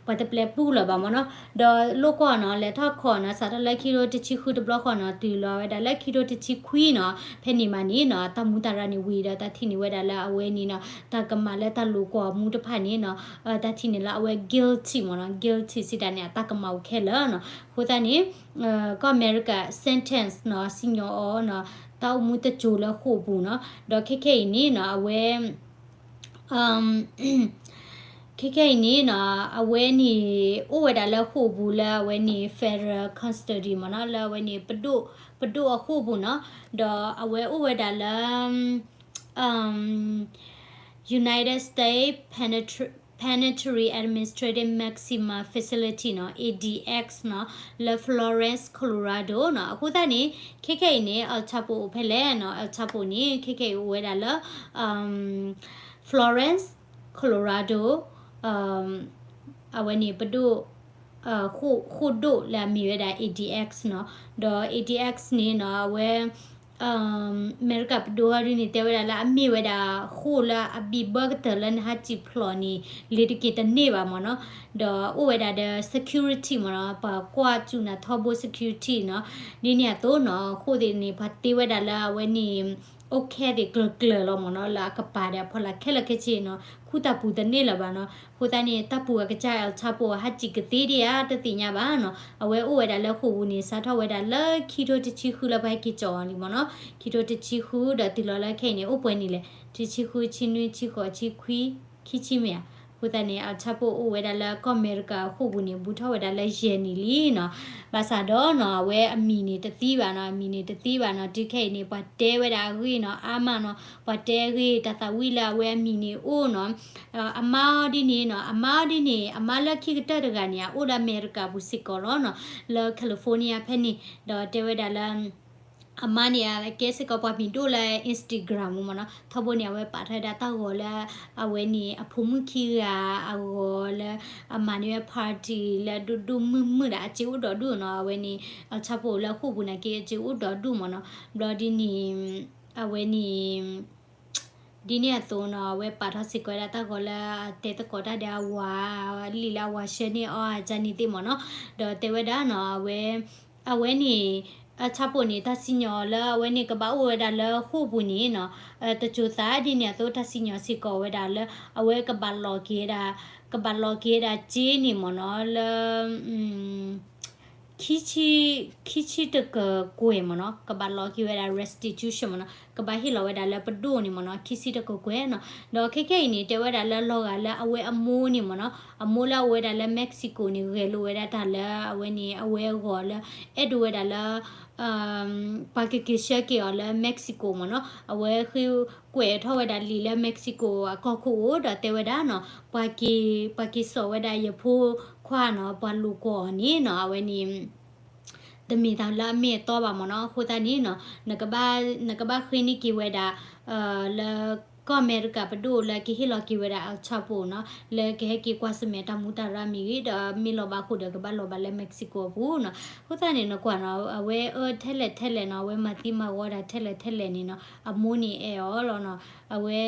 ပှၤတပျဲပူလၢၤဘၣ်မ့ၢ်နီၤ ဒီးလိၣ်ကွီၢ်နီၤ လဲၤထီၣ်ခိးနီၤ စးထီၣ်လၢခံထိတဆံဃုတဘျီဃီနီၤ တုၤလီၤဝဲဒၣ်လၢခံထိတဆံခွံနီၤ ဖဲန့ၣ်မးန့ၣ်နီၤ တၢ်မူတၢ်ရၢန့ၣ်ဝံၤဒီး တၢ်ထံၣ်န့ၢ်ဝဲဒၣ်လၢအဝဲန့ၣ်နီၤ တၢ်ကမၣ်လၢတၢ်လိာ်ကွီၢ်မူတဖၣ်န့ၣ်နီၤ တၢ်ထံၣ်န့ၢ်လၢအဝဲ guilty မ့ၢ်နီၤ guilty စံးတၢ်န့ၣ် အတၢ်ကမၣ်အိၣ်ခဲလၢာ်နီၤ. အဃိသတးန့ၣ် ကီၢ်အမဲရကၤ sentence နီၤ စံၣ်ညီၣ်အီၤနီၤ တၢ်အိၣ်မူတစိၤလၢဃိာ်ပူၤနီၤ ဒီးခဲခဲအံၤန့ၣ်နီၤ အဝဲ ခဲခဲအံၤန့ၣ်နီၤ အဝဲန့ၣ် အိၣ်ဝဲဒၣ်လၢဃိာ်ပူၤလၢအဝဲန့ၣ် federal custody မ့ၢ်နီၤ လၢအဝဲန့ၣ် ပဒိၣ် ပဒိၣ်အဃိာ်ပူၤနီၤ ဒီးအဝဲအိၣ်ဝဲဒၣ်လၢ United States Penitentiary Administrative Maximum Facility နီၤ A D X နီၤ လၢ Florence Colorado နီၤ. အဃိသတးန့ၣ် ခဲခဲအံၤန့ၣ် El Chapo အိၣ်ဖဲလဲၣ်နီၤ El Chapo န့ၣ် ခဲခဲအံၤအိၣ်ဝဲဒၣ်လၢ Florence Colorado အဝဲန့ၣ်ပဒိၣ် ဃိာ်ဒိၣ်လၢအမ့ၢ်ဝဲဒၣ် A D X နီၤ ဒီး A D X န့ၣ်နီၤ အဝဲ အမဲရကၤပဒိၣ်အီၤဒ်န့ၣ် တဲဝဲဒၣ်လၢအမ့ၢ်ဝဲဒၣ်ဃိာ်လၢအဘံၣ်ဘၢကတၢၢ်လၢနဟးစံၣ်ဖျိးန့ၣ် လ့ၤတက့ၤတန့ၢ်ဘၣ်မ့ၢ်နီၤ ဒီးအိၣ်ဝဲဒၣ်ဒီး security မ့ၢ်နီၤ ပှၤကွၢ်စူၢ်နၤထီဘိ security နီၤ ဒ်န့ၣ်အသိးနီၤ ဃိာ်သ့ၣ်န့ၣ် ပှၤတ့ဝဲဒၣ်လၢအဝဲန့ၣ် အိၣ်ခဲသ့ၣ်ကျၢၤကျၢၤလီၤမ့ၢ်နီၤ လၢအကပၤဒီးအဖီလာ်ခဲလၢာ်ခဲဆ့နီၤ ခူၣ်တၢ်ပူၤတန့ၢ်လၢၤဘၣ်နီၤ. အဃိသတးန့ၣ် တၢ်ပူၤအကစၢ် El Chapo ဟးစံၣ်ကသ့ဒံးဧါ တသ့ၣ်ညါဘၣ်နီၤ. အဝဲအိၣ်ဝဲဒၣ်လၢဃိာ်ပူၤန့ၣ် စးထီၣ်ဝဲဒၣ်လၢခံထိတဆံဃုလၢပှၤဟဲက့ၤကၠီအီၤလံမ့ၢ်နီၤ. ခံထိတဆံဃုဒီးတုၤလီၤလၢခဲအံၤန့ၣ် အိၣ်ပှဲၤနံၣ်လဲၣ်, တဆံဃု, ဆံနွံ, ဆံဃိး, ဆံခွံ, ခံဆံမ့ၢ်ဧါ. အဃိသတးန့ၣ် El Chapo အိၣ်ဝဲဒၣ်လၢကီၢ်အမဲရကၤအဃိာ်ပူၤန့ၣ် ဘူးထီၣ်ဝဲဒၣ်လၢယဲၢ်နံၣ်လံနီၤ. ဘၣ်ဆၣ်ဒီးနီၤ အဝဲအမံၤန့ၣ်တသံဘၣ်နီၤ, အမံၤန့ၣ်တသံဘၣ်နီၤ. တုၤခဲအံၤန့ၣ် ပှၤတဲဝဲဒၣ်အဂ့ၢ်နီၤ အါမးနီၤ, ပှၤတဲအဂ့ၢ်တၢ်သးဝံၣ်လၢအဝဲအမံၤန့ၣ်အိၣ်နီၤ. အမါအီၤဒ်န့ၣ်နီၤ, အမါအီၤဒ်န့ၣ် အမါလၢခံကတၢၢ်တဂၤန့ၣ် အအိၣ်လၢအမဲရကၤပူၤစ့ၢ်ကီးလီၤနီၤ, လၢ California ဖဲန့ၣ်, ဒီးတဲဝဲဒၣ်လၢ အမါန့ၣ် အကဲစ့ၢ်ကီးပှၤမံၤဒိၣ်လၢ Instagram မ့ၢ်နီၤ. ထီဘိန့ၣ် အဝဲပာ်ထီၣ်ဝဲဒၣ်တၢ်ဂီၤလၢ အဝဲန့ၣ် အဖိမုၣ်ခံဂၤအဂီၤလၢ အမၤန့ၢ်ဝဲ party လၢဒိၣ်ဒိၣ်မုၢ်မုၢ်ဒီး အစ့အိၣ်ဒီးဒူၣ်နီၤ. အဝဲန့ၣ် El Chapo လၢဃိာ်ပူၤန့ၣ်က့ အစ့အိၣ်ဒီးဒူၣ်မ့ၢ်နီၤ. ဘျီဒ်န့ၣ် အဝဲန့ၣ် ဒ်န့ၣ်အသိးနီၤ အဝဲပာ်ထီၣ်စ့ၢ်ကီးဝဲဒၣ်တၢ်ဂီၤလၢအတဲသကိးတၢ်ဒီးအဝၤ လံာ်လၢအဝၤဆှၢန့ၢ်အီၤအကန့ၣ်သ့ၣ်မ့ၢ်နီၤ. ဒီးတဲဝဲဒၣ်နီၤ အဝဲ အဝဲန့ၣ် El Chapo န့ၣ် တၢ်စံၣ်ညီၣ်လၢအဝဲန့ၣ်ကဘၣ်အိၣ်ဝဲဒၣ်လၢဃိာ်ပူၤန့ၣ်နီၤ, တစိၤသးဒ်န့ၣ်အသိး တၢ်စံၣ်ညီၣ်စ့ၢ်ကီးဝဲဒၣ်လၢ အဝဲကဘၣ်လီၤက့ၤဝဲဒၣ် ကဘၣ်လီၤက့ၤဝဲဒၣ်စ့န့ၣ်မ့ၢ်နီၤ လၢ ခံဆံ ခံဆံတကကွဲၢ်မ့ၢ်နီၤ, ကဘၣ်လီၤက့ၤဝဲဒၣ် restitution မ့ၢ်နီၤ, ကဘၣ်ဟ့ၣ်လီၤဝဲဒၣ်လၢပဒိၣ်န့ၣ်မ့ၢ်နီၤ ခံဆံတကကွဲၢ်နီၤ. ဒီးခဲခဲအံၤန့ၣ် တဲဝဲဒၣ်လၢလီၤဂာ်လၢအဝဲအမိၢ်န့ၣ်မ့ၢ်နီၤ, အမိၢ်လၢအအိၣ်ဝဲဒၣ်လၢ Mexico န့ၣ် ဂဲၤလိာ်ဝဲဒၣ်တၢ်လၢအဝဲန့ၣ် အဝဲအဂီၢ်လၢ အဲၣ်ဒိးဝဲဒၣ်လၢ ပှၤကက့ၤဆှၢက့ၤအီၤလၢ Mexico မ့ၢ်နီၤ, အဝဲဃ့ကွဲးထီၣ်ဝဲဒၣ်လံာ်လၢ Mexico အကီၢ်ခိၣ်အိၣ် ဒီးတဲဝဲဒၣ်နီၤ, ပှၤက့ၤ ပှၤက့ၤစိာ်ဝဲဒၣ်ယဖိခွါနီၤ, ပှၤလိာ်ကွီၢ်အီၤန့ၣ်နီၤ, အဝဲန့ၣ် တမ့ၢ်တၢ်လၢအမ့ၢ်အတီဘၣ်မ့ၢ်နီၤ. အဃိသတးန့ၣ်နီၤ, နကဘၣ် နကဘၣ်ဃ့န့ၢ်က့ၤဝဲဒၣ် လၢကီၢ်အမဲရကၤပဒိၣ်လၢကဟ့ၣ်လီၤက့ၤဝဲဒၣ် El Chapo နီၤ, လၢကဟဲက့ၤကွၢ်ဆၢၣ်မဲာ်တၢ်မူတၢ်ရၢမ့ၢ်ဂ့ၤ, ဒီးမ့ၢ်လီၤဘၣ်အဃိဒီးကဘၣ်လီၤဘၣ်လၢ Mexico အပူၤနီၤ. အဃိသတးန့ၣ် နကွၢ်နီၤ, အဝဲအၢထဲလဲၣ်ထဲလဲၣ်နီၤ, အဝဲမၤသံမၤဝီတၢ်ထဲလဲၣ်ထဲလဲၣ်န့ၣ်နီၤ, အမိၢ်န့ၣ်အဲၣ်အီၤလီၤနီၤ. အဝဲ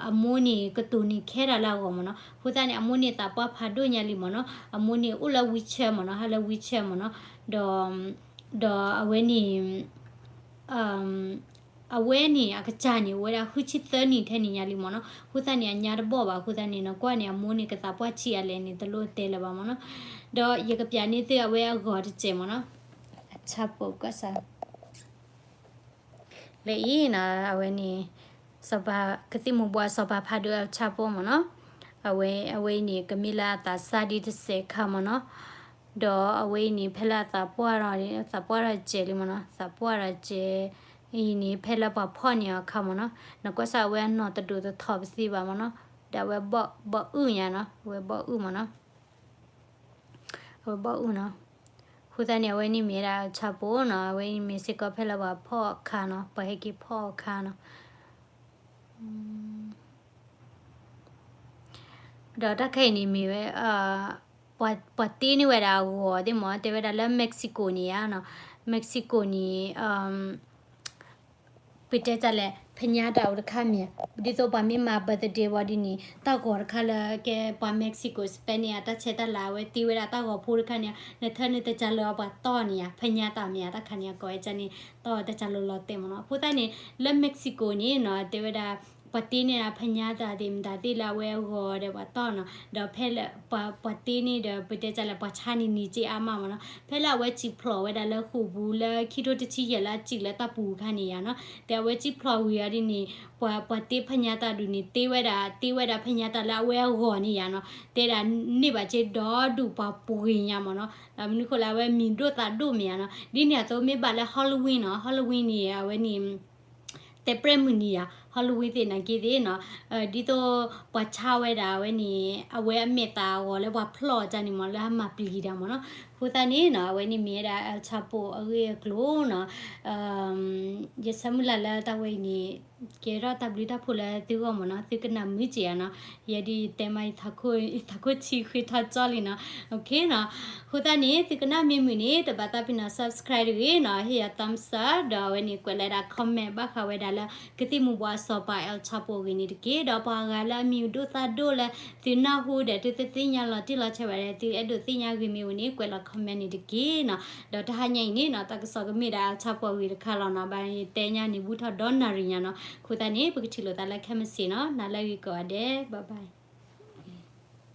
အမိၢ်န့ၣ်ကတိၤန့ၢ်ခဲဒၣ်လၢအဂီၢ်မ့ၢ်နီၤ. အဃိသတးန့ၣ် အမိၢ်န့ၣ်သးပှၢ်ဖးဒိၣ်ညါလံမ့ၢ်နီၤ. အမိၢ်န့ၣ်အိၣ်လၢ wheelchair မ့ၢ်နီၤ, ဟဲလၢ wheelchair မ့ၢ်နီၤ. ဒီး ဒီးအဝဲန့ၣ် အဝဲန့ၣ်အကစၢ်န့ၣ် အိၣ်ဝဲဒၣ်ဃုဆံသၢနံၣ်ထဲန့ၣ်ညါလံမ့ၢ်နီၤ. အဃိသတးန့ၣ် အညါတဘီၣ်ဘၣ်. အဃိသတးန့ၣ် နကွၢ်န့ၣ် အမိၢ်န့ၣ်ကသးပှၢ်ဆံးအါလဲၣ်န့ၣ် တလိၣ်တဲလၢၤဘၣ်မ့ၢ်နီၤ. ဒီးယကပျးန့ၢ်သုအဝဲအဂီၤတစဲးမ့ၢ်နီၤ. အဆၣ်ဖိကီၢ်ဆၣ် လၢအံၤနီၤ အဝဲန့ၣ် စီၤပၤ ကသံၣ်မူၤဘှါစီၤပၤဖးဒိၣ် El Chapo မ့ၢ်နီၤ. အဝဲ အဝဲအံၤန့ၣ် ကမ့ၢ်လၢအသးစၢ်ဒ်တစဲးခါမ့ၢ်နီၤ. ဒီးအဝဲအံၤန့ၣ် ဖဲလၢအသးပှၢ်ထီၣ် သးပှၢ်ထီၣ်စဲးလံမ့ၢ်နီၤ. သးပှၢ်ထီၣ်စဲး အံၤန့ၣ် ဖဲလၢပှၤဖီၣ်န့ၢ်အီၤအခါမ့ၢ်နီၤ. နကွၢ်စၢ်အဝဲအနီၢ်တဒိၣ်တထီၣ်ပသံဘၣ်မ့ၢ်နီၤ. ဒီးအဝဲဘီၣ်အုၣ်ညါနီၤ, အဝဲဘီၣ်အုၣ်မ့ၢ်နီၤ. အဝဲဘီၣ်အုၣ်နီၤ. အဃိသတးန့ၣ် အဝဲန့ၣ်မ့ၢ်ဒၣ် El Chapo နီၤ. အဝဲအံၤမ့ၢ်စ့ၢ်ကီးဖဲလၢပှၤဖီၣ်အခါနီၤ, ပှၤဟဲက့ၤဖီၣ်အခါနီၤ. ဒီးတၢ်ခဲအံၤန့ၣ်မ့ၢ်ဝဲ ပှၤတ့န့ၢ်ဝဲဒၣ်အဂီၤသ့ၣ်မ့ၢ် တဲဝဲဒၣ်လၢ Mexico န့ၣ်ဧါနီၤ. Mexico န့ၣ် ပ ပတဲတၢ်လဲၣ် ဖညါတၢ်အိၣ်တခါမ့ၢ်ဧါ, ဒ်သိးပှၤမ့ၢ်မၤ birthday ဝံၤဒ်န့ၣ် တၢ်ဂီၤတခါလၢကဲပှၤ Mexico Spanish အတၢ်ဆဲးတၢ်လၤ အဝဲသ့ဝဲဒၣ်တၢ်ဂီၤဖိတခါန့ၣ် နထၢနတၢ်ကၢ်လၢပှၤတီၢ်န့ၣ်ဧါ, ဖညါတၢ်မ့ၢ်ဧါ, တၢ်ခါန့ၣ် အကိးဝဲန့ၣ် တီၢ်တၢ်ကၢ်လၢလီၤတဲာ်မ့ၢ်နီၤ. အဃိသတးန့ၣ် လၢ Mexico န့ၣ်နီၤ တဲဝဲဒၣ် ပှၤတ့န့ၢ်ဖညါတၢ်သ့ၣ်မတၤသ့ၣ်လၢအဝဲအဂီၤဒီးပှၤတီၢ်နီၤ, ဒီးဖဲလၢ ပှၤတ့န့ၢ်ဒီး ပတဲတၢ်လဲၣ် ပှၤဆါန့ၣ်န့ၢ်စ့အါမးမ့ၢ်နီၤ. ဖဲလၢအဝဲစံၣ်ဖျိးဝဲဒၣ်လၢဃိာ်ပူၤလၢခံထိတဆံယဲၢ်လၢအစံၣ်လၢတၢ်ပူၤအခါန့ၣ်ဧါနီၤ, တဲအဝဲစံၣ်ဖျိးဝံၤအီၤဒ်န့ၣ် ပှၤ ပှၤတ့ဖညါတၢ်ဒုးန့ၣ် တ့ဝဲဒၣ် တ့ဝဲဒၣ်ဖညါတၢ်လၢအဝဲအဂီၤန့ၣ်ဧါနီၤ, တဲဒၣ်န့ၢ်ဘၣ်က့ဒီဒူၣ်ပှၤပှ့ၤညါမ့ၢ်နီၤ. မနုၤဃိလၢအဝဲမံၤဒိၣ်သးဒိၣ်မ့ၢ်ဧါနီၤ. ဒ်န့ၣ်အသိးမ့ၢ်ဘၣ်လၢ Halloween နီၤ, Halloween န့ၣ် အဝဲန့ၣ် တဲပြဲၢ်မုၢ်နံၤဧါ, Halloween သ့ၣ်နာ်က့သ့ၣ်နီၤ, ဒ်သိးပှၤဆါဝဲဒၣ်အဝဲန့ၣ် အဝဲအမဲာ်သၣ်အဂီၤလၢပှၤဖျီၣ်တၢ်န့ၣ်မ့ၢ် လၢအမၤပျံၤတၢ်မ့ၢ်နီၤ. အဃိသတးန့ၣ်နီၤ အဝဲန့ၣ်မ့ၢ်ဝဲဒၣ် El Chapo အဂ့ၢ်အကျိၤနီၤ. ယဆၢမုၢ်လၢ်လၢတၢ်ဝဲအံၤန့ၣ် ကဲထီၣ်တၢ်ဘျုးတၢ်ဖှိၣ်လၢသုဂီၢ်မ့ၢ်နီၤ, သုကနၣ်မုာ်က့ၤဧါနီၤ. ယဲဒ်ယတဲမး ယထးခိၣ်ဆံးဃ့ထီၣ်ကၠီလံနီၤ. အဃိသတးန့ၣ်သုကနၣ်မ့ၢ်မုာ်န့ၣ် တဘၣ်သးပ့ၤနီၤ subscribe တဂ့ၤနီၤ, ဟ့ၣ်ယၤ thumbs up ဒီးအဝဲန့ၣ် ကွဲးလီၤဒၣ် comment ဘၣ်ဃးဝဲဒၣ်လၢ ကသံၣ်မူၤဘှီးအစီၤပၤ El Chapo အဂ့ၢ်န့ၣ်တက့ၢ်. ဒီးပှၤဂၤလၢအမံၤဒိၣ်သးဒိၣ်လၢ သုနၢ်ဟူဒီးသုတသ့ၣ်ညါလီၤတံၢ်လီၤဆဲးဘၣ်ဒီး သုအဲၣ်ဒိးသ့ၣ်ညါဂ့ၤမ့ၢ်ဝဲန့ၣ် ကွဲးလီၤ comment န့ၣ်တက့ၢ်နီၤ. ဒီးတဟါညါအံၤန့ၣ်နီၤ တၢ်ကစီၣ်ကမ့ၢ်ဒၣ် El Chapo အဂ့ၢ်တခါလီၤနီၤ. ဘၣ်ယတဲညါန့ၣ် ဘူးထီၣ်ဒီနၣ်ရံၣ်ညါနီၤ. အဃိသတးန့ၣ် ပကထံၣ်လိာ်သးလၢခဲမုၢ်ဆ့ၣ်နီၤ. နၤလၢအဂ့ၤကိးဂၤဒဲး bye bye.